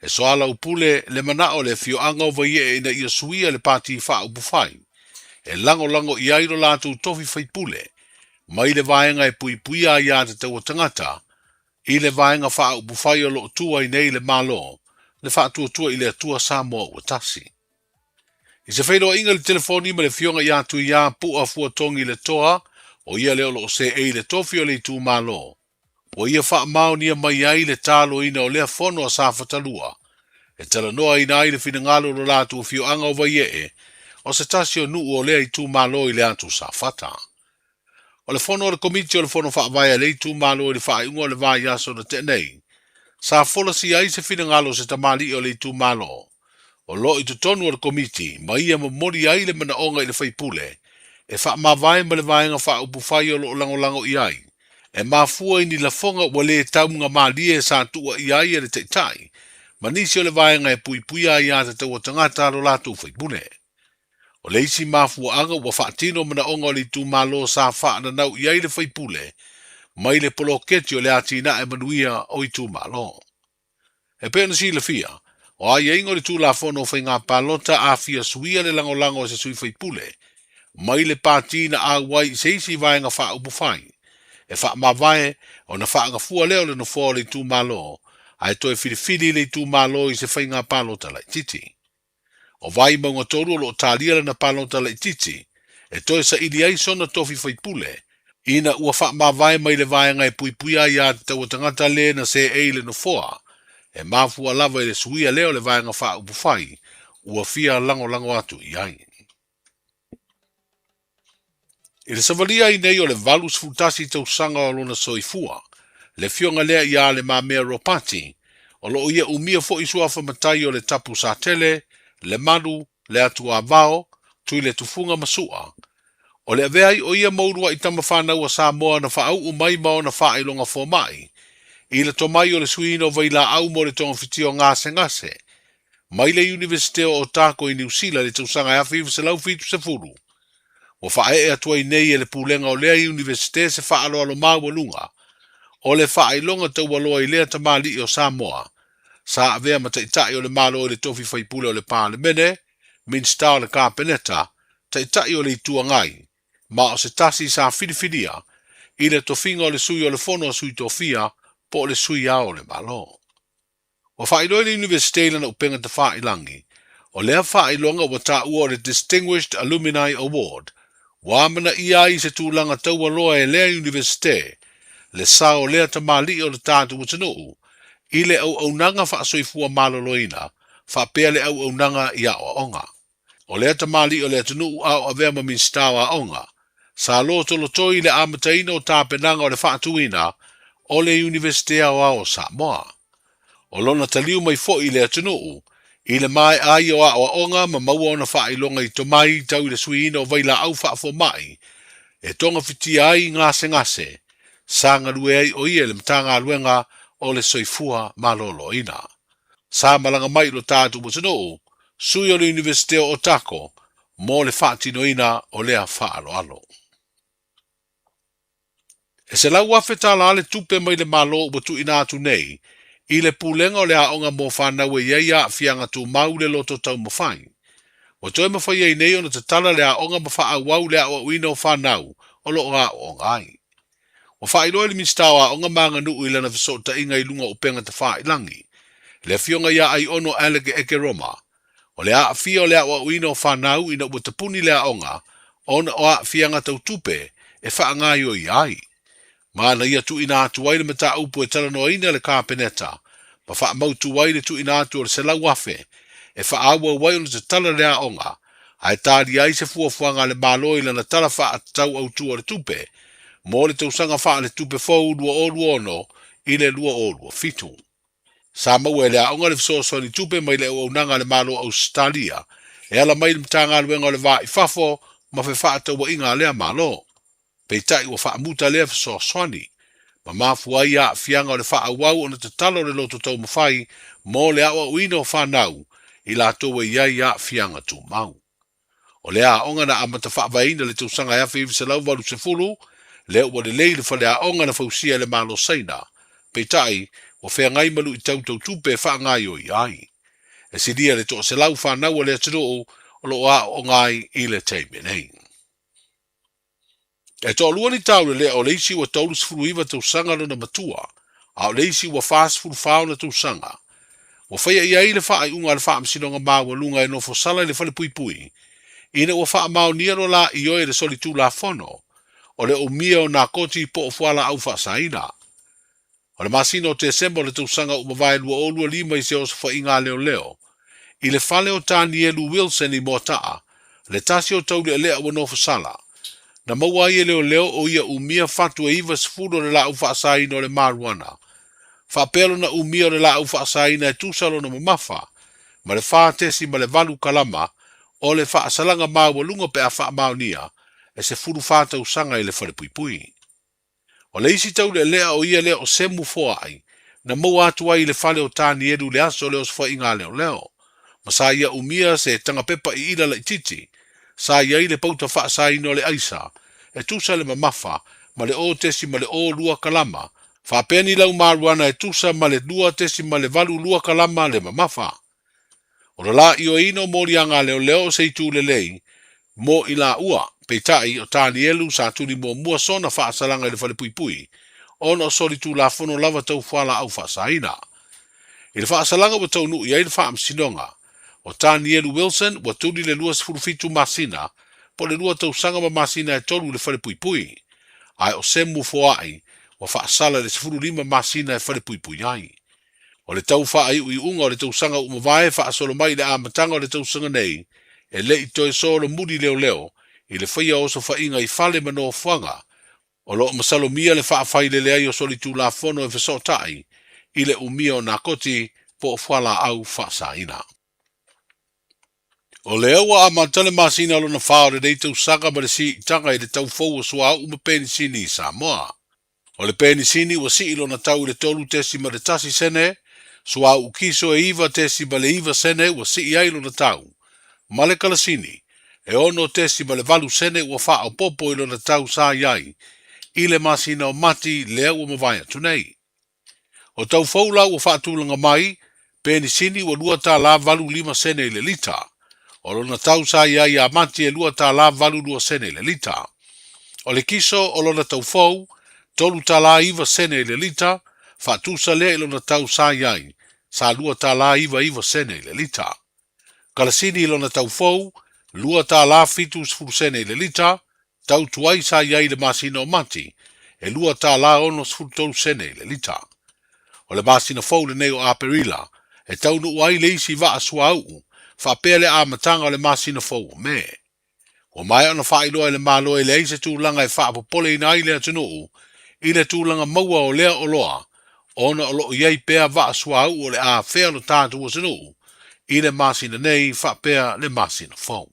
Speaker 9: e soalaupule le manao o le afioaga o Vaiee ina ia suia le Pati Faaupufai e lagolago i ai lo latou tofi faipule mai le vaega e puipuia aiatatau a tagata i le Vaega Faaupufai o lo o tu ai nei le Malo, le Faatuatua i le Atua Samoa Ua Tasi. I se feiloaiga i le telefoni ma le Afioga ia Tuiā Pu'a Fuatogi Letoa, o ia lea o lo o seei i le tofi o le itumalo, ua ia faamaonia mai ai le taloina o lea fono a Safata 2, e talanoaina ai le finagalo o lo latou afioaga o Vaiee, o se tasi o nuu o lea itumalo i le atu Safata. O le fono a le Komiti o le Fono Faavae a le itumalo i le faaiuga o le vaiaso na tea nei, sa folasia ai se finagalo o se tamalii o le itumalo o lo o i totonu o le Komiti ma ia momoli ai le manaoga i le faipule e faamavae ma le Vaega Faaupufai o lo o lagolago i ai e mafua i ni lafoga ua le taugamalie sa tuua i ai e le Taitai ma nisi o le vaega e puipuia aiatatau a tagata a lo latou faipule. O le isi mafuaaga ua faatino manaoga o le itumalo sa faananau i ai le faipule mai le poloketi o le atinae manuia o itumalo. E pei ona silafia, o aiaiga o le Tulafono o Faiga Palota a fia suia le lagolago a se sui faipule mai le pati na auai i se isi vaega faaupufai e faamavae ona faagafua lea o le nofoa o le itumalo ae toe filifili le itumalo i se faiga palota laitiiti. O Vaimauga 3 o lo o talia lana palota laitiiti e toe saili ai sona tofi faipule ina ua faamavae mai le vaega e puipuia aiatatau a tagata le na seei i le nofoa e mafua lava i le suia lea o le Vaega Faaupufai ua fia lagolago atu i ai. I le savalia ai nei o le 81 tausaga o lona soifua, le afioga lea ia Le Mamea Ropati, o lo o ia umia foi suafa matai o le Tapu Satele, Le Malu, Le Atuavao, Tuiletufuga ma Su'a. O le avea ai o ia ma uluai tama fanau a Samoa na faauu mai ma ona faailoga fomai i le tomai o le suiina o vailaau mo le togafitia o gasegase mai le Iunivesite o Otago i Niu Sila i le tausaga e 1970. Ua faaee atu ai nei e le pulega o lea Iunivesite se faaaloalo maualuga o le faailoga taualoa i lea tamalii o Samoa sa avea ma Taitai o le Malo i le tofi faipule o le Palemene, Minisita o le Kapeneta, Taitai o le Itu Agai, ma o se tasi sa filifilia i le tofiga o le Sui o le Fono a Sui Tofia po o le Sui Ao o le Malo. Ua faailoa e le Iunivesite i lana upega tafailangi, o lea faailoga ua taua o le Distinguished Alumni Award, ua amanaia ai i se tulaga taualoa e lea Iunivesite le sao o lea tamalii o le tatou atunuu i le auaunaga faasoifua maloloina faapea le auaunaga i aoaoga. O lea tamalii o le atunuu a o avea ma Minisita o Aoga, sa lotolotoi i le amataina o tapenaga o le faatuina o le Iunivesite Aoao o Samoa. O lona taliu mai foi i le atunuu, i le maea ai o aoaoga ma maua ona faailoga i tomai tau i le suiina o vailaau faafomai e togafitia ai gasegase, sa galue ai o ia i le Matagaluega o le Soifua Maloloina. Sa malaga mai i lo tatou atunuu, sui o le Iunivesite o Otago mo le faatinoina o lea faaaloalo. E $100,000 le tupe mai le Malo ua tuuina atu nei i le Pulega o le Aoga mo Fanau e i ai aafiaga tumau i le loto taumafai. Ua toe mafai ai nei ona tatala le aoga ma faaauau le aoaoina o fanau o lo o aooga ai. Ua faailoa e le Minisita o Aoga ma Aganuu i lana fesootaiga i luga o upega tafailangi, le Afioga ia Aiono Alec Ekeroma, o le aafia o le aoaoina o fanau ina ua tapuni le aoga ona o aafiaga tau tupe e faagaoioia ai. Ma na ia tuuina atu ai le mataupu e talanoaina le Kapeneta ma faamautu ai le tuuina atu o le $100,000 e faaauau ai ona tatala le aoga ae talia ai se fuafuaga a le Malo i lana Tala Faatatau Autu o le Tupe mo le tausaga faaletupe fou 2026 i le 2027. Sa maua e le aoga le fesoasoani tupe mai le auaunaga a le Malo o Ausetalia e ala mai i le Matagaluega o le Va i Fafo ma Fefaatauaiga a lea Malo. Peitai ua faamuta lea fesoasoani, ma mafua ai aafiaga o le faaauau ona tatalo le loto taumafai mo le aoaoina o fanau i latou e i ai aafiaga tumau. O lea aoga na amata faavaeina i le tausaga e 1980, lea ua lelei le faleaoga na fausia e le Malo Saina, peitai, ua feagai ma luitau tau tupe e faagaoioia ai. E silia le 100 fanau a le atunuu o lo o aooga ai i le taimi nei. E toalua ni taulelea, o le isi ua 39 tausaga lona matua, a o le isi ua 44 ona tausaga. Ua faia i ai le faaiuga a le Faamasinoga Maualuga e nofo sala i le falepuipui, ina ua faamaonia lo la ioe e le solitulafono o le umia o nakoti po o fualaau faasaina. O le masina o Tesema o le tausaga ua mavae 2025 i se osofaiga a leoleo i le fale o Tanielu Wilson i Moataa, le tasi o taulealea ua nofo sala. Na maua ai e leoleo o ia umia fatu e 90 o le laau faasaina o le marijuana. Faapea lona umia o le laau faasaina e tusa lona mamafa ma le 4.8 kalama o le faasalaga maualuga pe a faamaonia e 14 tausaga i le falepuipui. O le isi taulealea o ia lea o Semu Foai, na maua atu ai i le fale o Tanielu i le aso o le osofaiga a leoleo, ma sa ia umia se tagapepa iila laitiiti, sa i ai le pauta faasaina o le aisa, e tusa le mamafa ma le 0.02 kalama, faapea ni lau marijuana e tusa ma le 2.82 kalama le mamafa. O le la ioeina o moliaga a leoleo o se itu lelei mo i laua, peitai, o Tanielu sa tuli muamua sona faasalaga i le falepuipui ona o solitulafono lava tau fualaau faasaina. I le faasalaga ua taunuu i ai le faamasinoga, o Tanielu Wilson ua tuli le 27 masina po o le lua tausaga ma masina e tolu i le falepuipui, ae o Semu Foai ua faasala i le 15 masina e falepuipui ai. O le tau faaiuiuga o le tausaga ua mavae faasolo mai i le amataga o le tausaga nei, e le i toe solomuli leoleo i le faia o osofaiga i fale ma nofoaga o lo o masalomia le faafailele ai o solitulafono e fesootai i le umia o nakoti po o fualaau faasaina. O lea ua amata le masina lona fa o lenei tausaga ma le siitaga i le tau fou o suauu ma penisini i Samoa. O le penisini ua sii lona tau i le 3.1 sene, suauu kiso e 9.9 sene ua sii ai lona tau, ma le kalasini e 6.8 sene ua faaopoopo i lona tau sa i ai i le masina o Mati lea ua mavae atu nei. O tau fou la ua faatulaga mai, penisini ua $2.85 sene i le lita. O lona tau sa i ai ia Mati e $2.82 sene i le lita. O le kiso o lona tau fou, $3.09 sene i le lita, faatusa lea i lona tau sa i ai, sa $2.99 sene i le lita. Kalasini i lona tau fou, $2.70 sene i le lita, tau tuai sa i ai i le masina o Mati, e $2.63 sene i le lita. O le masina fou lenei o Aperila, e taunuu ai le isi vaa suauu, faapea le amataga o le masina fou o Me. Ua maea ona faailoa e le Malo e leai se tulaga e faapopoleina ai le atunuu i le tulaga maua o lea oloa ona o lo o i ai pea vaa suauu o le a afea lo tatou atunuu i le masina nei faapea le masina fou.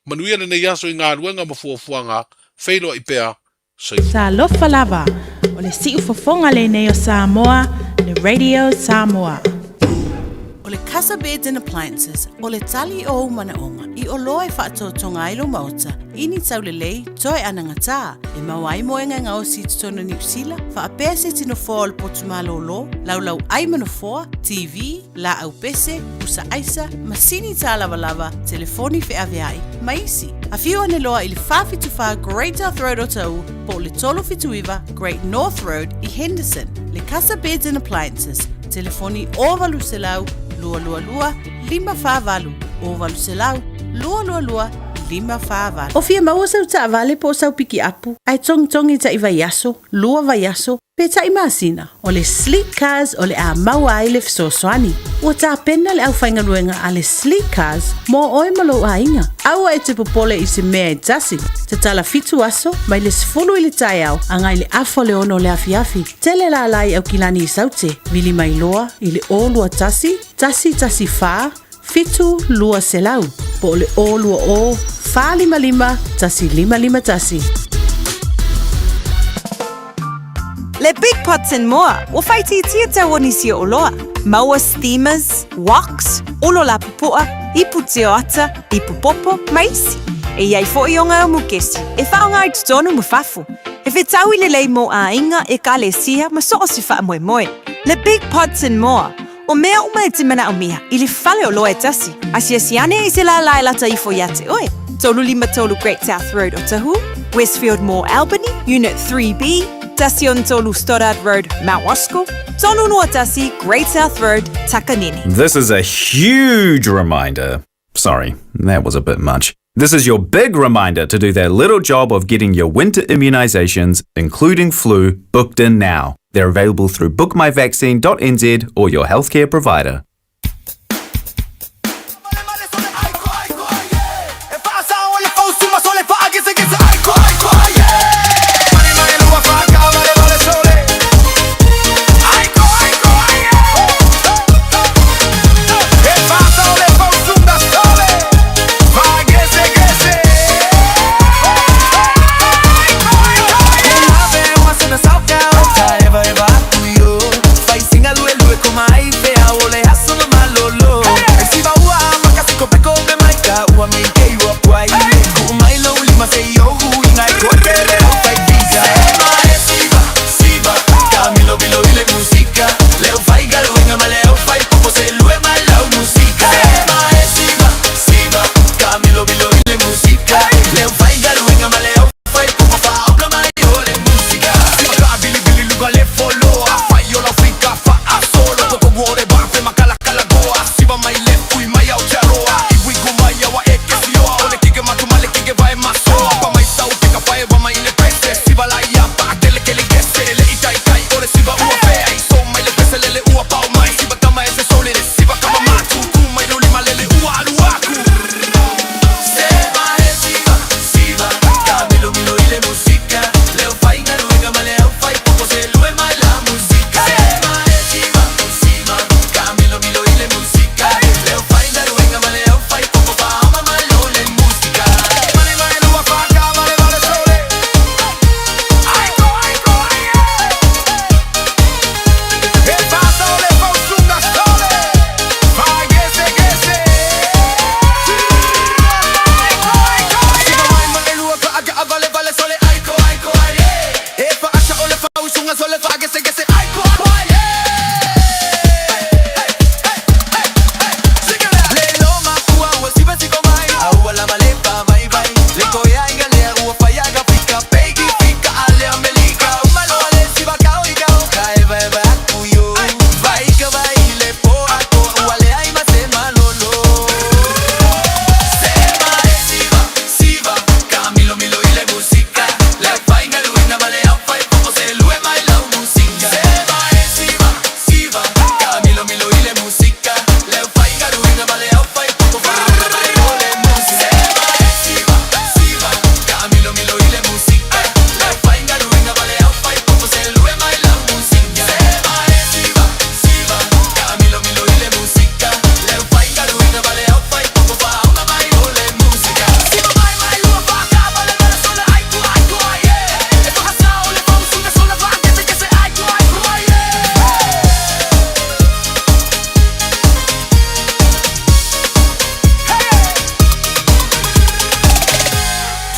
Speaker 9: Manuia lenei aso i galuega ma fuafuaga, feiloai pea, soifua.
Speaker 12: Talofa lava, o le siufofoga lenei o Samoa, le Radio Samoa.
Speaker 17: O le Casa Beds and Appliances, o le tali o ou manaoga i oloa e faatotoga ai lou maota i ni taulelei toe anagatā e maua ai moega e gaosi i totonu o Niu Sila, faapea se tino foa o le potu malōlō, laulau ai ma nofoa, TV, laau pese, pusa aisa, masini tālavalava, telefoni feaveai, ma isi. Afio ane loa i le 474 Great South Road Otahuhu po o le 379 Great North Road i Henderson. Le Casa Beds and Appliances, telefoni 0800 222 548, 0800 222 548. O fia maua sau taavale po o sau pikiapu, ae togitogi taʻi vaiaso, lua vaiaso. Peitai masina, o le Sleek Cars o le a maua ai le fesoasoani. Ua tapena le aufaigaluega a le Sleek Cars mo oe ma lou aiga. Aua e te popole i se mea e tasi. Tatala fitu aso, mai le 10 i le taeao agai i le afa o le 6 o le afiafi. Tele lala i Aukilani i Saute, vili mai loa i le 021 114 7200 po o le 020 455 1551.
Speaker 8: Le Big Pots and More, ua faaitiitia tau o nisi o oloa. Maua steamers, woks, olo lapupu'a, ipu tioata, ipu popo, ma isi. E i ai fo'i o gau mukesi e faaaoga i totonu ma fafo. E fetaui lelei mo aiga, ekalesia ma so o se faamoemoe. Le Big Pots and More, O mea uma e te manaʻomia i le fale oloa e tasi, asiasi ane i se lālā e lata ifo iā te oe. 353 Great South Road Otahuhu, Westfield Mall Albany, Unit 3B, 13 Stoddard Road, Mount Roskill, 321 Great South Road, Takanini.
Speaker 19: This is a huge reminder. Sorry, that was a bit much. This is your big reminder to do that little job of getting your winter immunisations, including flu, booked in now. They're available through bookmyvaccine.nz or your healthcare provider.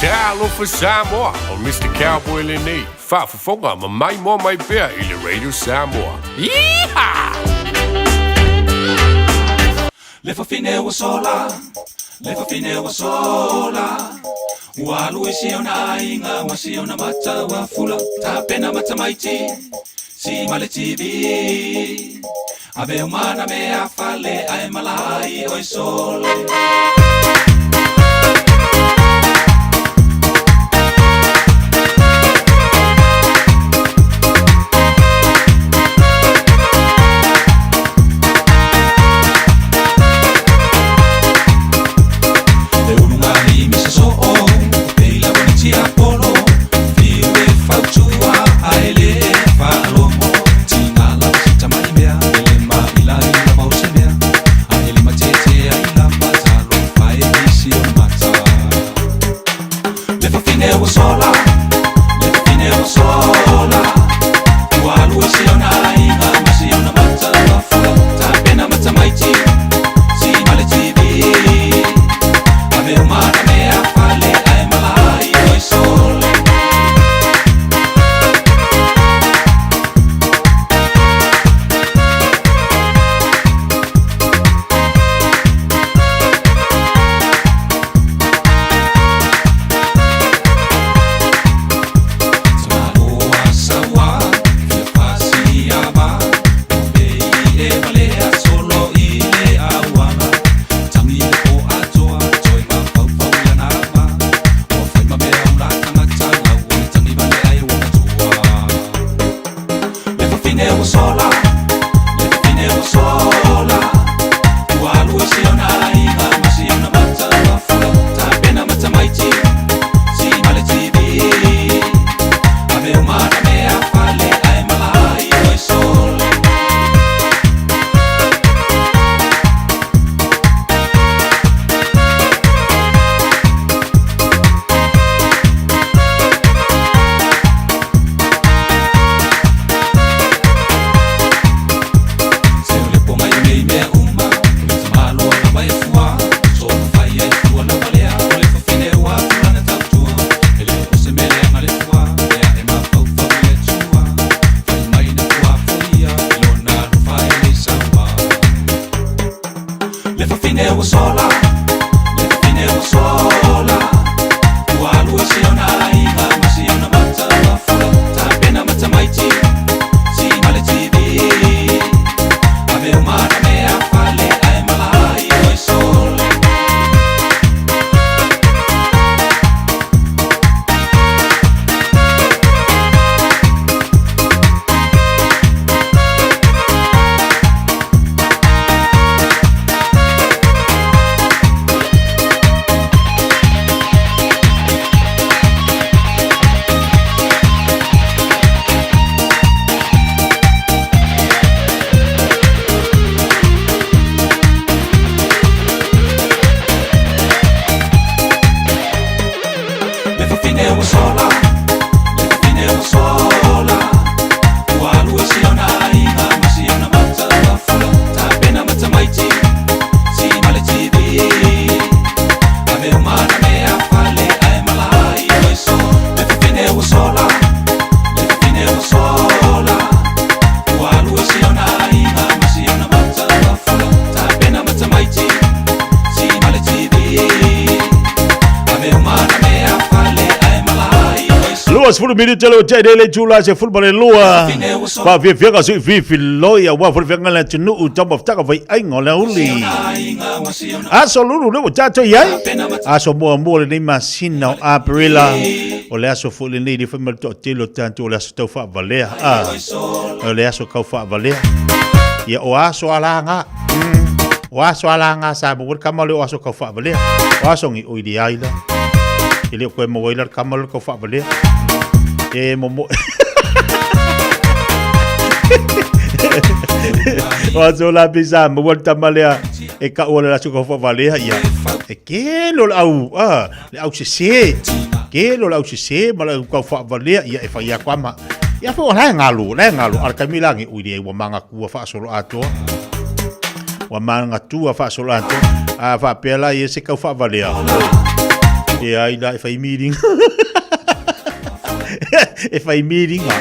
Speaker 13: Talofa Samoa, o Mr. Cowboy lenei, faafofoga ma maimoa mai pea i le Radio Samoa. Yeehaw!
Speaker 14: Le fafine ua sola, le fafine ua sola Ua alu i si ona aiga ma si ona mata ua fula Tapena ma tamaiti, si ma le TV Ave uma na mea fale ae malai oi sole fafine ua sola, le fafine ua sola. Ua alu i si ona aiga ma si ona mata ua fula. Tapena ma tamaiti, si ma le TV. Ave uma na mea fale ae malai oi sole. Le fafine ua sola, le fafine ua sola. Ua alu i si ona aiga ma si ona mata ua fula. Tapena ma tamaiti, si ma le TV. Ave uma na mea fale ae malai oi sole. Le fafine ua sola, le fafine ua sola. Ua alu i si ona aiga ma si ona mata ua fula. Tapena ma tamaiti, si ma le TV. Ave uma na mea fale ae malai oi sole. Le fafine ua sola, le fafine ua sola. Ua alu i si ona aiga ma si ona mata ua fula. Tapena ma tamaiti, si ma le TV. Ave uma na mea fale ae malai oi sole.
Speaker 2: 20 minute le o tele le tula se fulu ma le lua. Faafiafiaga sui fifiloi aua foi le feagaiga le atunuu taumafataga faiaiga o le auli. Aso lulu le ua tatou i ai. Aso muamua lenei masina o Aperila. O le aso foi lenei le fai ma le toatele o tatou o le aso tau faavalea. Ah, o le aso kau faavalea. Ia o aso alaga. O aso alaga sa mo le kama le o aso kau faavalea. O aso ngi oi le ai la. E le o koe maua ai la le kama le kau faavalea. E momo. O aso la pisa maua le tama lea e kau le aso kau faavalea ia. E kelo le au, ah, le au sese. Kelo le au sese ma le au kau faavalea ia e fai aku ama. Ia fo la ngalu, la ngalu al kami langi ui le ua manga kua faasolo atoa. Ua manga tua faasolo atoa. A faapea la ia se kau faavalea. E ai la e fai miringa. E fai miringa.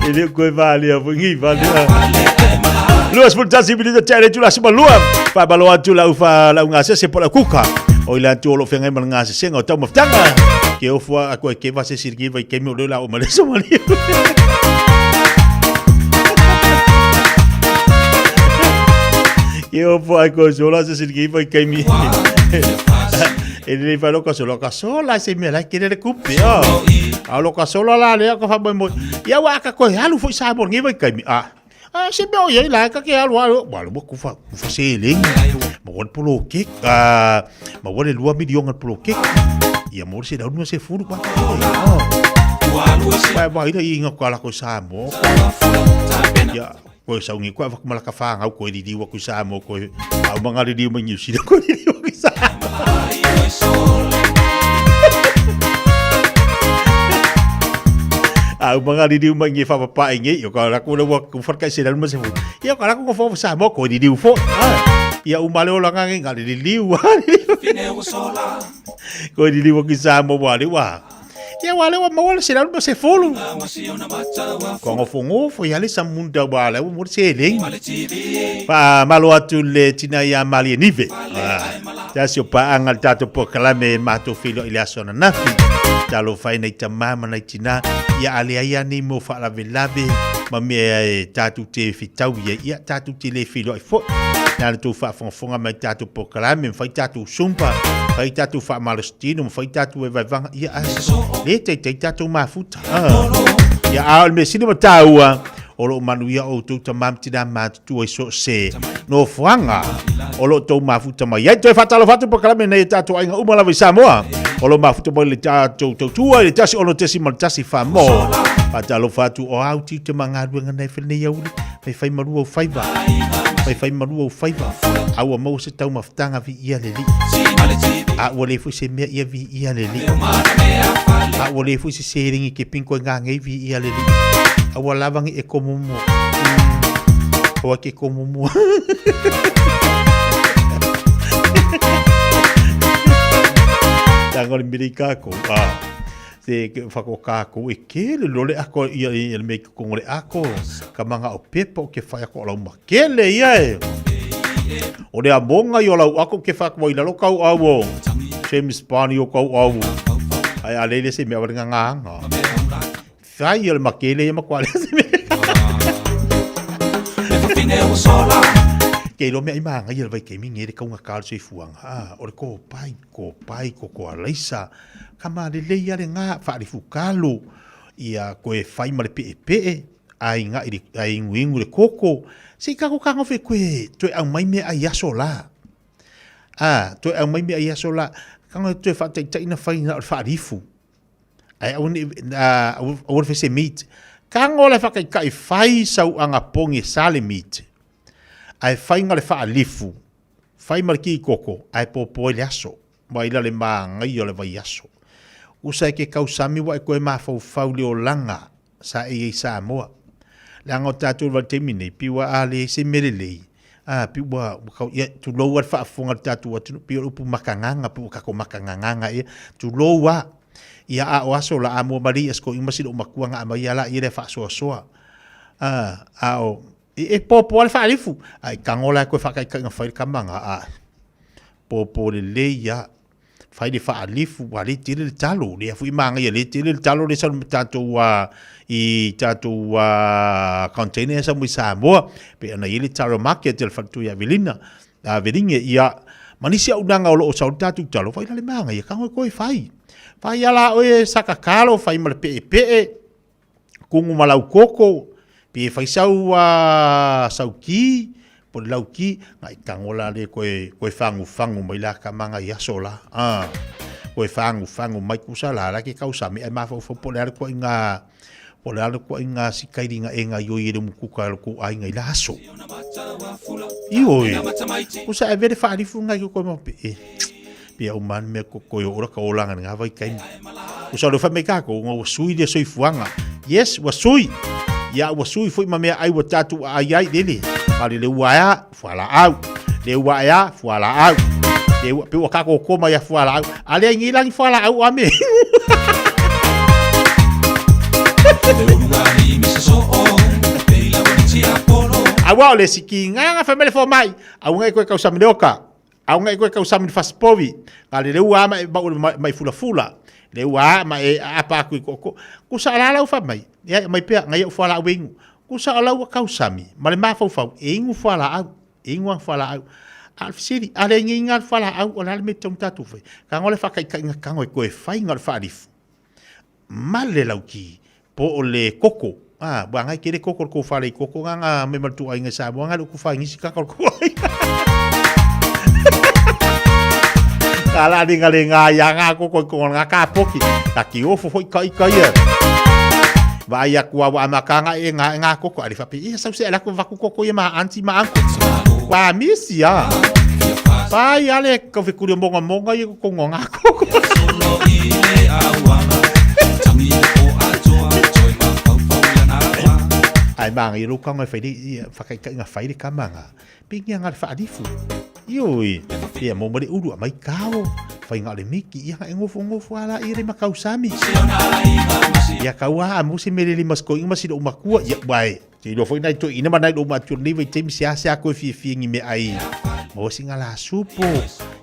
Speaker 2: E le koe valea foi ngi valea. 21 minuta tele tula sima lua. Faamalo atu lau fa lau gasese po lau kuka. O ila atu o lo whengai ma le gasesenga o taumafataga. Ke ofua a koe ke vase sirigi vai kemi o leo la o maleso maliu. Ke ofua a koe sola se sirigi vai kemi. E le fa loka sola ka sola se mea lai kere le kupe o. A loka sola la lea ka fa moi. Ia wa ka koe alu foi sa mo ngi vai kemi. A. A se mea o iai la ka ke alu alu. Wa lu ku fa ku fa se le. Ma wa polo ke. A ma wa le lua milionga polo ke. Ia mo se daunu se furu pa. Wa wa ila i nga ko ala ko sa mo. Ia koe saungi koe awak malaka whāngau koe ririwa koe Samoa koe au manga ririwa mai New Zealand koe ririwa koe Samoa. A uma nga liliu mai nge whapapae nge, o ka lako le ua kuwharka i se lalu ma se fu. Ia ka lako ko fo sa mo ko liliu fo. Ia uma le ola nga nge nga liliu. Ko liliu ki sa mo wa le wa. Ia wa le wa maua le se lalu ma se fulu. Ko ngofo ngofo ia le sa munda wa le mo se leng. Fa malo atu le tina ia mali e nive. Tasi o paanga le tatou polokalame e matou feiloai i le aso ananafi. Talofa ai nai tama ma nai tina, ia a leai a nei mo faalavelave ma mea e tatou te fetau i ai, ia tatou te le feiloai foi. Na le tou faafogafoga mai tatou polokalame, ma fai tatou zumba, fai tatou faamalositino, ma fai tatou vaevaevaga, ia a le taitai tatou mafuta. Ia a o le mea sili ma taua, O lo o manuia outou tama ma tina matutua i so o se nofoaga o lo o tou mafuta mai ai. Toe faatalofa atu polokalame nei e tatou aiga uma lava i Samoa. O lo o mafuta mai le tatou tautua i le 16.1 Samoa. Faatalofa atu o au tiute ma galuega nei fele nei auli. Fai fai malua o faiva. Fai fai malua o faiva. A ua maua se taumafataga viia le Alii. A ua le foi se mea ia viia le Alii. A ua le foi se seleni ke pinko e ngangei viia le Alii. A ua lava ni e komo mua. Aua ke komo mua. Tanga o le mele i kākou. Ah. Se ke whako kākou e kele lole ako ia ia le mei kongo le ako. Ka manga o pepa o ke whai ako o lau makele ia e. O le amonga i o lau ako ke whai ako i lalo kau au o. James Barney o kau au. Ai a leile se mea wale ngā ngā. Whai o le makele ia makua le se mea. Ke ilo mea i maanga ia le vai kemi nge le kaunga ka le soifuaga. Ah, o le kōpai, kōpai, koko alaisa. Ka malelei ia le ngā, whaarifukalo, ia koe whai ma le peepee, ai ngā i le, ai inguingu le koko. Se i kako ka ngofe koe, toe au mai mea ai aso la. Ah, toe au mai mea ai aso la. Ka ngofe toe whaataitai na whai na o le whaarifu. Ai aua ne aua le fese meat. Kago le whakaikai whai sau anga pongi sale meat. Ai whai nga le whaalifu. Whai ma le ki koko. Ai popo le aso. Mai la le maangai o le vai aso. Usa e ke kausami wa e koe mafaufau le olaga sa e i ai Samoa. Leaga o tatou i le vaitaimi nei, piua a leai se mea lelei, a piua ua kau, ia, tulou a le faafofoga a le tatou atunuu, pei o le upu makagaga, pe ua kako makagagaga ea, tulou a. Ia a o aso la a mua malie ia sikoiga ma sina ou matua na aumai a laia lea faasoasoa. A, a o, e, e popo a le faalifu, a i tago la e koe faataitaiga fai le kamaga, a popo lelei a. Fai le faalifu, ua le tele le talo. Lea foi manaia le tele le talo le sau tatou a i tatou a container sau mai Samoa. Pe ana i le taro market le faletua ia Avelina. Avelinge ia ma nisi auaunaga o lo o sau le tatou talo, fai la le manaia ka koe fai. Fai ala oe saka kalo, fai ma le peepee. Kugu ma lau koko, pe fai sau a sau ki, po le lau ki, nga i tango la le koe, koe fangu fangu mai la ka manga i aso la. Ah, koe fangu fangu mai kusa la la ke kau sami ai mafaufau po le ale koe nga po le ale koe nga sikairi nga e nga ioi e le mukuka lo ko ai nga i la aso. Ioi, kusa e vere whaarifu ngai ko koe mape e. Pia o man mea ko koe o ora ka olanga ngā vai kaimi. O sa whai mai kākou, ngā ua sui le soifuaga. Yes, ua sui. Ia ua sui foi ma mea ai ua tātou a ai ai lele. Pale le ua ea, fuala au. Le ua ea, fuala au. Le ua, pe ua kākou koma ia fuala au. A lea ngi langi fuala au a me. Aua o le siki nganga whamele fo mai. Au ngai koe kau samile oka. Au ngai koe kau sami fasipovi. Ka le ua ma ma ma i fulafula. Le ua ma e apa aku i koko. Ku sa la lau fa mai. Ia mai pea ngai au fuala au ingu. Ku sa lau kau sami. Ma le mafaufau e ingu fuala au. E ingu ang fuala au. A le fesili, a le ngi nga fuala au o la le me tong tatu fai. Ka ngole fa kai kai nga kango e koe fai nga le faalifu. Ma le lauki po o le koko. Ah, wa ngai kere koko ko fale koko nga nga me maltu ai nga sa mo nga ku fa ngisi ka ko ai. Ka la ni nga le nga ya nga ko ko nga ka poki. Ka ki ofo foi kai kai ia. Vai a kua wa makanga e nga nga koko ari fa pe ia sau se ala ko vaku koko ia ma anti ma anko. Wa misi ya. Pai ale ko fe kuri monga monga ia ko nga koko. manaia lou tago e fai le faataitaiga fai le tama na pei ni aga le faalifu. Ioe, ia mo ma le ulu aumai tao, faiga o le miki, ia na e nofonofo lava laia le matausami. Ia tau lava a maua se mea le lima sikoiga ma si lou matua, ia uae, ou te iloa foi nai toeaiina ma nai lou matua i lenei vaitaimi seasea toe fiafia i ni meaai, maua sina la supo,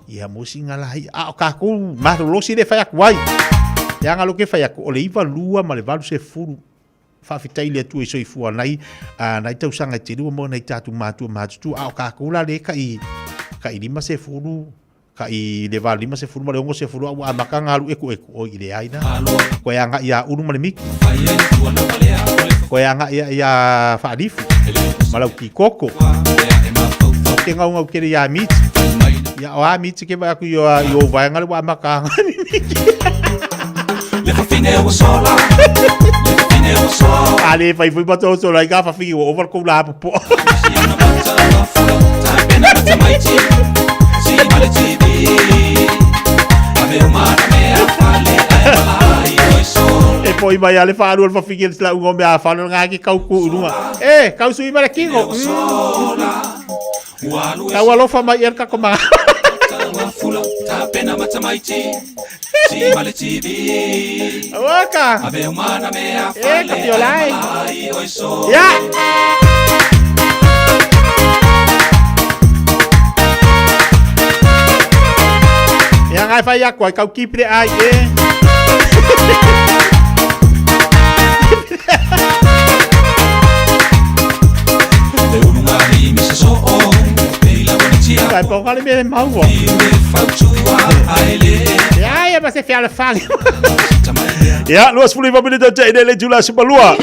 Speaker 2: ia maua sina la i'a, a o tatou malolosi lea e fai atu ai. Leaga lea ou te fai atu, o le 92 ma le 80 Faafetai i le Atua i soifua nai a nai tausaga e tele ua maua nai tatou matua matutua a o tatou la lea tai tai 50 tai le 8 50 ma le 60 a ua amata ona alu ekueku oi i leai la toe agai ia Ulu ma le Miki toe agai ia ia Faalifu ma lau Kikoko ou te gaugau tele ia Miti ia o a Miti ke vaai atu i o vaega le ua amata agai Miki
Speaker 14: Le fafine ua sola Le fafine ua sola
Speaker 2: A le fai foi ma tō sola i ka whawhingi ua ova le kou la popoa. E poi mai a le whālua le whawhingi le tla unga o mea a whālua ngā ki kau ku urunga. E, kau sui ma le kingo. Tau alofa mai e le kako ma. Waka. E, ka fiola e. Ia. Ia ngai whai aku ai kau kipre ai e. Vai pôr le mea maua. Ia, ia, ma se fia le fale. Ia, 29 minute te ine le tula simalua.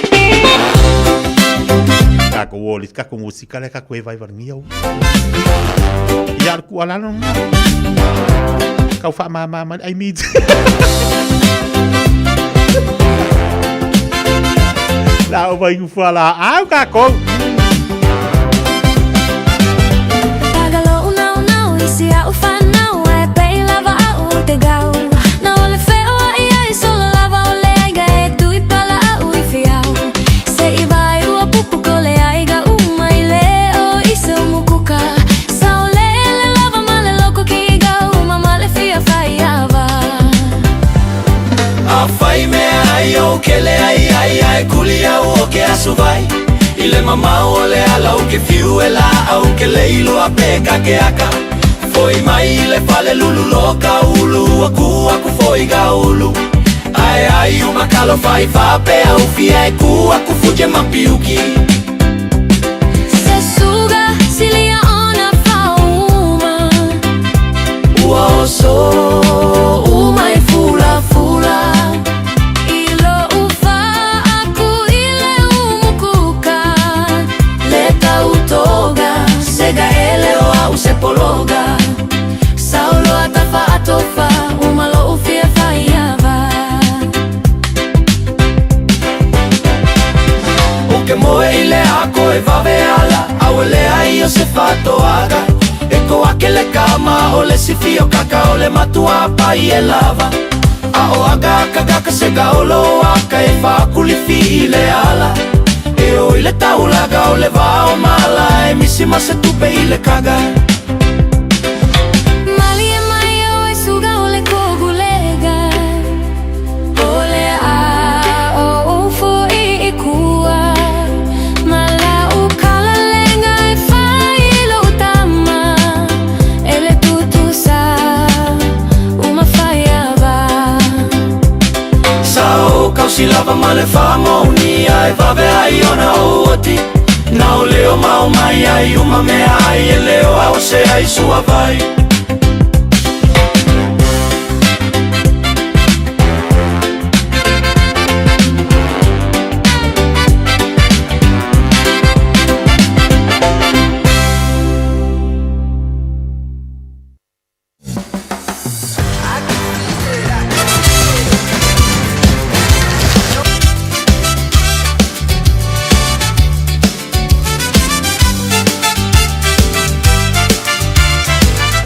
Speaker 2: Kako woli, kako musika le kako e vai varangia u. Ia, le kua lalo nga. Kau wha ma ma ma ai miti. La o vai ufua la au kako.
Speaker 14: Afai mea ai o kele ai ai ai kuli au o ke asu vai I le mamao o le ala o ke fiu e la au ke leilo a pe ka ke aka Foi mai i le fale lulu loka ulu aku aku foi ga ulu Ai ai uma kalo fai fa pe au fia e ku aku fuje mapiuki
Speaker 11: Se suga silia ona fauma
Speaker 14: Ua oso uma i fula fula
Speaker 11: I lou faaku i le umukuka
Speaker 14: Le tautoga sega ele o au se pologa
Speaker 11: Saulo atafa atofa uma lou fia faiava
Speaker 14: O ke moe i le ako e vave ala Au e lea i o se fatoaga E ko ake le kama o le sifi o kaka o le matua pai e lava A o aga aka gaka se gaolo aka e whakulifi i le ala E o i le taulaga o le vao mala E misi ma se tupe i le kaga
Speaker 11: Malie mai o e suga o le kogulega O le a o ufo i i kua Ma la ukalalenga e fai lo tama E le tutusa uma faiava
Speaker 14: Sa o kausi lava ma le whamonia E vave ai ona o oti Na o leo mau mai ai uma mea ai E leo au se ai sua vai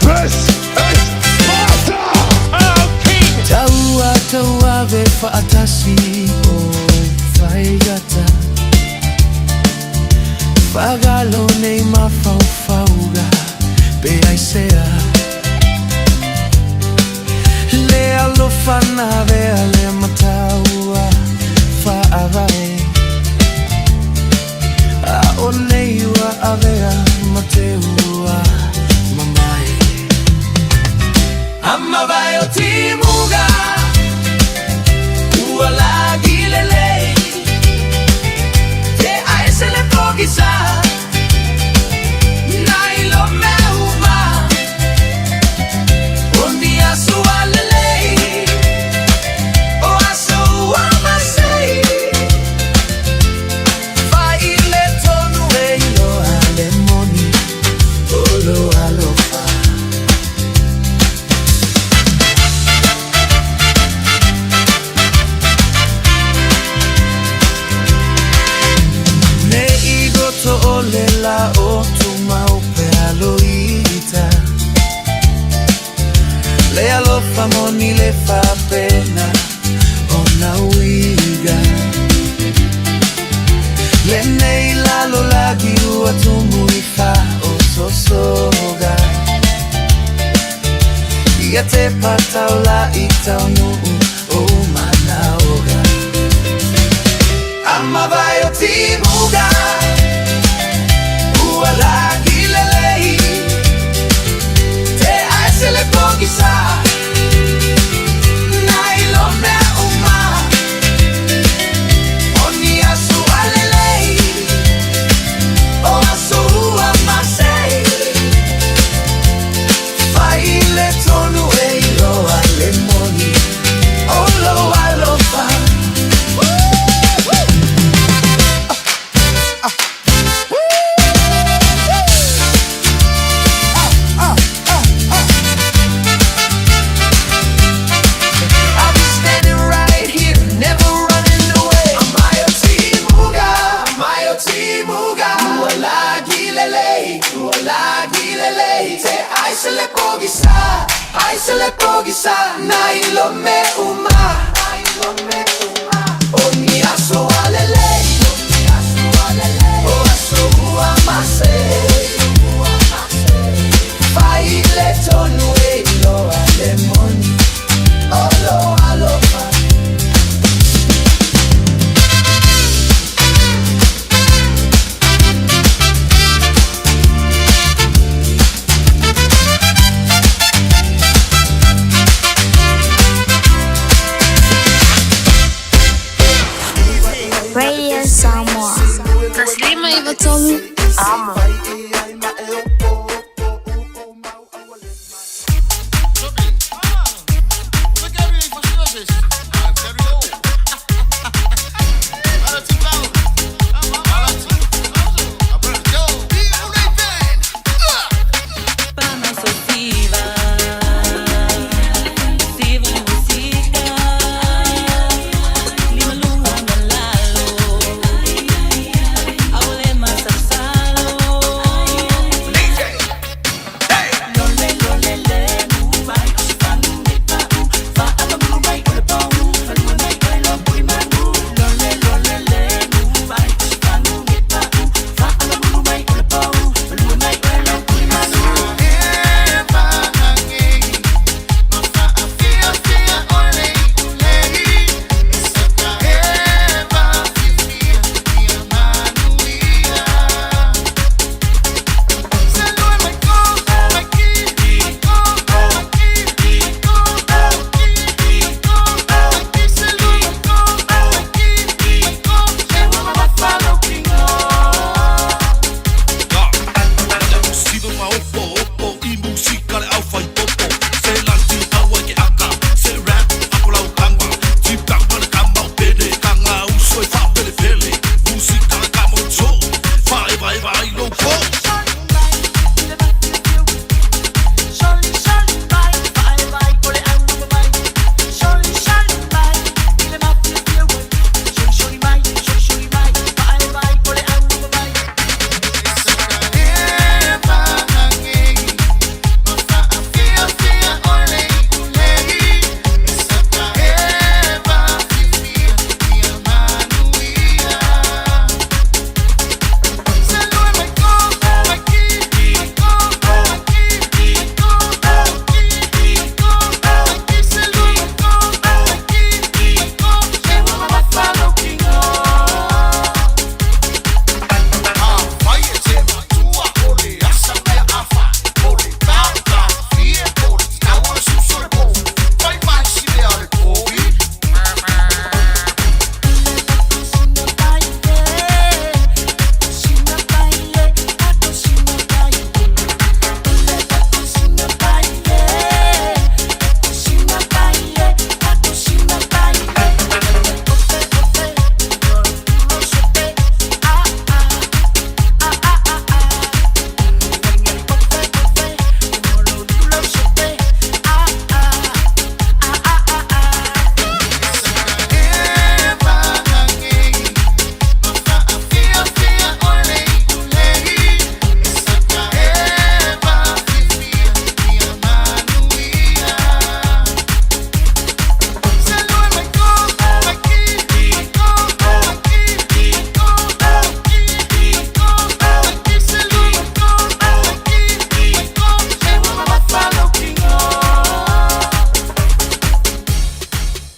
Speaker 1: This is Sparta!
Speaker 16: Taua tauave faatasi o faigata. Fagalo nei mafaufauga pe aisea Le alofa na vea le mataua faavae A o nei ua avea ma te ua mamae Amavae o timuga ua lagi lelei Te aese le pogisa na ilo mea uma O ni aso a lelei O aso ua masei Fai le tonu e iloa le moni O lo alofa. Ne i goto o le la o tumau pe aloita Le alofa moni le fapena o na uiga Le nei lalo lagi ua tumu i fa o sosoga Ia te patau la i tau nuu o manaoga Amavae o timuga ua lagi lelei Te aese le pogisa na ilo mea uma O ni aso a lelei O aso ua masei Fai le tonu e iloa le moni O lo alofa. I'll be standing right here, never running away. Amayo Timuga, Amayo Timuga. Ua lagi lelei, ua lagi lelei. Te aise le pogisa, aise le pogisa. Na ilo me uma, na ilo me uma. O ni aso a lelei, o aso ua masei. Fai le tonu e iloa le moni. O lo alofa.
Speaker 18: Radio Samoa. 593 Amo.
Speaker 16: Masasalo.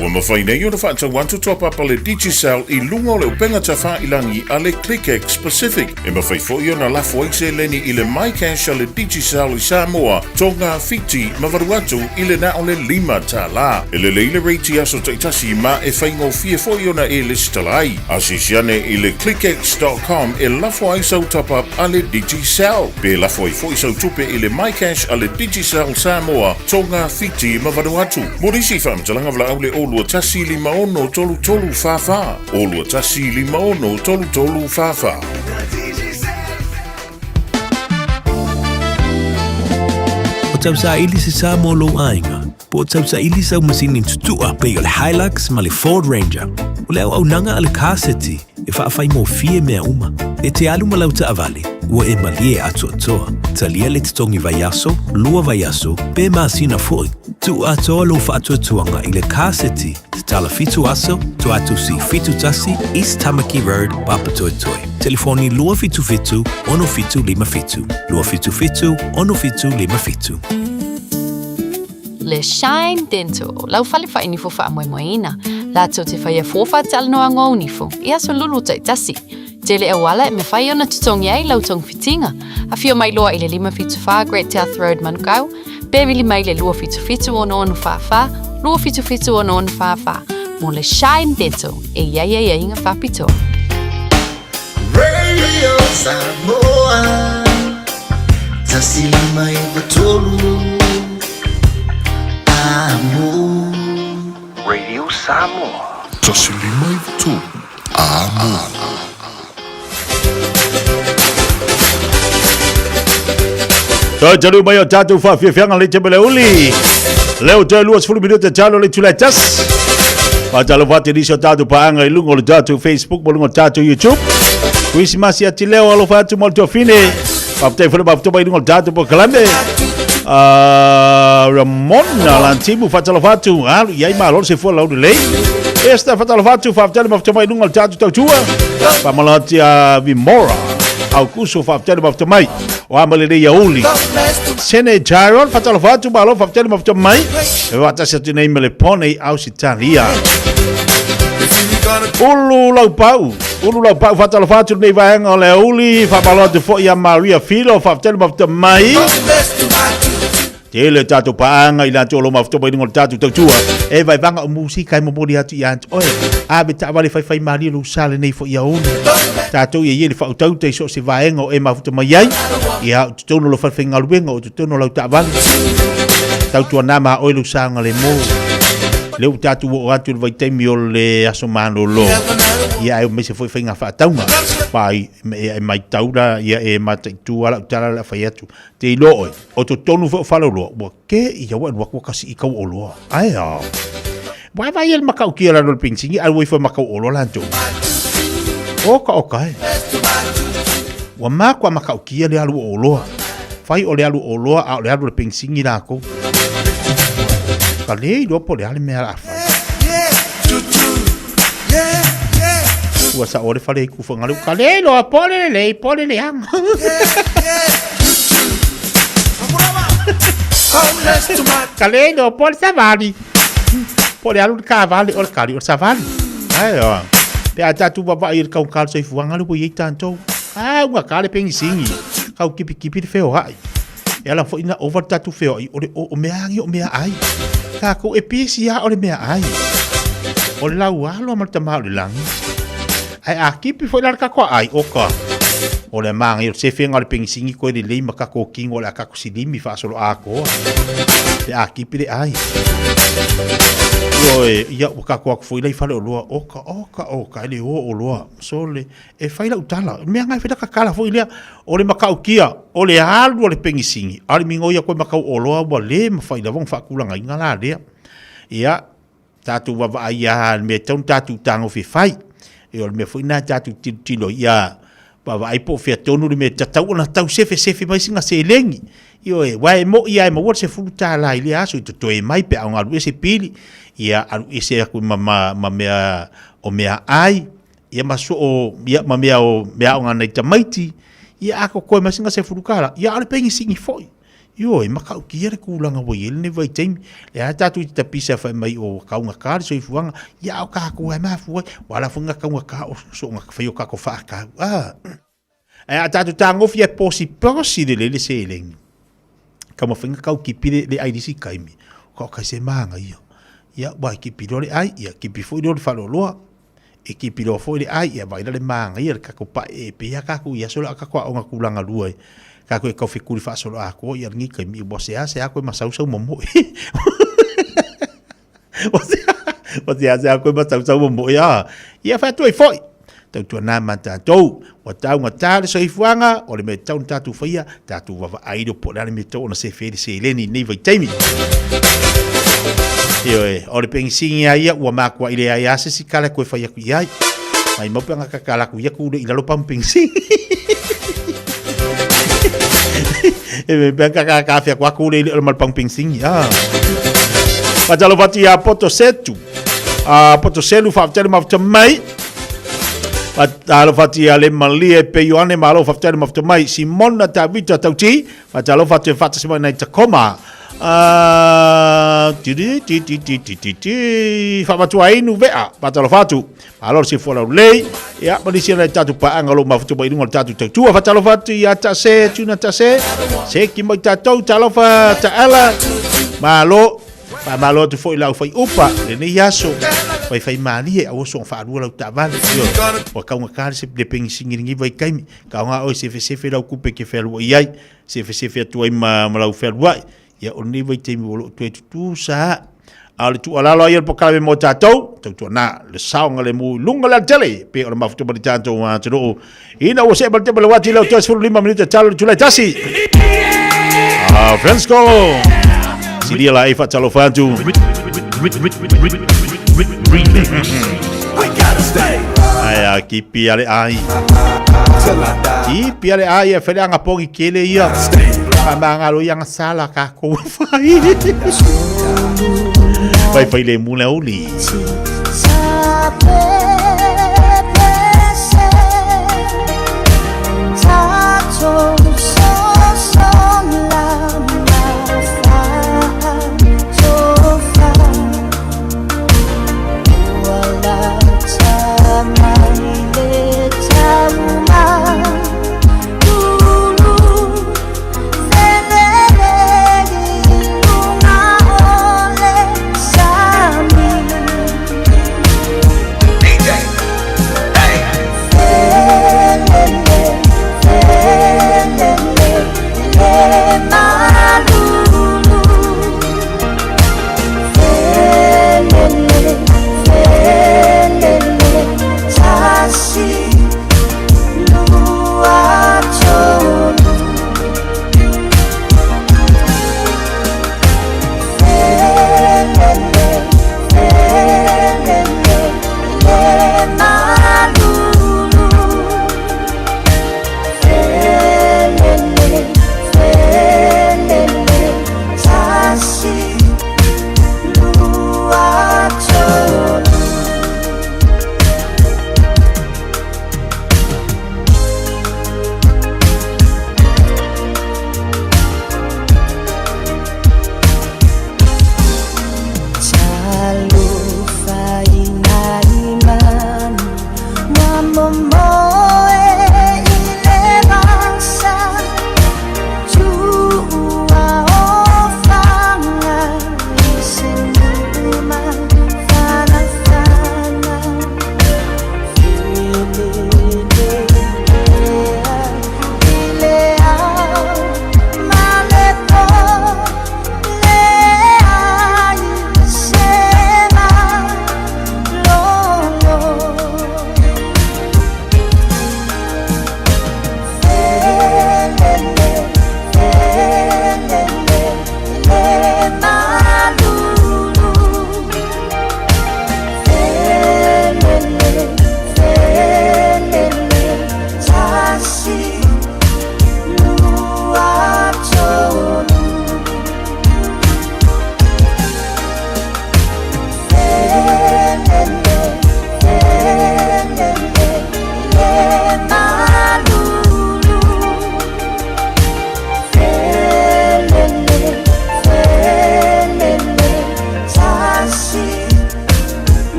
Speaker 15: Ua mafai nei ona faatau atu top-up a le Digicel i luga o le upega tafailangi a le ClickX Pacific. E mafai foi ona lafo ai seleni i le MyCash a le Digicel i Samoa, Tonga, Fiti ma Vanuatu i le na o le $5. E lelei le rate i aso taitasi ma e faigofie foi ona e lesitala ai. Asiasi ane i le clickx dot com e lafo ai sau top-up a le Digicel. Pe lafo ai foi sau tupe i le MyCash a le Digicel Samoa, Tonga, Fiti ma Vanuatu. Mo nisi faamatalaga valaau le 021 56 33 44, 021 56 33 44.
Speaker 5: O tausaili se sa mo lou aiga, po o tausaili sau masini tutua pei o le Hilux ma le Ford Ranger. O le auaunaga a le Car City e faafaigofie mea uma. E te alu ma lau taavale, ua e malie atoatoa. Talia le totogi vaiaso, lua vaiaso, pe masina foi. Tuu atoa lou faatuatuaga i le Car City Tatala 7 aso, Tuatusi 71, East Tamaki Road, Papatoetoe. Telefoni 277 6757. 277 6757.
Speaker 20: Le Shine Dental, lau fale whainifo whaamoemoeina. Latou te whaia fōwha talanoa ngō nifo, i aso lulu taitasi. Tele auala e mawhai ona tutongi ai lau tongfitinga. Awhio mai loa i le 574 Great South Road Manukau, pe vili mai le 277 6644, 277 6644, mō le Shine Dental e iai ai aiga whapitoa.
Speaker 16: Radio Samoa 153 Amo.
Speaker 6: Radio Samoa. 153 Amo.
Speaker 2: Toe talu mai o tātou whawhiawhianga le te mele uli. Leo toe 20 minute talo le tula tas. Whātalo whāte nisi o tātou paanga i lunga o le tātou Facebook mo lunga o tātou YouTube. Kuisimasi ati leo alofa atu mo le tuafine. Whaptai whare mawhito mai lunga o le tātou po kalame. Ramon Lantimu whātalo whātu. Alu iai malo se fua lau lelei. Esta whātalo whātu whāptale mawhito mai lunga o le tātou tautua. Whamalati a Vimora. Aukuso whāptale mawhito mai. O a malele ia uli. Sene Jaron, whatalofa atu, malo, whaptele mawhito mai. E wātasi atu nei me le pone i Ausitalia. Ulu lau pau, ulu lau pau, whatalofa atu nei vaenga o le uli, whamalo atu fo ia Maria Filo, whaptele mawhito mai. Tele tātou paanga i latou o lo mafuto mai luga o le tātou tautua. E vaevaga o musika e momoli atu ia te oe. Ave taavale faifai malie lou sa lenei foi aoga. Tātou ia ia le faautauta i so o se vaega o e mafuta mai ai. Ia, o totonu o lau falefaigaluega, o totonu o lau taavale. Tautuana ma oe lou saogalemu. Lea ua tatou oo atu i le vaitaimi o le aso malolo. Ia, ae aemaise foi faiga faatauga. Pai, e maitau la, ia e mataitu lava lau tala o le a fai atu. Te iloa oe, o totonu foi o faleoloa, ua ke ia ua alu atu ua kasi i kau oloa. Ae a. Ua vai ele makaukia lalo le penisini, alu ifo e makau oloa latou. Oka oka e. Ua makua makaukia le alu o oloa. Fai o le alu o oloa, a o le alu o le penisini lakou. Ka le iloa po o le a le mea o le a fai. Ua sao le fale i ku whangaru. Ka le loa po le lelei, po le leaga. Ka le loa po le savali. Po le alu le kavale o le kali o le savali. Ai oa. Pe a tātou vavaai i le kaukā o le soifuaga le ua i ai tātou. A ua ka le pengisini. Kau kipikipi le feoai. E ala foi na ova le tatou feoai, o le o, o mea agi o mea ai. Tākou e pisi a o le mea ai. O le lau alo ma le tama o le langi. Ae a kipi foi la le kako ai, o ka. O le maangai o le sefega o le pengisingi koe lelei ma kako kingo o le a kako silimi faasolo akoa. Pe a kipi le ai. Ioe, ia ua kako aku foi la i fale o loa, o ka, o ka, o ka, e le o o loa. So le, E fai lau tala, mea ngai fai kakala foi lea, o le makaukia, o le alu o le pengisini, a o le migoi a koe makau oloa ua le mafai lava ona faakulagaina la lea. Ia, tatou vaavaai lava i le mea e tatau ona tatou tagofie fai. Ia, o le mea foi lena e tatou tilotilo ai, ia vaavaai po o fea tonu le mea e tatau ona tau sefesefe mai sina seleni. Ioe, aua e moni lava e maua le $10 i lea aso i totoe mai pe a o galu ese pili, ia alu ese aku ma, ma, ma mea o meaai, ia ma soo, ia ma mea o meaaoga a nai tamaiti, ia a kokoe mai sina $10, ia a o le pegisini foi. Ioe, e matautia le tulaga ua i ai lenei vaitaimi. Lea lava tatou te tapisa fai mai o taugata le soifuaga, ia a o tatou lava e mafua ai. Ua ala foi ona taugata o soona fai o tatou faatau. A! Ae a tatou tagofi e posiposi lelei le seleni, taumafai ona tau kipi le, le ai i le isi taimi, o kai se manaia. Ia, ua kipi loa le ai, ia kipi foi loa le faleoloa. E kipi loa foi le ai, ia vaai la le manaia le tatou paeee pea tatou i aso la a tatou aoga tulaga lua e tatou e tau fekuli faasoloatoa ia lenei taimi ua seasea koe masausau momoe. Ua seasea koe masausau momoe a. Ia fai atu ai foi. Tautuana ma tatou, ua taugata le soifuaga, o le mea e tatau ona tatou faia, tatou vavaai lea po o le a le mea e tatau ona sefe ai le seleni i lenei vaitaimi. Ioe, o le penisini lava ia ua matuai leai lava se isi tala e toe fai atu i ai. Maimau pe ana tatala atu ia tu i lalo pamu penisini. E pe ana tatala atu atu le i le ma le pamu penisini. Ah. Fatalofa atu ia Poto Setu. A Poto Selu faafetai le mafuta mai. Fatalofa atu ia le Malie pe Ioane malo faafetai le mafuta mai. Simona Tavita Tauti fatalofa atu e faatasi mai nai Tacoma. Ti ti ti ti ti ti ti faamatua inu vea fatalofa atu. Malo le sifua laulelei. Ia ma nisi o nai tatou paaga o lo o mafuta mai i luga o le tatou tautua. Faatalofa atu ia Tase, Tuna Tase. Seki mai tatou, talofa Taala. Malo. Faamalo atu foi lau fai upa lenei aso. Fai fai malie aua soona faalua lau taavale. Ioe. Ua taugata le le penisini i lenei vaitaimi. Taoga oe sefesefe lau tupe e te fealuai ai. Sefesefe atu ai ma, ma lau fealuai. Ia o lenei vaitaimi o lo o toe tutusa. A o le tuualalo ai o le polokalame mo tatou, tautuana le saogalemu i luga o le alatele, pe o le mafuta ma le tatou atunuu. Ina ua see ma le tema le uati leo toe 15 minute talo le Julai tasi. Ah, Francisco! Silia la e faatalofa atu. Ai a kipi ale ai. Kipi ale ai e fele anga pongi kele ia. Whamangalo ia nga sala ka kou whai. Whai whai le mule uli.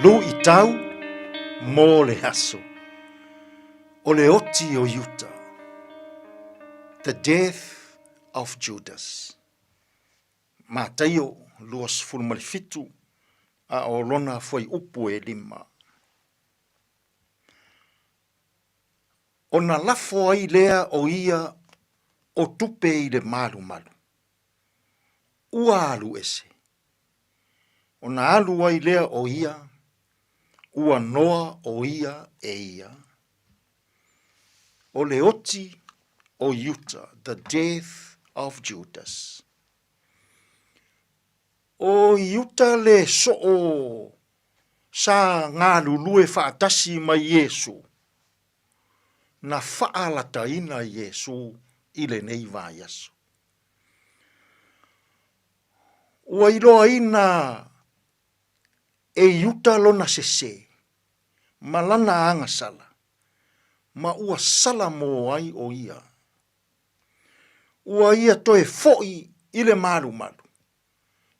Speaker 3: Luʻitau mo le aso. O le oti o Iuta. The death of Judas. Mataio 27 a o lona fuaiupu e lima. Ona lafo ai lea o ia o tupe i le malumalu. Ua alu ese. Ona alu ai lea o ia, ua noa o ia e ia. O le oti o Iuta, the death of Judas. O Iuta le soo sa galulue faatasi ma Iesu, na faalataina Iesu i lenei vaiaso. Ua iloaina e Iuta lona sesē ma lana agasala, ma ua sala mō ai ʻo ia. Ua ia toe foʻi i le malumalu,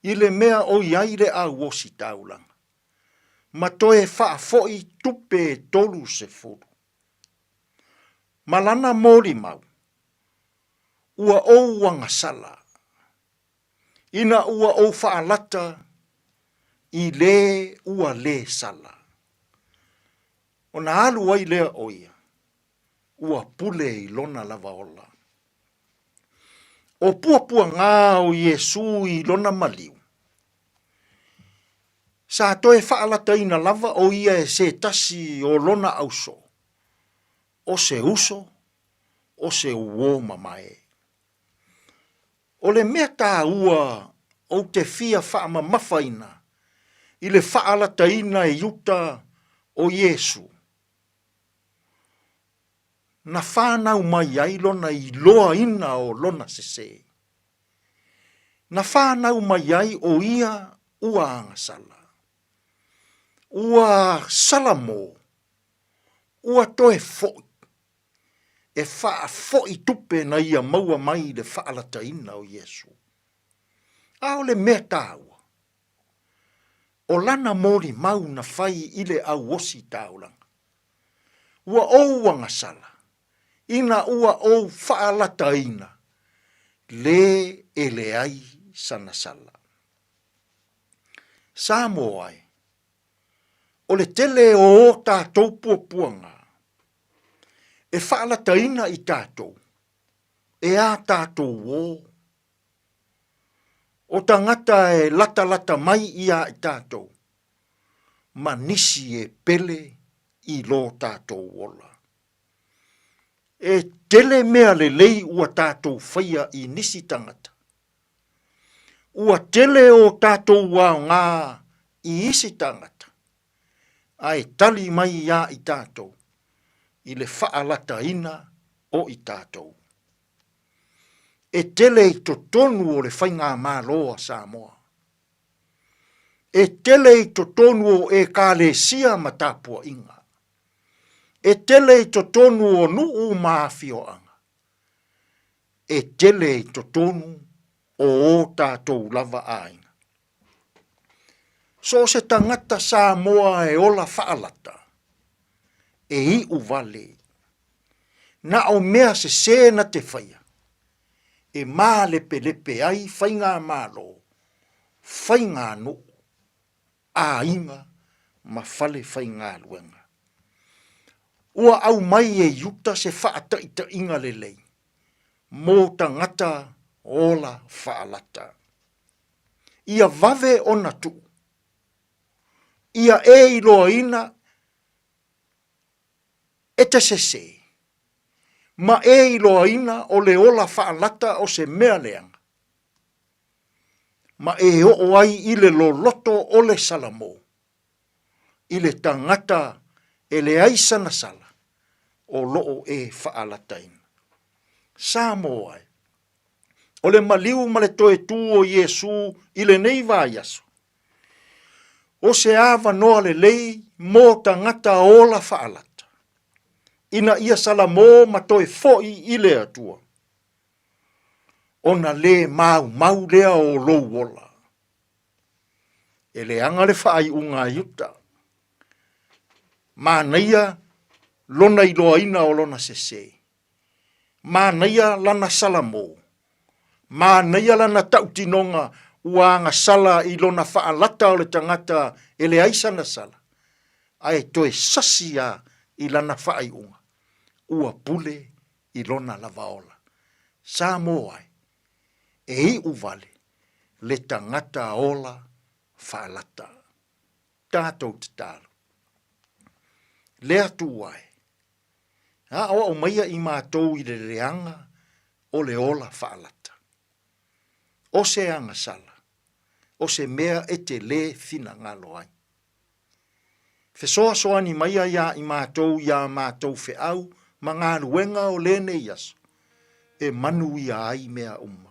Speaker 3: i le mea o i ai le ʻauosi taulaga, ma toe faafoʻi tupe e 30. Ma lana molimau, ua ou agasala, ina ua ou faalata i lē ua lē sala. Ona alu ai lea o ia, ua pule i lona lava ola. O puapuagā o Iesū i lona maliu, sa toe faalataina lava o ia e se tasi o lona auso, o se uso, o se uō mamae. O le mea tāua ou te fia faamamafaina i le faalataina e Iuta o Iesū, na whānau mai ai lona iloaina o lona sesē. Na whānau mai ai o ia ua agasala. Ua sala mō, ua toe foʻi, e faafoʻi tupe na ia maua mai i le faalataina o Iesu. A o le mea tāua, o lana molimau na fai i le auosi taulaga. Ua ou agasala, ina ua ou faalataina, lē e leai sana sala. Samoa e, o le tele o ō tātou puapuaga e faalataina i tātou e ā tātou ō. O tagata e latalata mai iā i tātou, ma nisi e pele i lō tātou ola. E tele mea lelei ua tātou whaia i nisi tangata. Ua tele o tātou aogā i isi tangata, a e tali mai iā i tātou i le whaalataina o i tātou. E tele i totonu o le Faigamalo a Samoa. E tele i totonu o Ekalesia ma tapuaiga. E tele i totonu o nuu ma afioaga. E tele i totonu o ō tātou lava aiga. So o se tagata Samoa e ola faalata, e iʻu wale. Na o mea sesē na te whaia, e mālepelepe ai faigamalo, faiganuu, aiga ma fale faigaluega. Ua aumai e Iuta se faataitaiga lelei mō tagata ola faalata. Ia vave ona tuu. Ia e iloaina e te sesē, ma e iloaina o le ola faalata o se mea leaga, ma e oo ai i le loloto o le Salamo, i le tagata e leai sana sala o loo e faalataina. Samoa e! O le maliu ma le toe tū o Iesū i lenei vaiaso, o se avanoa lelei mō tagata ola faalata, ina ia salamō ma toe foʻi i le Atua, ona lē maumau lea o lou ola. E leaga le faaiuga a Iuta. Manaia lona iloaina o lona sese. Manaia lana salamo. Manaia lana tautinoga ua agasala i lona faalata o le tagata e leai sana sala, ae toe sasi a i lana faaiuga, ua pule i lona lava ola. Samoa e, e iu vale le tagata ola faalata. Tatou tatalo. Le Atua e, aoao maia i matou i le leaga o le ola faalata. O se agasala, o se mea e te lē finagalo ai. Fesoasoani maia iā i matou i ā matou feau ma galuega o lenei aso, e manuia ai mea uma.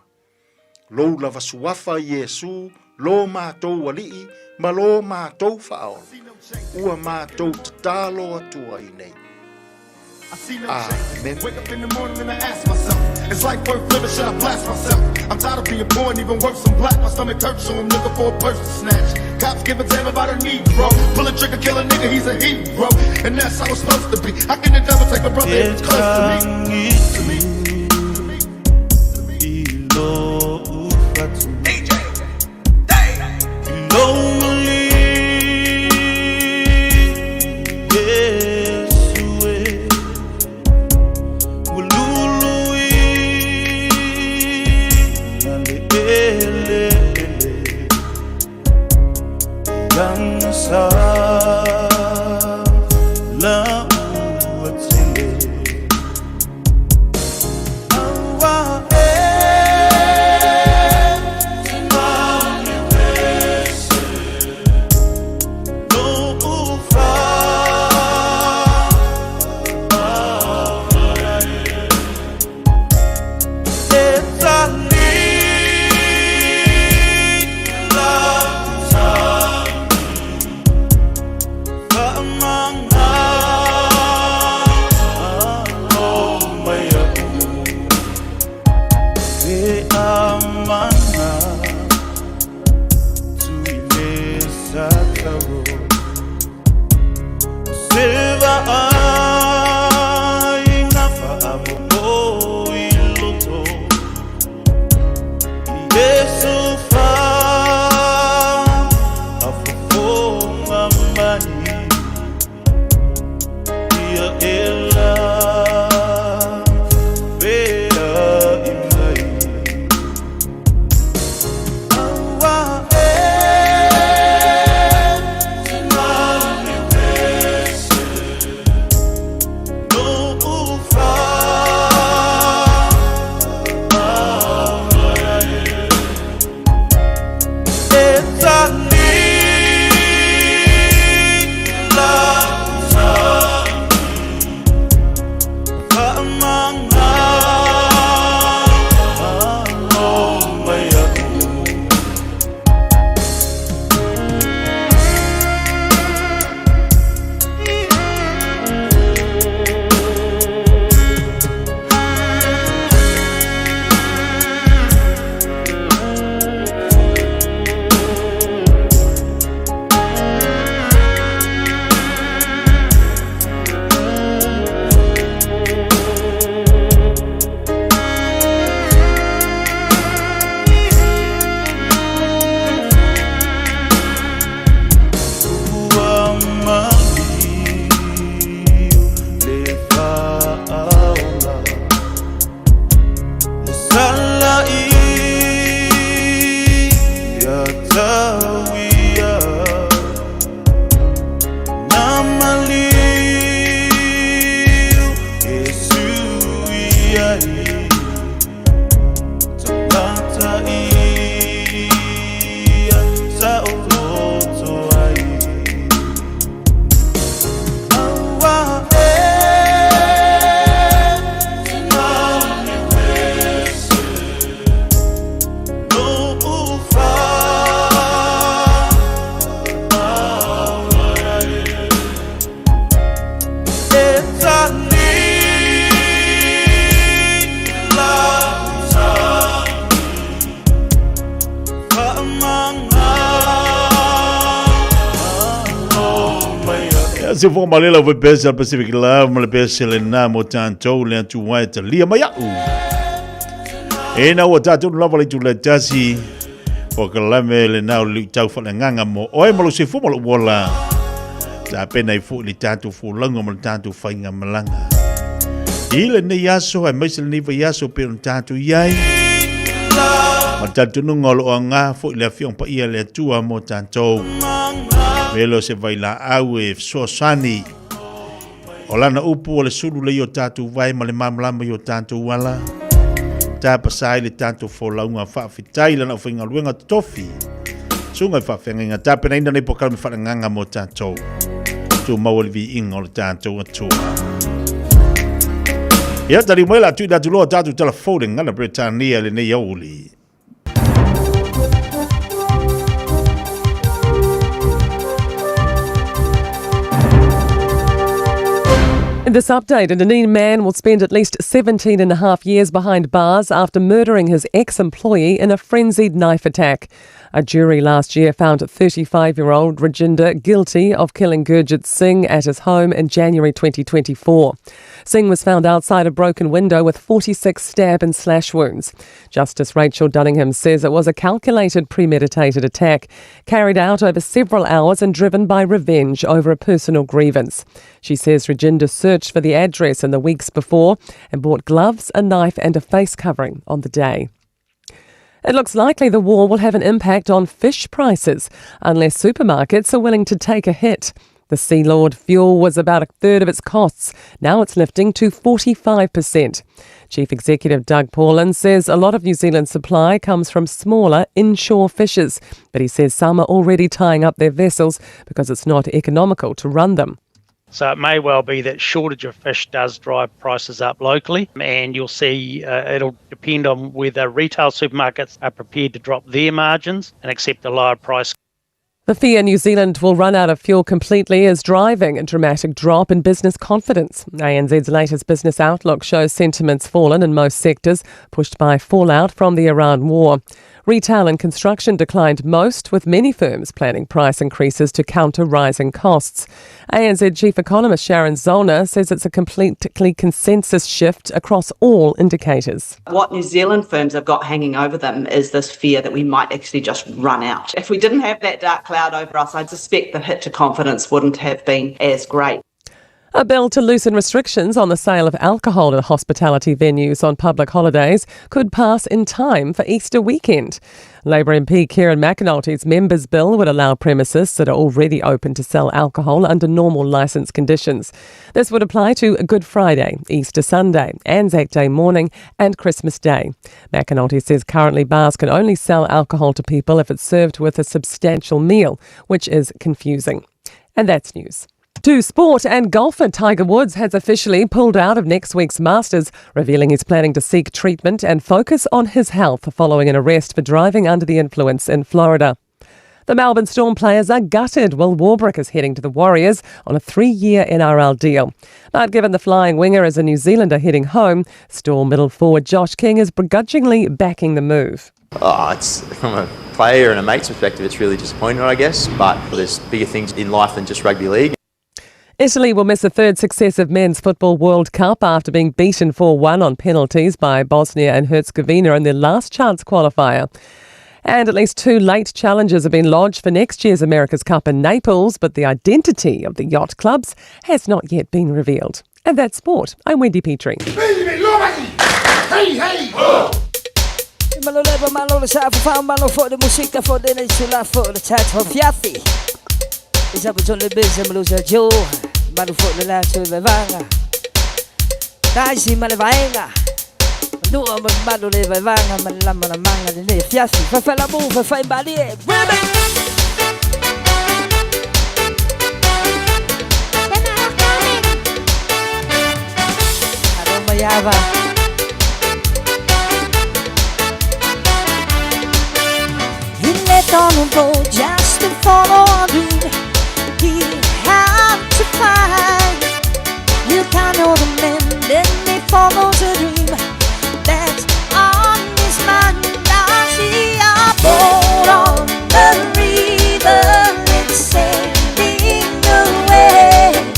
Speaker 3: Lou lava suafa Iesu, lo matou Alii ma lo matou Faaola, ua matou tatalo atu ai nei. Amene.
Speaker 1: Wake up in the morning and I ask myself, is life worth living? Should I blast myself? I'm tired of being poor and even worse, I'm black. My stomach hurts, so I'm looking for a purse to snatch. Cops give a damn about a Negro. Pull a trigger, kill a nigga, he's a hero. And that's how it's supposed to be. How can the devil take a brother if it's close to me? To me.
Speaker 2: Se fofoga malie lau foi pese al Pacific Love ma le pese lena mo tatou le atua e talia mai a'u. E na ua tatou lava le itula e tasi polokalame lena o le luitau faaleagaga mo oe ma lou soifua ma lou ola. Tapena ai foi le tatou folauga ma le tatou faigamalaga. I lenei aso aemaise lenei vaiaso pei ona tatou i ai. Ma le talitonuga o lo o aoga foi le Afioga Paia a le Atua mo tatou. Mea lea o se vailaau e fesoasoani. O lana upu o le sulu lea i o tatou vae ma le malamalama i o tatou ala. Tapasa ai le tatou folauga faafetai i lana aufaigaluega totofi. Susuga i faafeagaiga tapenaina nei polokalame faaleagaga mo tatou. Tumau ai le viiga o le tatou Atua. Ia, taliu mai la tuuina atu loa tatou tala fou le gagana Peretania i lenei aoauli.
Speaker 4: In this update, a Dunedin man will spend at least 17 and a half years behind bars after murdering his ex-employee in a frenzied knife attack. A jury last year found 35-year-old Rajinder guilty of killing Gurjit Singh at his home in January 2024. Singh was found outside a broken window with 46 stab and slash wounds. Justice Rachel Dunningham says it was a calculated, premeditated attack carried out over several hours and driven by revenge over a personal grievance. She says Rajinder searched for the address in the weeks before and bought gloves, a knife and a face covering on the day. It looks likely the war will have an impact on fish prices unless supermarkets are willing to take a hit. The Sealord fuel was about a third of its costs. Now it's lifting to 45%. Chief Executive Doug Paulin says a lot of New Zealand's supply comes from smaller inshore fishes, but he says some are already tying up their vessels because it's not economical to run them.
Speaker 22: So it may well be that shortage of fish does drive prices up locally, and you'll see it'll depend on whether retail supermarkets are prepared to drop their margins and accept a lower price.
Speaker 4: The fear New Zealand will run out of fuel completely is driving a dramatic drop in business confidence. ANZ's latest business outlook shows sentiments fallen in most sectors, pushed by fallout from the Iran war. Retail and construction declined most, with many firms planning price increases to counter rising costs. ANZ Chief Economist Sharon Zollner says it's a completely consensus shift across all indicators.
Speaker 23: What New Zealand firms have got hanging over them is this fear that we might actually just run out. If we didn't have that dark cloud over us, I'd suspect the hit to confidence wouldn't have been as great.
Speaker 4: A bill to loosen restrictions on the sale of alcohol at hospitality venues on public holidays could pass in time for Easter weekend. Labour MP Kieran McAnulty's members' bill would allow premises that are already open to sell alcohol under normal licence conditions. This would apply to Good Friday, Easter Sunday, Anzac Day morning and Christmas Day. McAnulty says currently bars can only sell alcohol to people if it's served with a substantial meal, which is confusing. And that's news. To sport, and golfer Tiger Woods has officially pulled out of next week's Masters, revealing he's planning to seek treatment and focus on his health following an arrest for driving under the influence in Florida. The Melbourne Storm players are gutted. Will Warbrick is heading to the Warriors on a 3-year NRL deal. But given the flying winger is a New Zealander heading home, Storm middle forward Josh King is begrudgingly backing the move.
Speaker 24: Oh, it's from a player and a mate's perspective, it's really disappointing, I guess, but there's bigger things in life than just rugby league.
Speaker 4: Italy will miss a third successive Men's Football World Cup after being beaten 4-1 on penalties by Bosnia and Herzegovina in their last chance qualifier. And at least 2 late challenges have been lodged for next year's America's Cup in Naples, but the identity of the yacht clubs has not yet been revealed. And that's sport. I'm Wendy Petrie.
Speaker 16: Hey, hey, oh.
Speaker 25: He left on a boat just to follow a dream. He had to find. You can't know the man, then he follows a dream that's on his mind. I see a boat on the river, it's sailing away.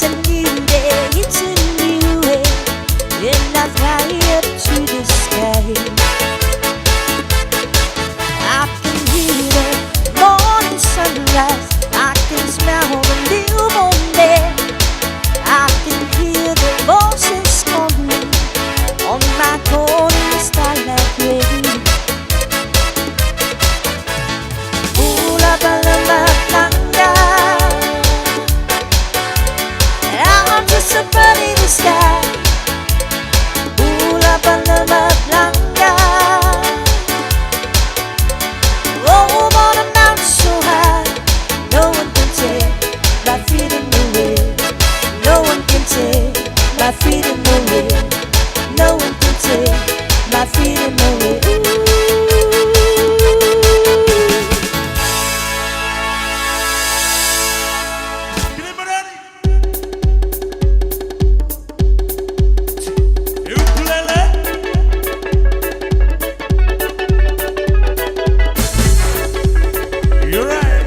Speaker 25: It's a new day, it's a new way, and I fly up to the sky. I can hear the morning sunrise. I can smell the newborn air. I can hear the voices calling on my corner starlight way. Ula balama planga. I'm just a bird in the sky. Ula balama planga. Oh, on a mountain so high, no one can take my freedom away. No one can take my freedom away. No one can take my freedom away. Ooh.
Speaker 1: You're right.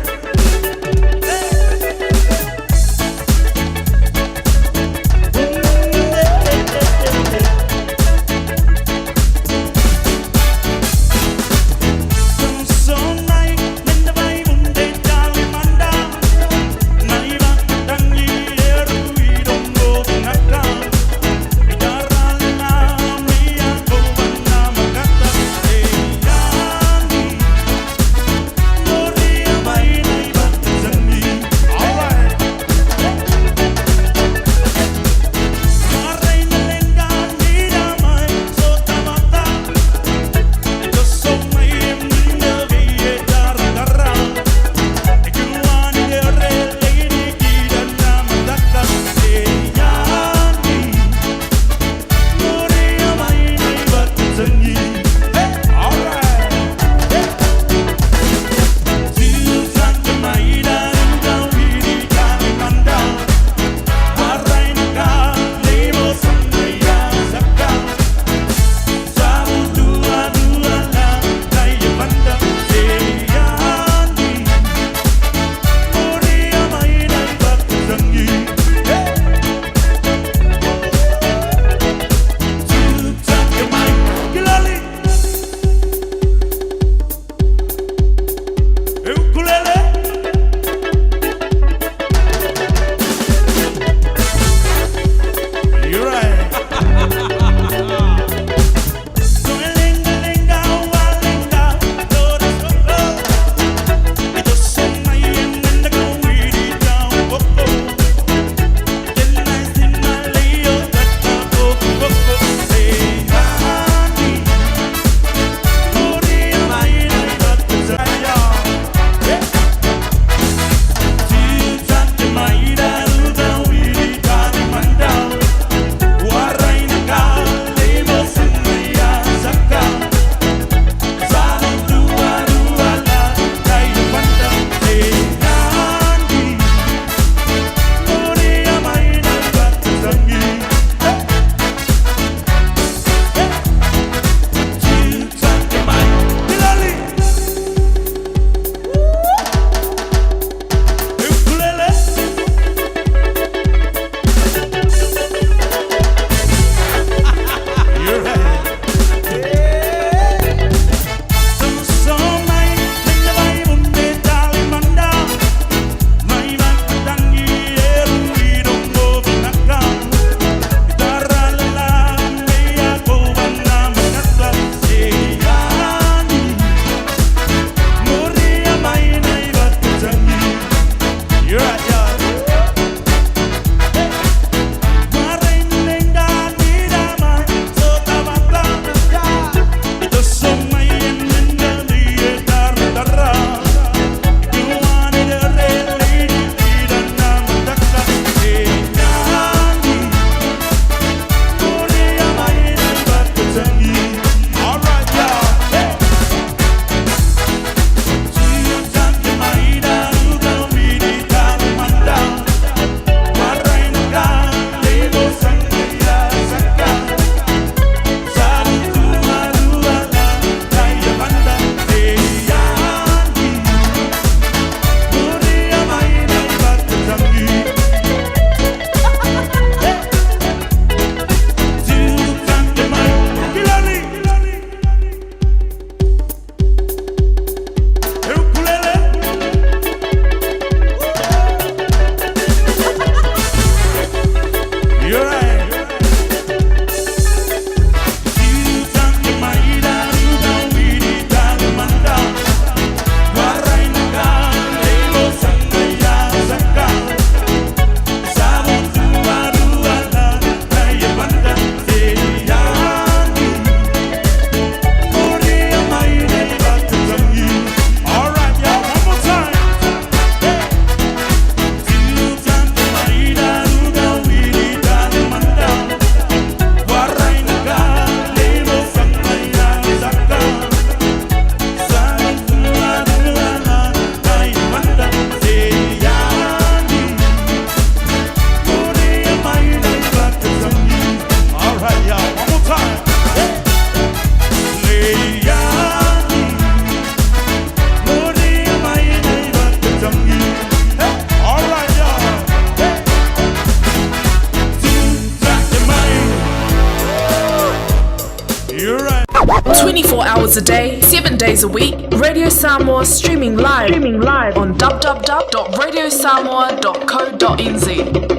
Speaker 7: 24 hours a day, 7 days a week, Radio Samoa streaming live, streaming live on www.radiosamoa.co.nz.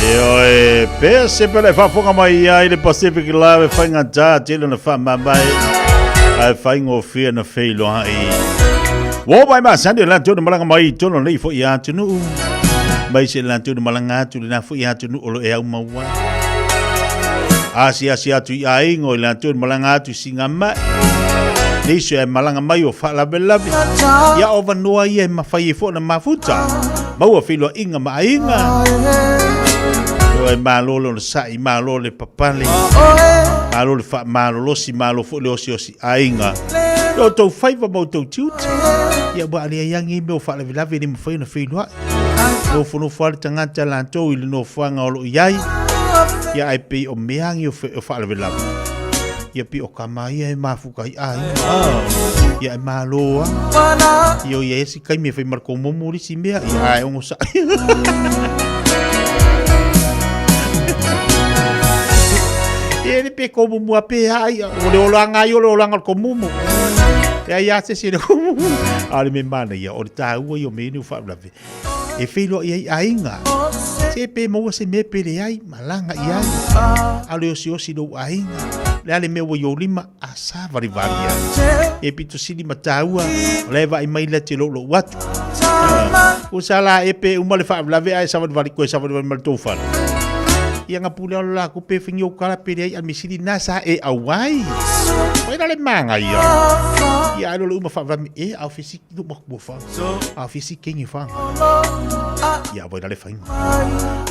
Speaker 2: Ioe, pea se pele faafofoga mai ai le Pacific Live e faigata tele ona faamamae ae faigofie ona feiloai. Ua mai masani o latou na malaga mai i totonu o lenei foi atunuu, mai se latou na malaga atu i lena foi atunuu o lo e au maua. Asiasi atu i aiga o i latou na malaga atu i Sigamai. Nisi e malaga mai o faalavelave. Ia o avanoa ia e mafai ai foi ona mafuta. Maua feiloaiga ma aiga. Ioe, malo le onosai, malo le papale, malo le faamalolosi, malo foi le osiosi aiga. I outou faiva ma outou tiute. Ia ua leai lava nei mea o faalavelave e le mafai ona feiloai. Nofonofo lava le tagata latou i le nofoaga o lo o i ai. Ia ae pei o mea nei o faalavelave. Ia pei o tama ia e mafuta ai aiga. Ia e malo lava. Ia o ia esi taimi e fai ma le komomo le isi mea. Ia ae onosai. Ia le pe komomo a pe a ia. O le olaga ai o le olaga o le komomo. E ai a se isi le komomo. A o le mea manaia, o le taua ia o mea nei o faalavelave. E feiloai ai aiga. Se pe maua se mea pe leai, malaga i ai. A o le osiosi i lou aiga. O le a le mea ua i ou lima, a savalivali ai. E pito sili ma taua, o la e vaai mai la te loulou atu. Ua sa la e pe uma le faalavelave ae savalivali koe savalivali ma le tou fale. Ia nga pule alo la ku pe fingi o kala pe leai a le mesili na sa e auai. Pai la le manga ia. Ia alo le uma faalavelave e au fesi no ma ku fa. A fesi kenge fa. Ia vai la le fainga.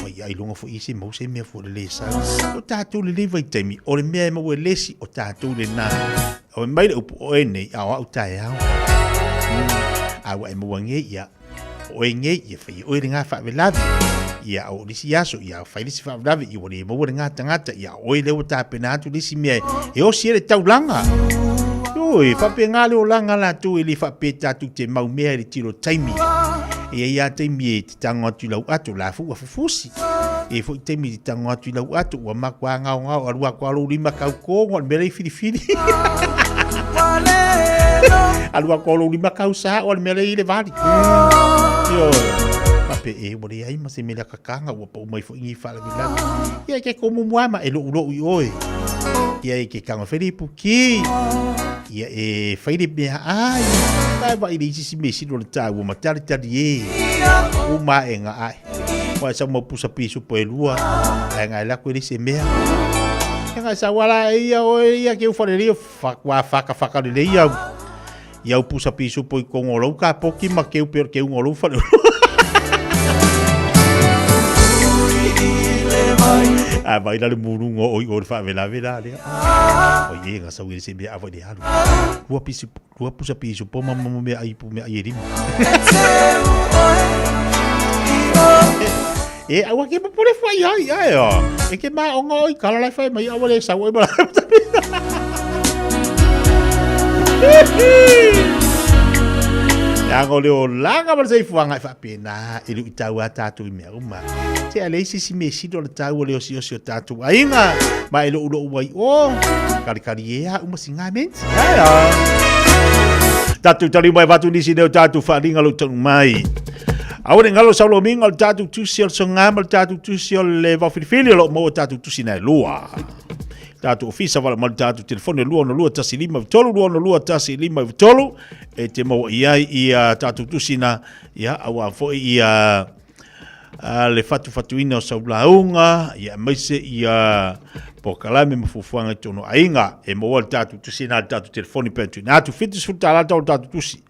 Speaker 2: Vai ia ilonga fo isi mau se mea fo le le sa. O tātou le le vaitaimi, o le mea e mau e lesi o tātou le nā. O e mai le upu o e nei, a o au tae ao. A ua e maua ngei ia, o e ngei ia whai oe le ngā whaawelawe. Ia o lisi aso, ia whai lisi whaawelawe, ia ua le maua le ngā tangata, ia oe le ua tāpena atu lisi mea e osi e le taulanga. Oi, whapengā le olanga lātou e le whape tātou te mau mea e le tiro taimi. E ai a taimi e te tango atu i lau ato, la fu ua fufusi. E foi taimi te tango atu i lau ato, ua makua ngao ngao, alua kua lou lima kau kongo, al mea lei filifili. Alua kua lou lima kau sa, o al mea lei le vali. Ioe. Pape e, ua leai ma se mea kakanga, ua pau mai foi ngi faalavelave. Ia e ke komu muama e lou lou i oe. Ia e ke kanga felipu ki. Ia e whai le mea ai. Tae wa i le isi si me silo le tāua ma tari tari e. U ma e ngā ai. Wa e sa mau pusa pisu po e lua. Ai ngā e lako e le se mea. Ia ngā sa wala e ia o e ia ke uwhare leo wha whaka whaka le lei au. Ia u pusa pisu po i kongo lou ka poki ma ke upe ke ungo lou whare. A vai la le murungo o i o le whaawelawe la lea. O i e ngā sau i le se mea awa i le alu. Lua pisi, lua pusa pisu po ma mo mea ai pu mea ai e lima. E aua ke popole fai ai ai o. E ke ma onga oi kala lai fai mai awa le sau oi mala. Leaga o le olaga ma le soifuaga e faapena e luitau a tatou i mea uma. Se a leai se isi mea sili o le taua o le osiosi o tatou aiga ma e loulou ai o kalikali e a uma siga menti. Ae a. Tatou tali mai vatu nisi nei o tatou faaaliga lou taunuu mai. Aua ne i galo sau lomiga o le tatou tusi o le soga ma le tatou tusi o le vaofilifili o lo o maua tatou tusi na e lua. Tatou ofisa wala ma le tatou telefone 262 153 262 153 e te maua i ai ia tatou tusi na ia aua foi ia a le fatufatuina o sau lauga ia aemaise ia polokalame ma fuafuaga i totonu o aiga e maua le tatou tusi na le tatou telefoni pe tuuina atu $70 le tau o le tatou tusi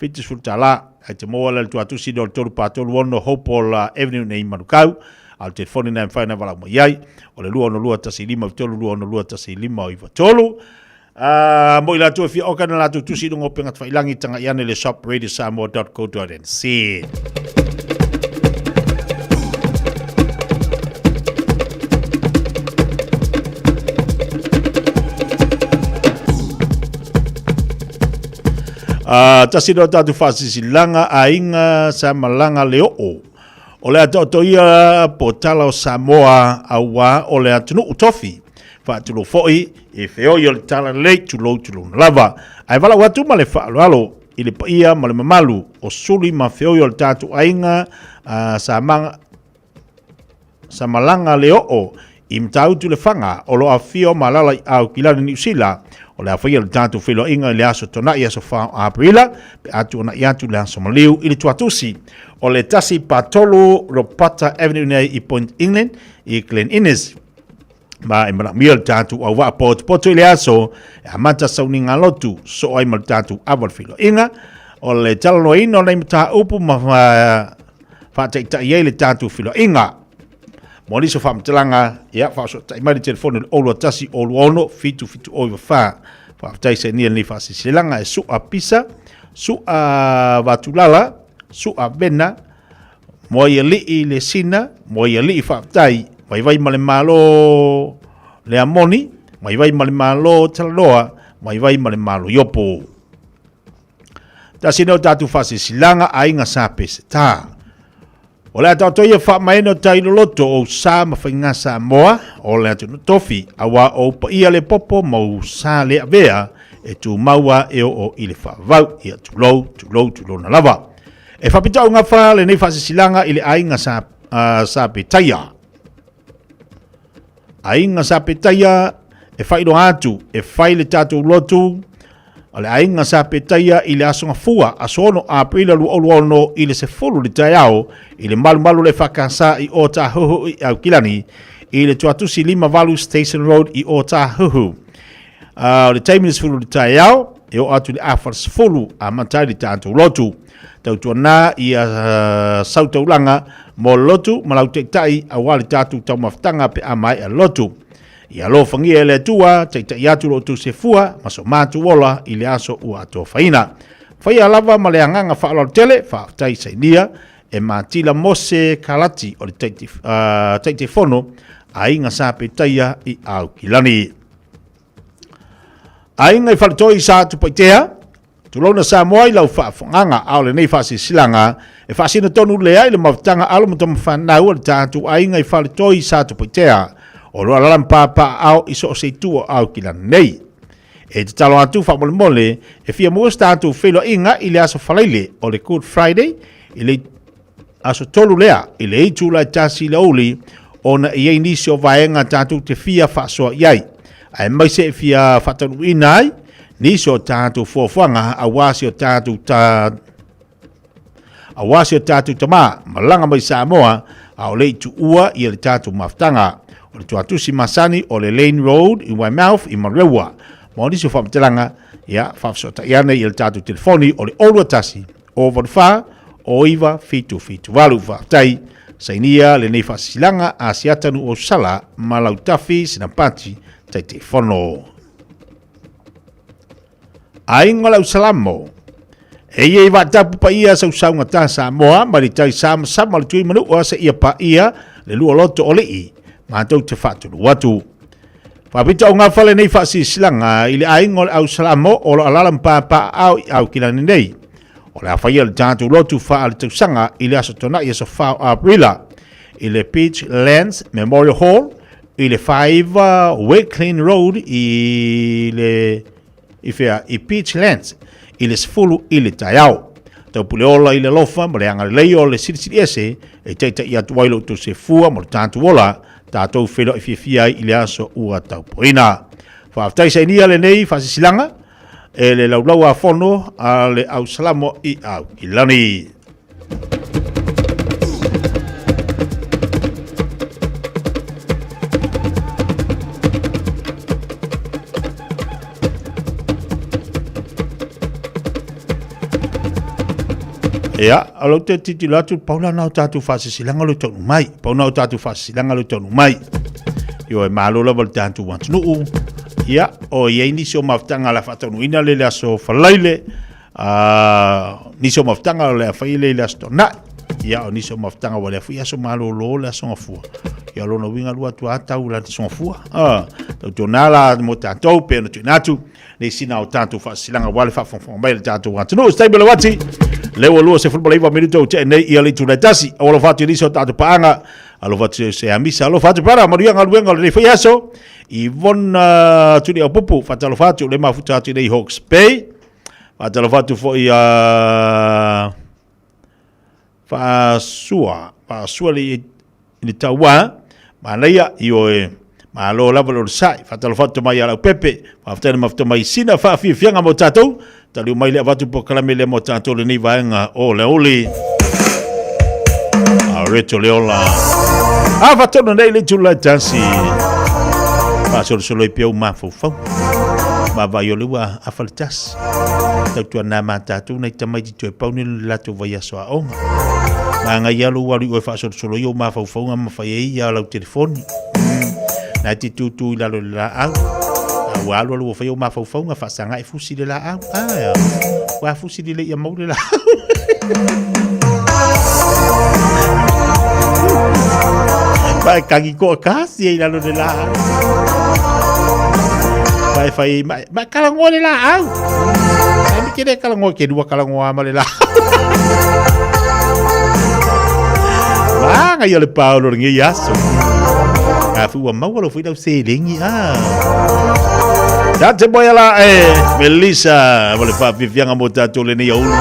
Speaker 2: $70 ae te maua la le tuatusi lea o le 3 4 3 6 Hopewell Avenue nei i Manukau a o le telefoni na e mafai ona valaau mai ai o le 262 153 262 1593 A mo i latou e fia oka na latou tusi i luga o upega tafailangi, tagai ane le shop radiosamoa.co.nz. Uh, tasi loa tātou whaasisilaga aiga sa malaga le oo. O le a taoto ia po tala o Samoa auā o le atunuu tofi. Faatulou foi e feoi o le tala lelei tulou tulou lava. Ae valaau atu ma le faaaloalo i le paia ma le mamalu o suli ma feoi o le tatou aiga uh, sa maga. Samalaga le Oo i Matautu Lefaga o lo o afifio ma alaala i Aukilani Niu Sila. O le a faia le tatou feiloaiga i le aso Tona'i aso 4 o Aperila pe a tuanai atu le aso maliu i le Tuatusi o le 1-3 Ropata Avenue nei i Point England i Glen Innes. Ma e manaomia le tatou auvaa potopoto i le aso e amata sauniga lotu soo ai ma le tatou ava o le feiloaiga o le talanoaina o nei mataupu ma faataitai ai le tatou feiloaiga. Mo nisi o faamatalaga, ia, faaosootai mai le telefoni o le 021 026 7794. Faafetai sainia lenei faasilasilaga e Su'a Pisa, Su'a Vatulala, Su'a Vena, Moaialii Lesina, Moaialii Faafetai, Vaivai ma le Malo Leamoni, Vaivai ma le Malo Talaloa, Vaivai ma le Malo Iopo. Tasi nei o tatou faasilasilaga aiga sa Peseta. O le a taoto ia faamaene o tai loloto o ou sa ma faiga Samoa o le atunuu tofi, auā o ou paia le popo ma ou sa le avea e tumau a e oo i le faavavau. Ia tulou, tulou, tulona lava. E faapitoau gafa lenei faasilasilaga i le aiga sa, uh, sa Petaia. Aiga sa Petaia e faailoa atu e fai le tatou lotu o le aiga sa Petaia i le aso Gafua, aso 6 Aperila 2026 i le 10 le taeao i le malumalu o le EFKS i Ōtāhuhu i Aukilani i le tuatusi 58 Station Road i Ōtāhuhu. O le taimi le 10 le taeao e oo atu i le afa le 10 amata ai le tatou lotu. Tautuana ia sau taulaga mo le lotu ma lau taitai aua le tatou taumafataga pe a maea le lotu. Ia alofagia e le Atua, taitai atu lo outou sefua ma so matou ola i le aso ua atofaina. Faia lava ma le agaga faaaloalo tele, faafetai sainia e Matila Mose Kalati o le Taitaifono Aiga Sa Petaia i Aukilani. Aiga i Faletoi sa Tupaitea, Tulouna Samoa i lau faafofogaaga, a o lenei faasilasilaga e faasino tonu lea i le mafutaga alo ma tamafanau a le tatou aiga i Faletoi i Satupaitea, o lo o alaala ma papaaao i so o se itu o Aukilani nei. E tatalo atu faamolemole e fia maua se tatou feiloaiga i le aso Faraile o le Good Friday i le aso 3 lea i le itula e 1 i le aoauli ona e i ai nisi o vaega tatou te fia faasoa i ai, aemaise e fia faataunuuina ai nisi o tatou fuafuaga aua si o tatou ta aua si o tatou tama malaga mai Samoa a o le i tuua ia le tatou mafutaga. O le tuatusi masani o le Lane Road i Waimouth i Manurewa. Mo nisi o faamatalaga, ia faafesootai ane i le tatou telefoni o le 021 084 0977. Faafetai, sainia lenei faasilasilaga a Asiata Nuuausala ma Lautafi Sinapati, Taitaifono. Aiga o le Ausalamo. E ia i vaatapu paia sausaugata Samoa mai le tai samasama o le tui manua seia paia le lua loto o lii matou te faatulou atu. Faapito au gafa lenei faasilasilaga i le aiga o le Ausalamo o lo alaala ma papaaao i Aukilani nei. O le a faia le tatou lotu faaletausaga i le aso Tona'i aso 4 o Aperila i le Beach Lands Memorial Hall i le 5 Wakelin Road i le i whea i Beach Lands i le 10 i le taeao. Taupule ola i le alofa ma le agalelei o le Silisili Ese e taitai atu ai lo outou sefua ma lo tatou ola, tatou feiloai fiafia ai i le aso ua taupoina. Faafetai sainia lenei faasilasilaga e le laulau a fono a le au Salamo i Aukilani. Ia, o lau te titilo atu, pau la na o tātou whaasisilaga lo taunu mai. Pau na o tātou whaasisilaga lo taunu mai. Io e malo lava le tātou atunuu. Ia, o iai nisi o mafutaga la whaataunuina le le aso Falaile. Nisi o mafutaga o le a fai le le aso Tona'i. Ia, o nisi o mafutaga ua le a fai aso malolo le aso Gafua. Ia, o lona uiga lua atu a tau la aso Gafua. Tautuana la mo tātou pe ona tuuina atu nei sina o tātou faasilasilaga aua le faafogafoga mai a le tātou atunuu. Se taimi o le uati, lea ua 29 minute ua tea nei ia le itula e tasi. Alofa atu i nisi o tātou paaga, alofa atu se Amisa, alofa atu para, manuia galuega o lenei foi aso. Ivona Tuliaupupu, faatalofa atu, le mafuta atu i nei Hawke's Bay. Faatalofa atu foi a Faasua, Faasua le i le tauā, manaia, ioe, malo lava le onosai, faatalofa atu mai ia Leaupepe, faafetai le mafuta mai i sina faafiafiaga mo tatou, taliu mai le avatu polokalame lea mo tatou lenei vaega o le aoauli. A reto le ola. A fatonu nei le itula e tasi. Faasolosolo ai pea ou mafaufau. Vaavaai o le ua afa le tasi. Tautuana ma tatou nai tamaiti toe pau nei le latou vaiaso aoga. Magai lava lou alu i oe faasolosolo ai ou mafaufauga ma fai ai ia lau telefoni. Na e te tūtū i lalo i le laau. A ua alu alu ua fai ou mafaufauga faasaga e fusi le laau. Ae, ua fusi lelei ia mau le laau. Ma e kagi koa kasi ai lalo le laau. Ma e fai, ma, ma e kalangoa le laau. Ai mi ke le kalangoa ke lua kalangoa ma le laau. Maga ia le paolo lenei aso. A fu ua maua lo foi lau seleni a. Tate moe ala e Melissa mo le faafiafiaga mo tatou lenei aoauli.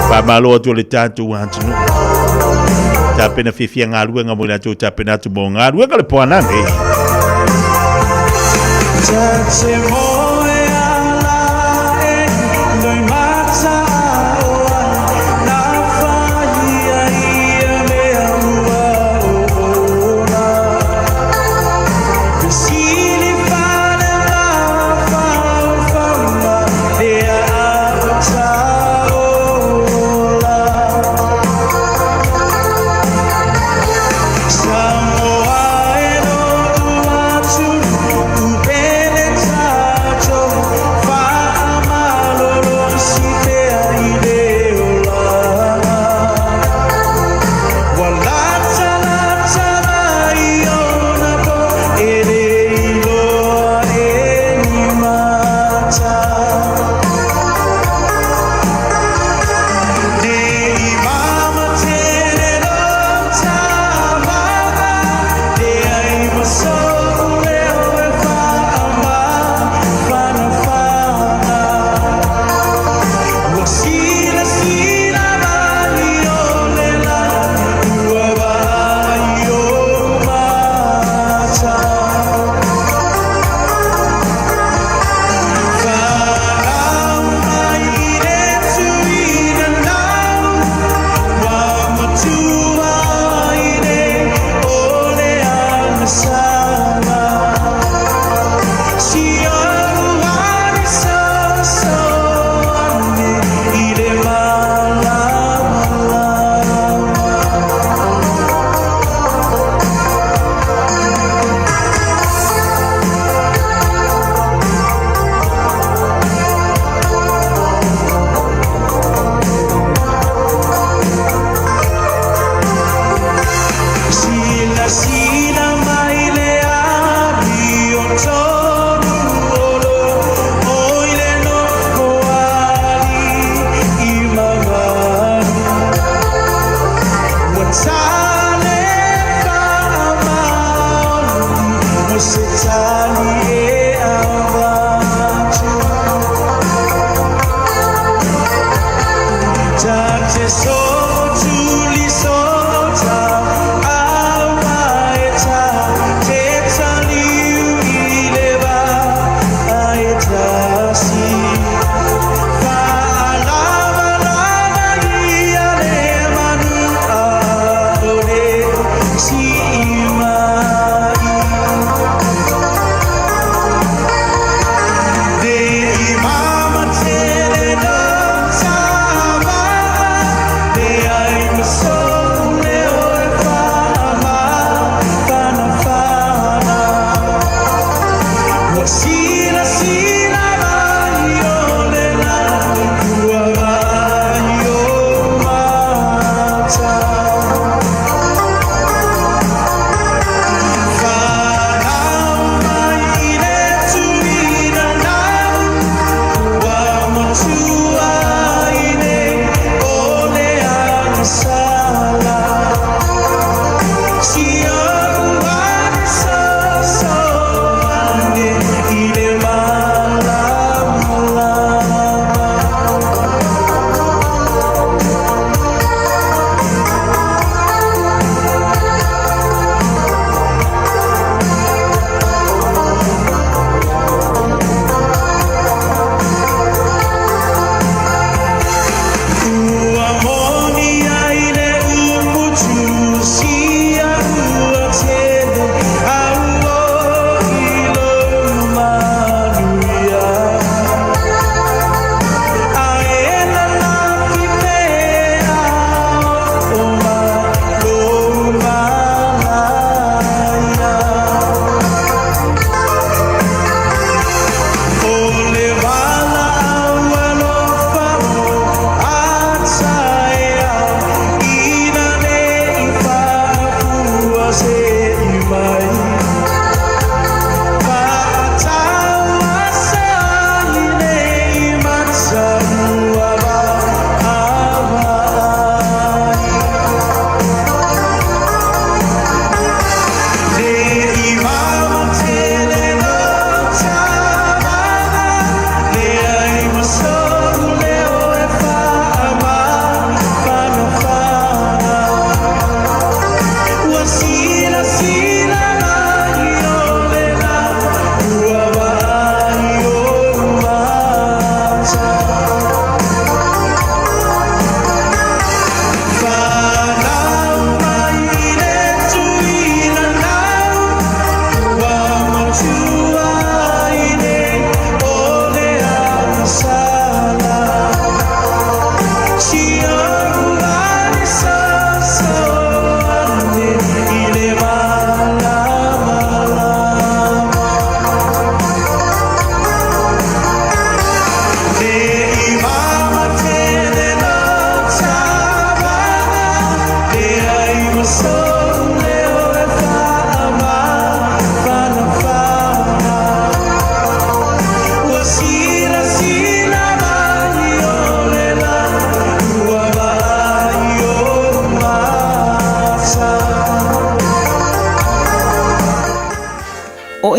Speaker 2: Faamalo atu o le tatou atunuu. Tapena fiafia galuega mo i latou tapena atu mo galuega le poana nei.
Speaker 16: Tate moe ala e noi mata oa na whai ia mea ua ola. Fesili fale mafaufauga lea au taola. Samoa e lotu atu upele tapuai.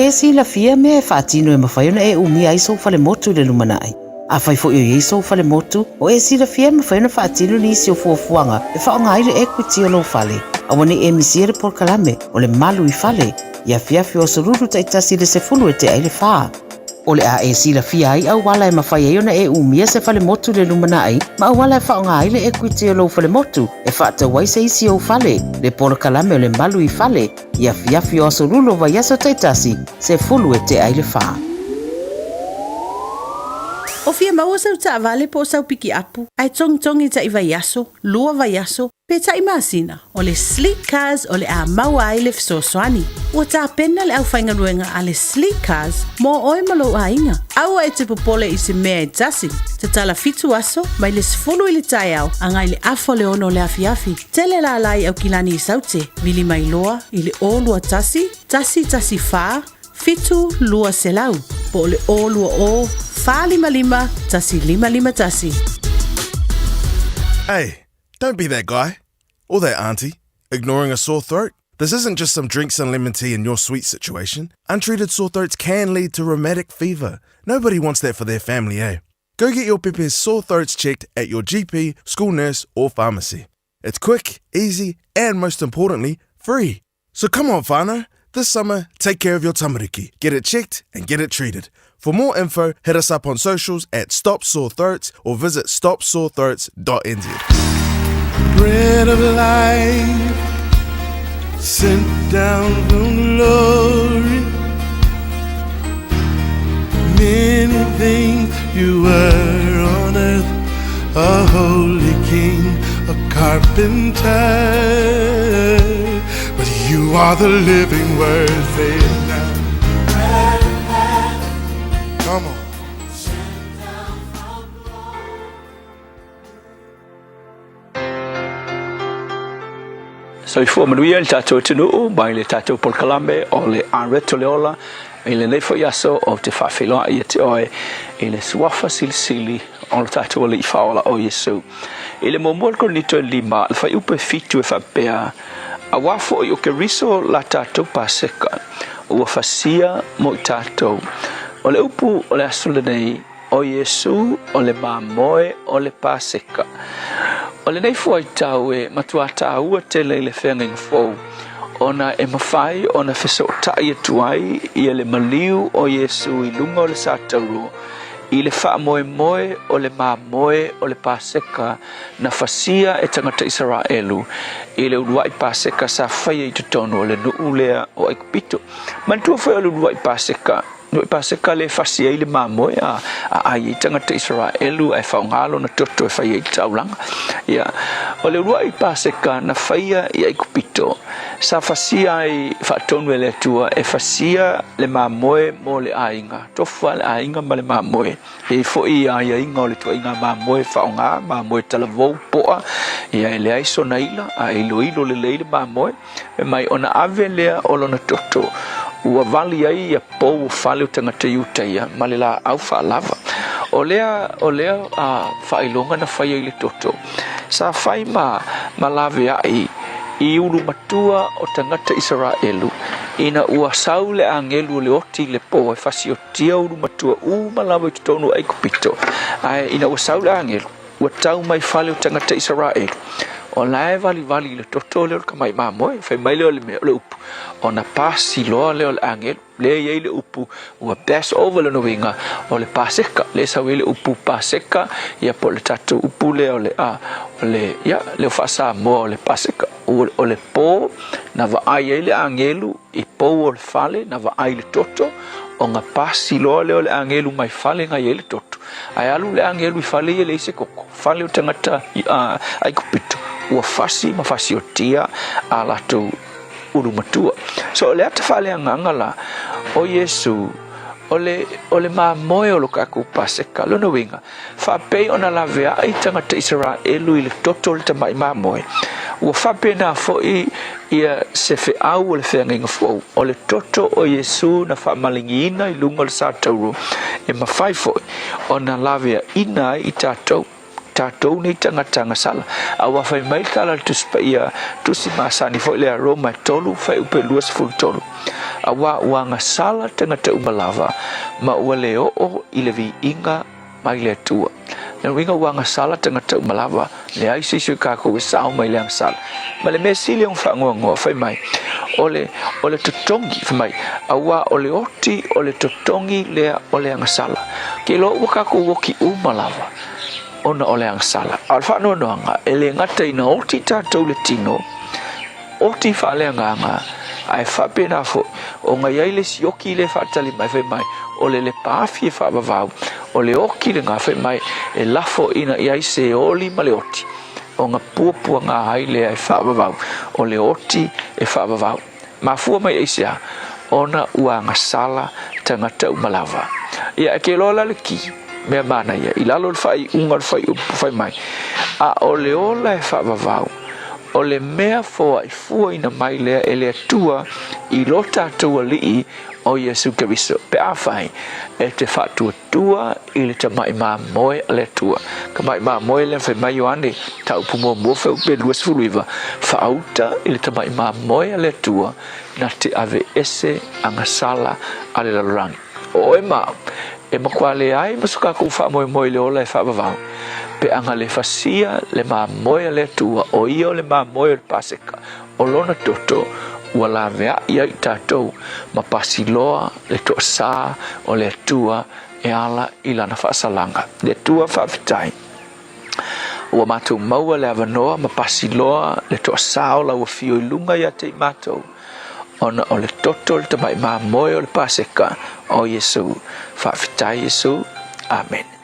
Speaker 9: e silafia mea e faatino e mafai ona e umia ai sou falemotu i le lumanai? Afai foi o i ai sou falemotu, o e silafia e mafai ona faatino nisi o fuafuaga e faaaoga ai le equity o lou fale. Aua ne i e misia le polokalame o le Malu i Fale i afiafi o aso Lulu taitasi i le 10 e tea ai le fa. O le a e silafia ai auala e mafai ai ona e umia se falemotu i le lumanai ma auala e faaaoga ai le equity o lou falemotu e faatau ai se isi ou fale, le polokalame o le Malu i Fale i afiafi o aso Lulu o vaiaso taitasi, 10 e tea ai le fa.
Speaker 10: O fia maua sau taavale po o sau pikiapu ae togitogi taʻi vaiaso, lua vaiaso, pe taʻi masina, o le Sleek Cars o le a maua ai le fesoasoani. Ua tapena le aufaigaluega a le Sleek Cars mo oe ma lou aiga. Aua e te popole i se mea e tasi. Tatala fitu aso, mai le 10 i le taeao agai le afa o le ono o le afiafi. Tele lala i Aukilani i Saute, vili mai loa i le 021 114 7200 po o le 020 455 1551.
Speaker 12: Hey, don't be that guy. Or that auntie, ignoring a sore throat. This isn't just some drinks and lemon tea in your sweet situation. Untreated sore throats can lead to rheumatic fever. Nobody wants that for their family, eh? Go get your pepe's sore throats checked at your GP, school nurse, or pharmacy. It's quick, easy, and most importantly, free. So come on, whānau. This summer, take care of your tamariki. Get it checked and get it treated. For more info, hit us up on socials at Stop Sore Throats or visit stopsorethroats.nz.
Speaker 1: Bread of life, sent down from glory. Many things you were on earth, a holy king, a carpenter. But you are the living word, say it now. Come on.
Speaker 17: Soifua manuia i le tatou atunuu mai le tatou polokalame o le Areto le Ola i lenei foi aso ou te faafeiloai ia te oe i le suafa silisili o le tatou Alii Faaola o Iesu. I le muamua o le Korinito e lima, le fuaiupu e fitu e faapea, Auā foi o Keriso la tatou Paseka, ua fasia mo i tatou. O le upu o le aso lenei, O Iesū o le mamoe o le Paseka. O lenei fuaitau e matuā tāua tele i le feagaiga fou, ona e mafai ona fesootai atu ai ia le maliu o Iesū i luga o le satauro i le faamoemoe o le mamoe o le Paseka na fasia e tagata Isaraelu i le uluai Paseka sa faia i totonu o le nuu lea o Aikupito. Manatua foi o le uluai Paseka, uluai Paseka lea e fasi ai le mamoe a, a ai ai tagata Isaraelu ae faaaoga lona toto e fai ai le taulaga. Ia, o le uluai Paseka na faia i Aikupito, sa fasia ai faatonu e le Atua e fasia le mamoe mo le aiga, tofu lava le aiga ma le mamoe. E i ai foi aiaiga o le ituaiga mamoe faaaoga, mamoe talavou, poa, ia e leai sona ila, a e iloilo lelei le mamoe, fai mai ona ave lea o lona toto ua vali ai ia pou o fale o tagata Iuta ia ma le laau faalava. O lea, o lea a, faailoga na faia i le toto, sa fai ma, ma laveai i ulu matua o tagata Isaraelu, ina ua sau le agelu o le oti i le po e fasiotia ulu matua uma lava i totonu o Aikupito, ae ina ua sau le agelu, ua tau mai fale o tagata Isaraelu, o la e valivali i le toto lea o le tamai mamoe, fai mai lea o le mea, o le upu, ona pasi loa lea o le agelu, lea e i ai le upu ua pass over lona uiga o le Paseka, lea e sau ai le upu Paseka, ia po o le tatou upu lea o le, a, o le, ia, leo faa-Samoa o le Paseka, o le pō na vaai ai le agelu i pou o le fale, na vaai i le toto, ona pasi loa lea o le agelu mai fale na i ai le toto. Ae alu le agelu i fale ia e leai se koko, fale o tagata Aikupito, ua fasi ma fasiotia a latou ulu matua. So o le ata faaleagaga la o Iesu, o le, o le mamoe o lo kakou Paseka. Lona uiga, faapei ona laveai tagata Isaraelu i le toto o le tamai mamoe, ua faapena foi ia se feau o le feagaiga fou, o le toto o Iesu na faamaligiina i luga o le satauro, e mafai foi ona laveaina ai i tatou. tatou nei tagata agasala. Aua fai mai le tala a le Tusi Paia, tusi masani foi lea Roma 3 fuaiupu 23, Aua ua agasala tagata uma lava, ma ua le oo i le viiga mai le Atua. Lona uiga ua agasala tagata uma lava, leai se isi o kakou e sao mai le agasala. Ma le mea sili ona faanoanoa, fai mai, o le, o le totogi, fai mai, aua o le oti o le totogi lea o le agasala. Ke iloa ua kakou oki uma lava, ona o le agasala. A o le faanoanoaga, e le gata ina oti tatou le tino, oti faaleagaga, ae faapena foi, ona i ai le isi oki lea e faatali mai, fai mai, o le lepaafi e faavavau, o le oki lena, fai mai, e lafo ina i ai se oli ma le oti, ona puapuaga ai lea e faavavau, o le oti e faavavau. Mafua mai aisea? Ona ua agasala tagata uma lava. Ia, e ke loa la le ki, mea manaia, i lalo o le faaiuga o le fuaiupu fai mai, a o le ola e faavavau, o le mea foaifuaina mai lea e le Atua i lo tatou Alii o Iesu Keriso, pe afai e te faatuatua i le tamai mamoe a le Atua. Tamai mamoe lea fai mai Ioane, taupu muamua fuaiupu 29, faauta i le tamai mamoe a le Atua na te aveese agasala a le lalolagi. O oe ma au, e matua leai ma so tatou faamoemoe i le ola e faavavau, pe ana le fasia le mamoe a le Atua, o ia o le mamoe o le Paseka, o lona toto ua laveai ai i tatou ma pasi loa le toasā o le Atua e ala i lana faasalaga. Le Atua faafetai, ua matou maua le avanoa ma pasi loa le toasā o lau afio i luga ia te i matou, ona o le toto o le tamai mamoe o le Paseka o Iesu. Faafetai Iesu. Amene.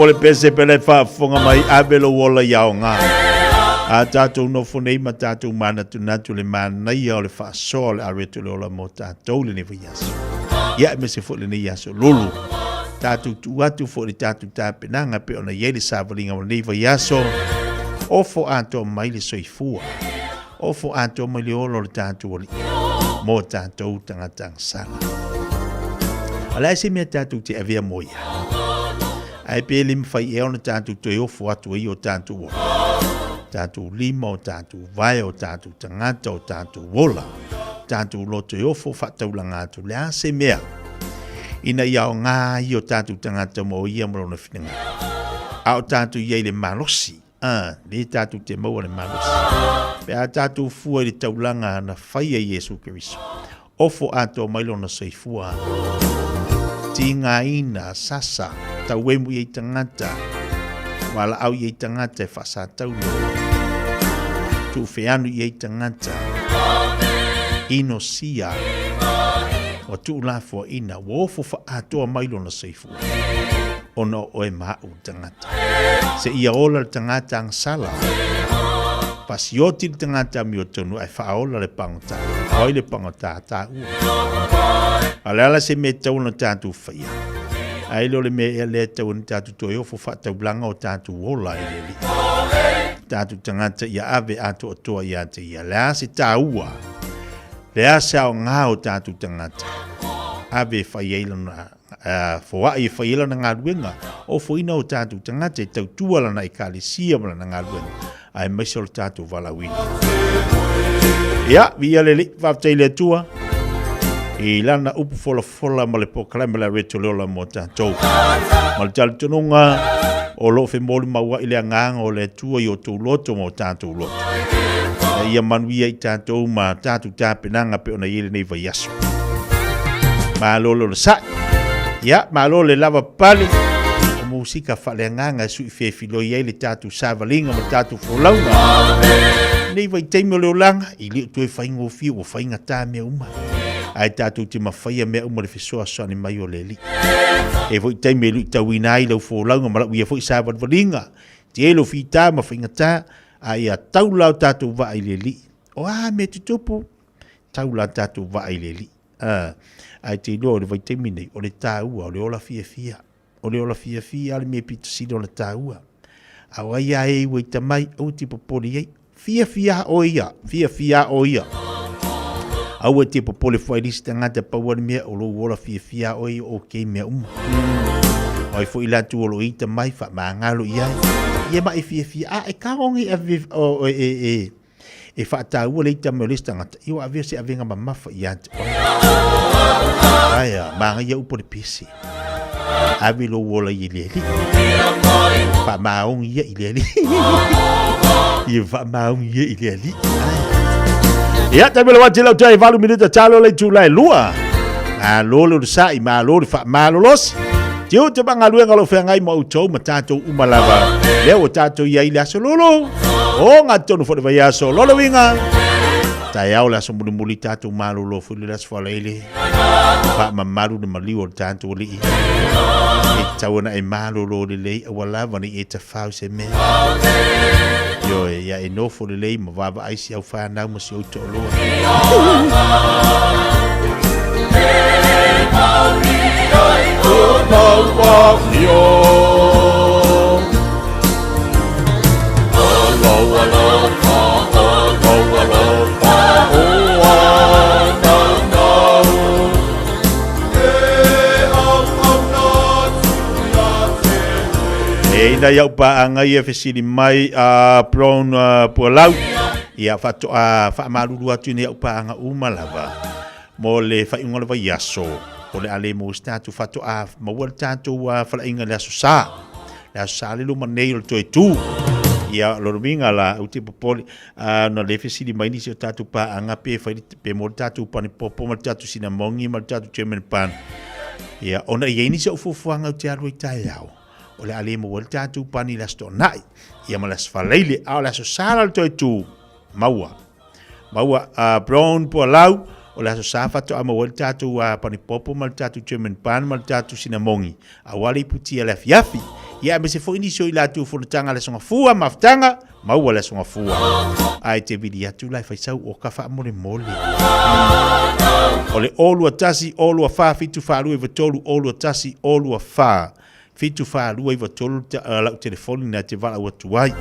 Speaker 2: upu o le pese pele faafofoga mai ave lou ola i aoga. A tatou nofo nei ma tatou manatunatu le manaia o le faasoa o le ave atu le ola mo tatou lenei vaiaso. Ia aemaise foi lenei aso lulu. Tatou tuu atu foi le tatou tapenaga pei ona i ai le savaliga o lenei vaiaso. Ofo atoa mai le soifua. Ofo atoa mai le ola o le tatou Alii mo tatou tagata agasala. O le a se mea tatou te avea mo ia? Ae pe le mafai ea ona tatou toe ofo atu ai o tatou ola, tatou lima, o tatou vae, o tatou tagata, o tatou ola, tatou loto e ofo faataulaga atu, le a se mea ina ia aoga ai o tatou tagata mo ia ma lona finagalo. A o tatou i ai le malosi, a, lē tatou te maua le malosi. Pe a tatou fua i le taulaga na faia i Iesu Keriso, ofo atoa mai lona soifua, tigaina, sasa, tauemu i ai tagata, valaau i ai tagata e faasataula, tuufeanu i ai tagata, inosia, ua tuulafoaina, ua ofo atoa mai lona soifua, ona o oe ma aʻu tagata. Seia ola le tagata agasala, fasioti le tagata amiotonu ae faaola le pagota. O ai le pagota a taua? A o le a la se mea e tatau ona tatou faia? Ae le o le mea ea lea e tatau ona tatou toe ofo faataulaga o tatou ola i le Alii. Tatou tagata ia ave atoatoa ia te Ia. Le a se taua? Le a se aoga o tatou tagata? Ave e fai ai lona foai e fai ai lana galuega, ofoina o tatou tagata e tautua lana ekalesia ma lana galuega, aemaise o le tatou valaauina. Ia, viia le Alii, faafetai i le Atua i lana upu folafola ma le polokalame le Reto le Ola mo tatou. Ma le talitonuga o lo o femolimaua'i le agaga o le Atua i o outou loto ma o tatou loto. Ina ia manuia i tatou ma tatou tapenaga pei ona i ai lenei vaiaso. Malo le onosai. Ia, malo le lava pale. O musika faaleagaga e sui fefiloi ai le tatou savaliga ma le tatou folauga. Nei vaitaimi o le olaga, i le o toe faigofie ua faigata mea uma. Ae tatou te mafaia mea uma le fesoasoani mai o le Alii. E foi taimi e luitauina ai lau folauga ma lau ia foi savalivaliga. Tele o fita ma faigata, a ia taula o tatou vaa i le Alii. O a mea tutupu, tau la tatou vaa i le Alii. A, ae te iloa o le vaitaimi nei, o le taua, o le ola fiafia. O le ola fiafia le mea pito sili ona taua. A o ai a e ua ita mai, aua te popole i ai. Fiafia oe ia, fiafia oe ia. Aua te popole fua i le isi tagata pau le mea o lou ola fiafia oe ia okay mea uma. O ai foi latou o lo o ita mai, faamagalo i ai. Ia ma e fiafia, a e kaogi ave, o, e, e, e, E faataua le ita mai o le isi tagata, ia ua avea se avega mamafa ia te oe. Aia, manaia upu o le pese. Ave lou ola i le Alii. Faamaoni ia i le Alii. Ia faamaoni ia i le Alii. Ia, taimi o le wati lau tai valu minuta talo le itula e lua. Malo le onosai, malo le faamalolosi. Tiute ma galuega o lo o feagai ma outou ma tatou uma lava. Lea ua tatou i ai i le aso lulu. O ngā tonu foi le vaiaso. Lolo winga. Taeao le aso mulimuli tatou malolo foi le aso faalaele. Faamamalu le maliu o le tatou Alii. E tatau ona e malolo lelei aua lava ne i e tafau se mea. Ioe, ia e nofo lelei ma vaavaai si au whanau ma si ou to'oloa. E ina iau paaga ia fesili mai a Brown Pualau ia faatoa faamalulu atu ina iau paaga uma lava mo le faaiuga o le vaiaso o le a le maua se tatou faatoa maua le tatou faleaiga i le aso Sa. Le aso Sa le luma nei o le toe tu. Ia, o lona uiga la, ou te popole, ona le fesili mai nisi o tatou paaga pe fai pe maua le tatou pane popo ma le tatou sinamogi ma le tatou German bun. Ia, ona e i ai nisi o au fuafuaga ou te alu ai taeao, o le a le maua ai le tatou pani i le Aso Toonai, ia ma le Aso Faraile, a o le Aso Sa la le toe tu, maua. Maua a Brown Pualau, o le Aso Sa faatoa maua ai le tatou panipopo ma le tatou German bun ma le tatou sinamogi, aua le iputia i le afiafi. Ia, aemaise foi nisi o i latou fonotaga a le Aso Gafua, mafutaga, maua le Aso Gafua. Ae te vili atu la e fai sau oka faamolemole. O le 0 2 1 0 2 4 7 4 2 9 3 0 2 1 0 2 4 7 4 2 9 3 lau telefoni na te valaau atu ai.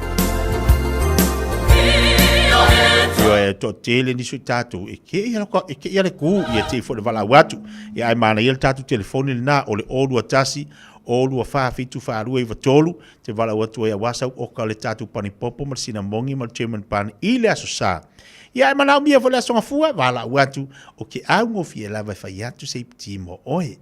Speaker 2: Ioe, toatele nisi o i tatou, e ke ia, e ke ia le kū, ia te i foi le valaau atu. Ia ae manaia le tatou telefoni lena, o le 0 2 1 0 2 4 7 4 2 9 3, te valaau atu ai aua sau oka le tatou panipopo ma le sinamogi ma le German bun i le Aso Sa. Ia ae manaomia foi le Aso Gafua, valaau atu, o ke augofie lava e fai atu se iputi mo oe.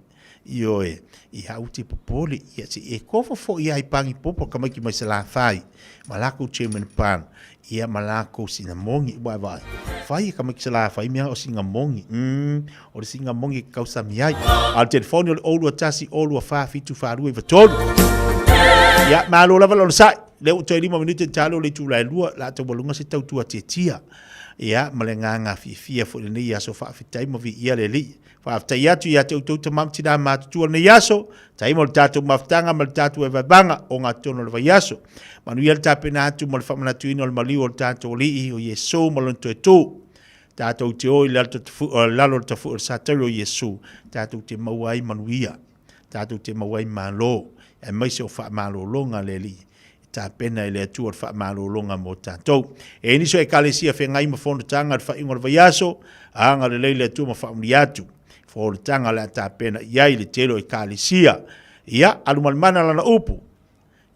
Speaker 2: Ioe, ia aua te popole, ia se i e kofo foi ai pangi popo tamaiti mai Salafai, ma lakou German bun, ia ma lakou sinamogi, ua e vaai, fai e tamaiti Salafai mea o sinamogi, umm, o le sinamogi e te tausami ai. A o le telefoni o le 021 024 742 93. Ia, malo lava le onosai. Lea ua toe 5 minute talo le itula e 2, la taualuga se tautua tiatia. Ia, ma le agaga fiafia foi i lenei aso faafetai ma viia le Alii. Faafetai atu ia te outou tama ma tinā matutua o lenei aso, tai mo le tatou mafutaga ma le tatou evaevaga o gatotonu o le vaiaso. Manuia le tapena atu mo le faamanatuina o le maliu o le tatou Alii o Iesu ma Lona toe tū. Tatou te o i lalo o le tafu'e o le satari o Iesu, tatou te maua ai manuia, tatou te maua ai malo, aemaise o faamalologa a le Alii e tapena e le Atua le faamalologa mo tatou. E i ai nisi o Ekalesia feagai ma fonotaga i le faaiuga o le vaiaso, agalelei le Atua ma faamanuia atu. Fonotaga o le a tapena i ai le tele o Ekalesia. Ia, alumalimana lana upu.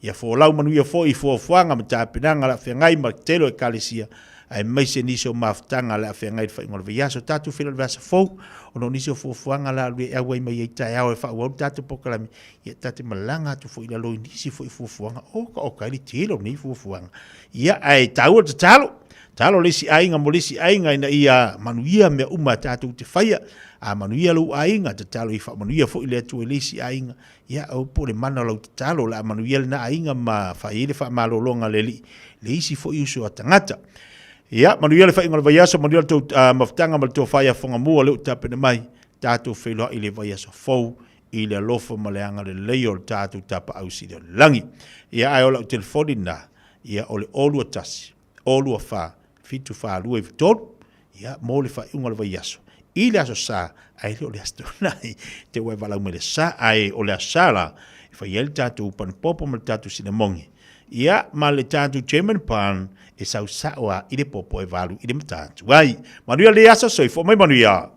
Speaker 2: Ia folau manuia foi i fuafuaga ma tapenaga o le a feagai ma le tele o Ekalesia, aemaise nisi o mafutaga o le a feagai i le faaiuga o le vaiaso. Tatou feiloai i le vaiaso fou, ona o nisi o fuafuaga o le a alu e auai mai ai taeao e faaauau le tatou polokalame, ia ta te malaga atu foi i lalo i nisi foi fuafuaga, oka oka ai le tele o nei fuafuaga. Ia, ae taua le tatalo, tatalo le isi aiga mo le isi aiga ina ia manuia mea uma tatou te faia. A manuia lou aiga, tatalo ia faamanuia foi le Atua i le isi aiga. Ia, au po o le mana o lau tatalo, o le a manuia lena aiga ma fai ai le faamalologa a le Alii le isi foi uso a tagata. Ia, manuia le faaiuga o le vaiaso, manuia le tou mafutaga ma le tofa ia Fogamua o lea ua tapena mai, tatou feiloai i le vaiaso fou i le alofa ma le agalelei o le tatou Tapaau Sili o le Lagi. Ia, ae o lau telefoni lena, ia, o le 021 024 742 93, ia, mo le faaiuga o le vaiaso, i le Aso Sa, ae le o le Aso Toonai, te ua e valaau mai i le Sa, ae o le Aso Sa la, e fai ai le tatou panipopo ma le tatou sinamogi, ia, ma le tatou German bun, e sau sao lava i le popo e valu i le matatuai. Manuia lenei aso, soifua mai manuia.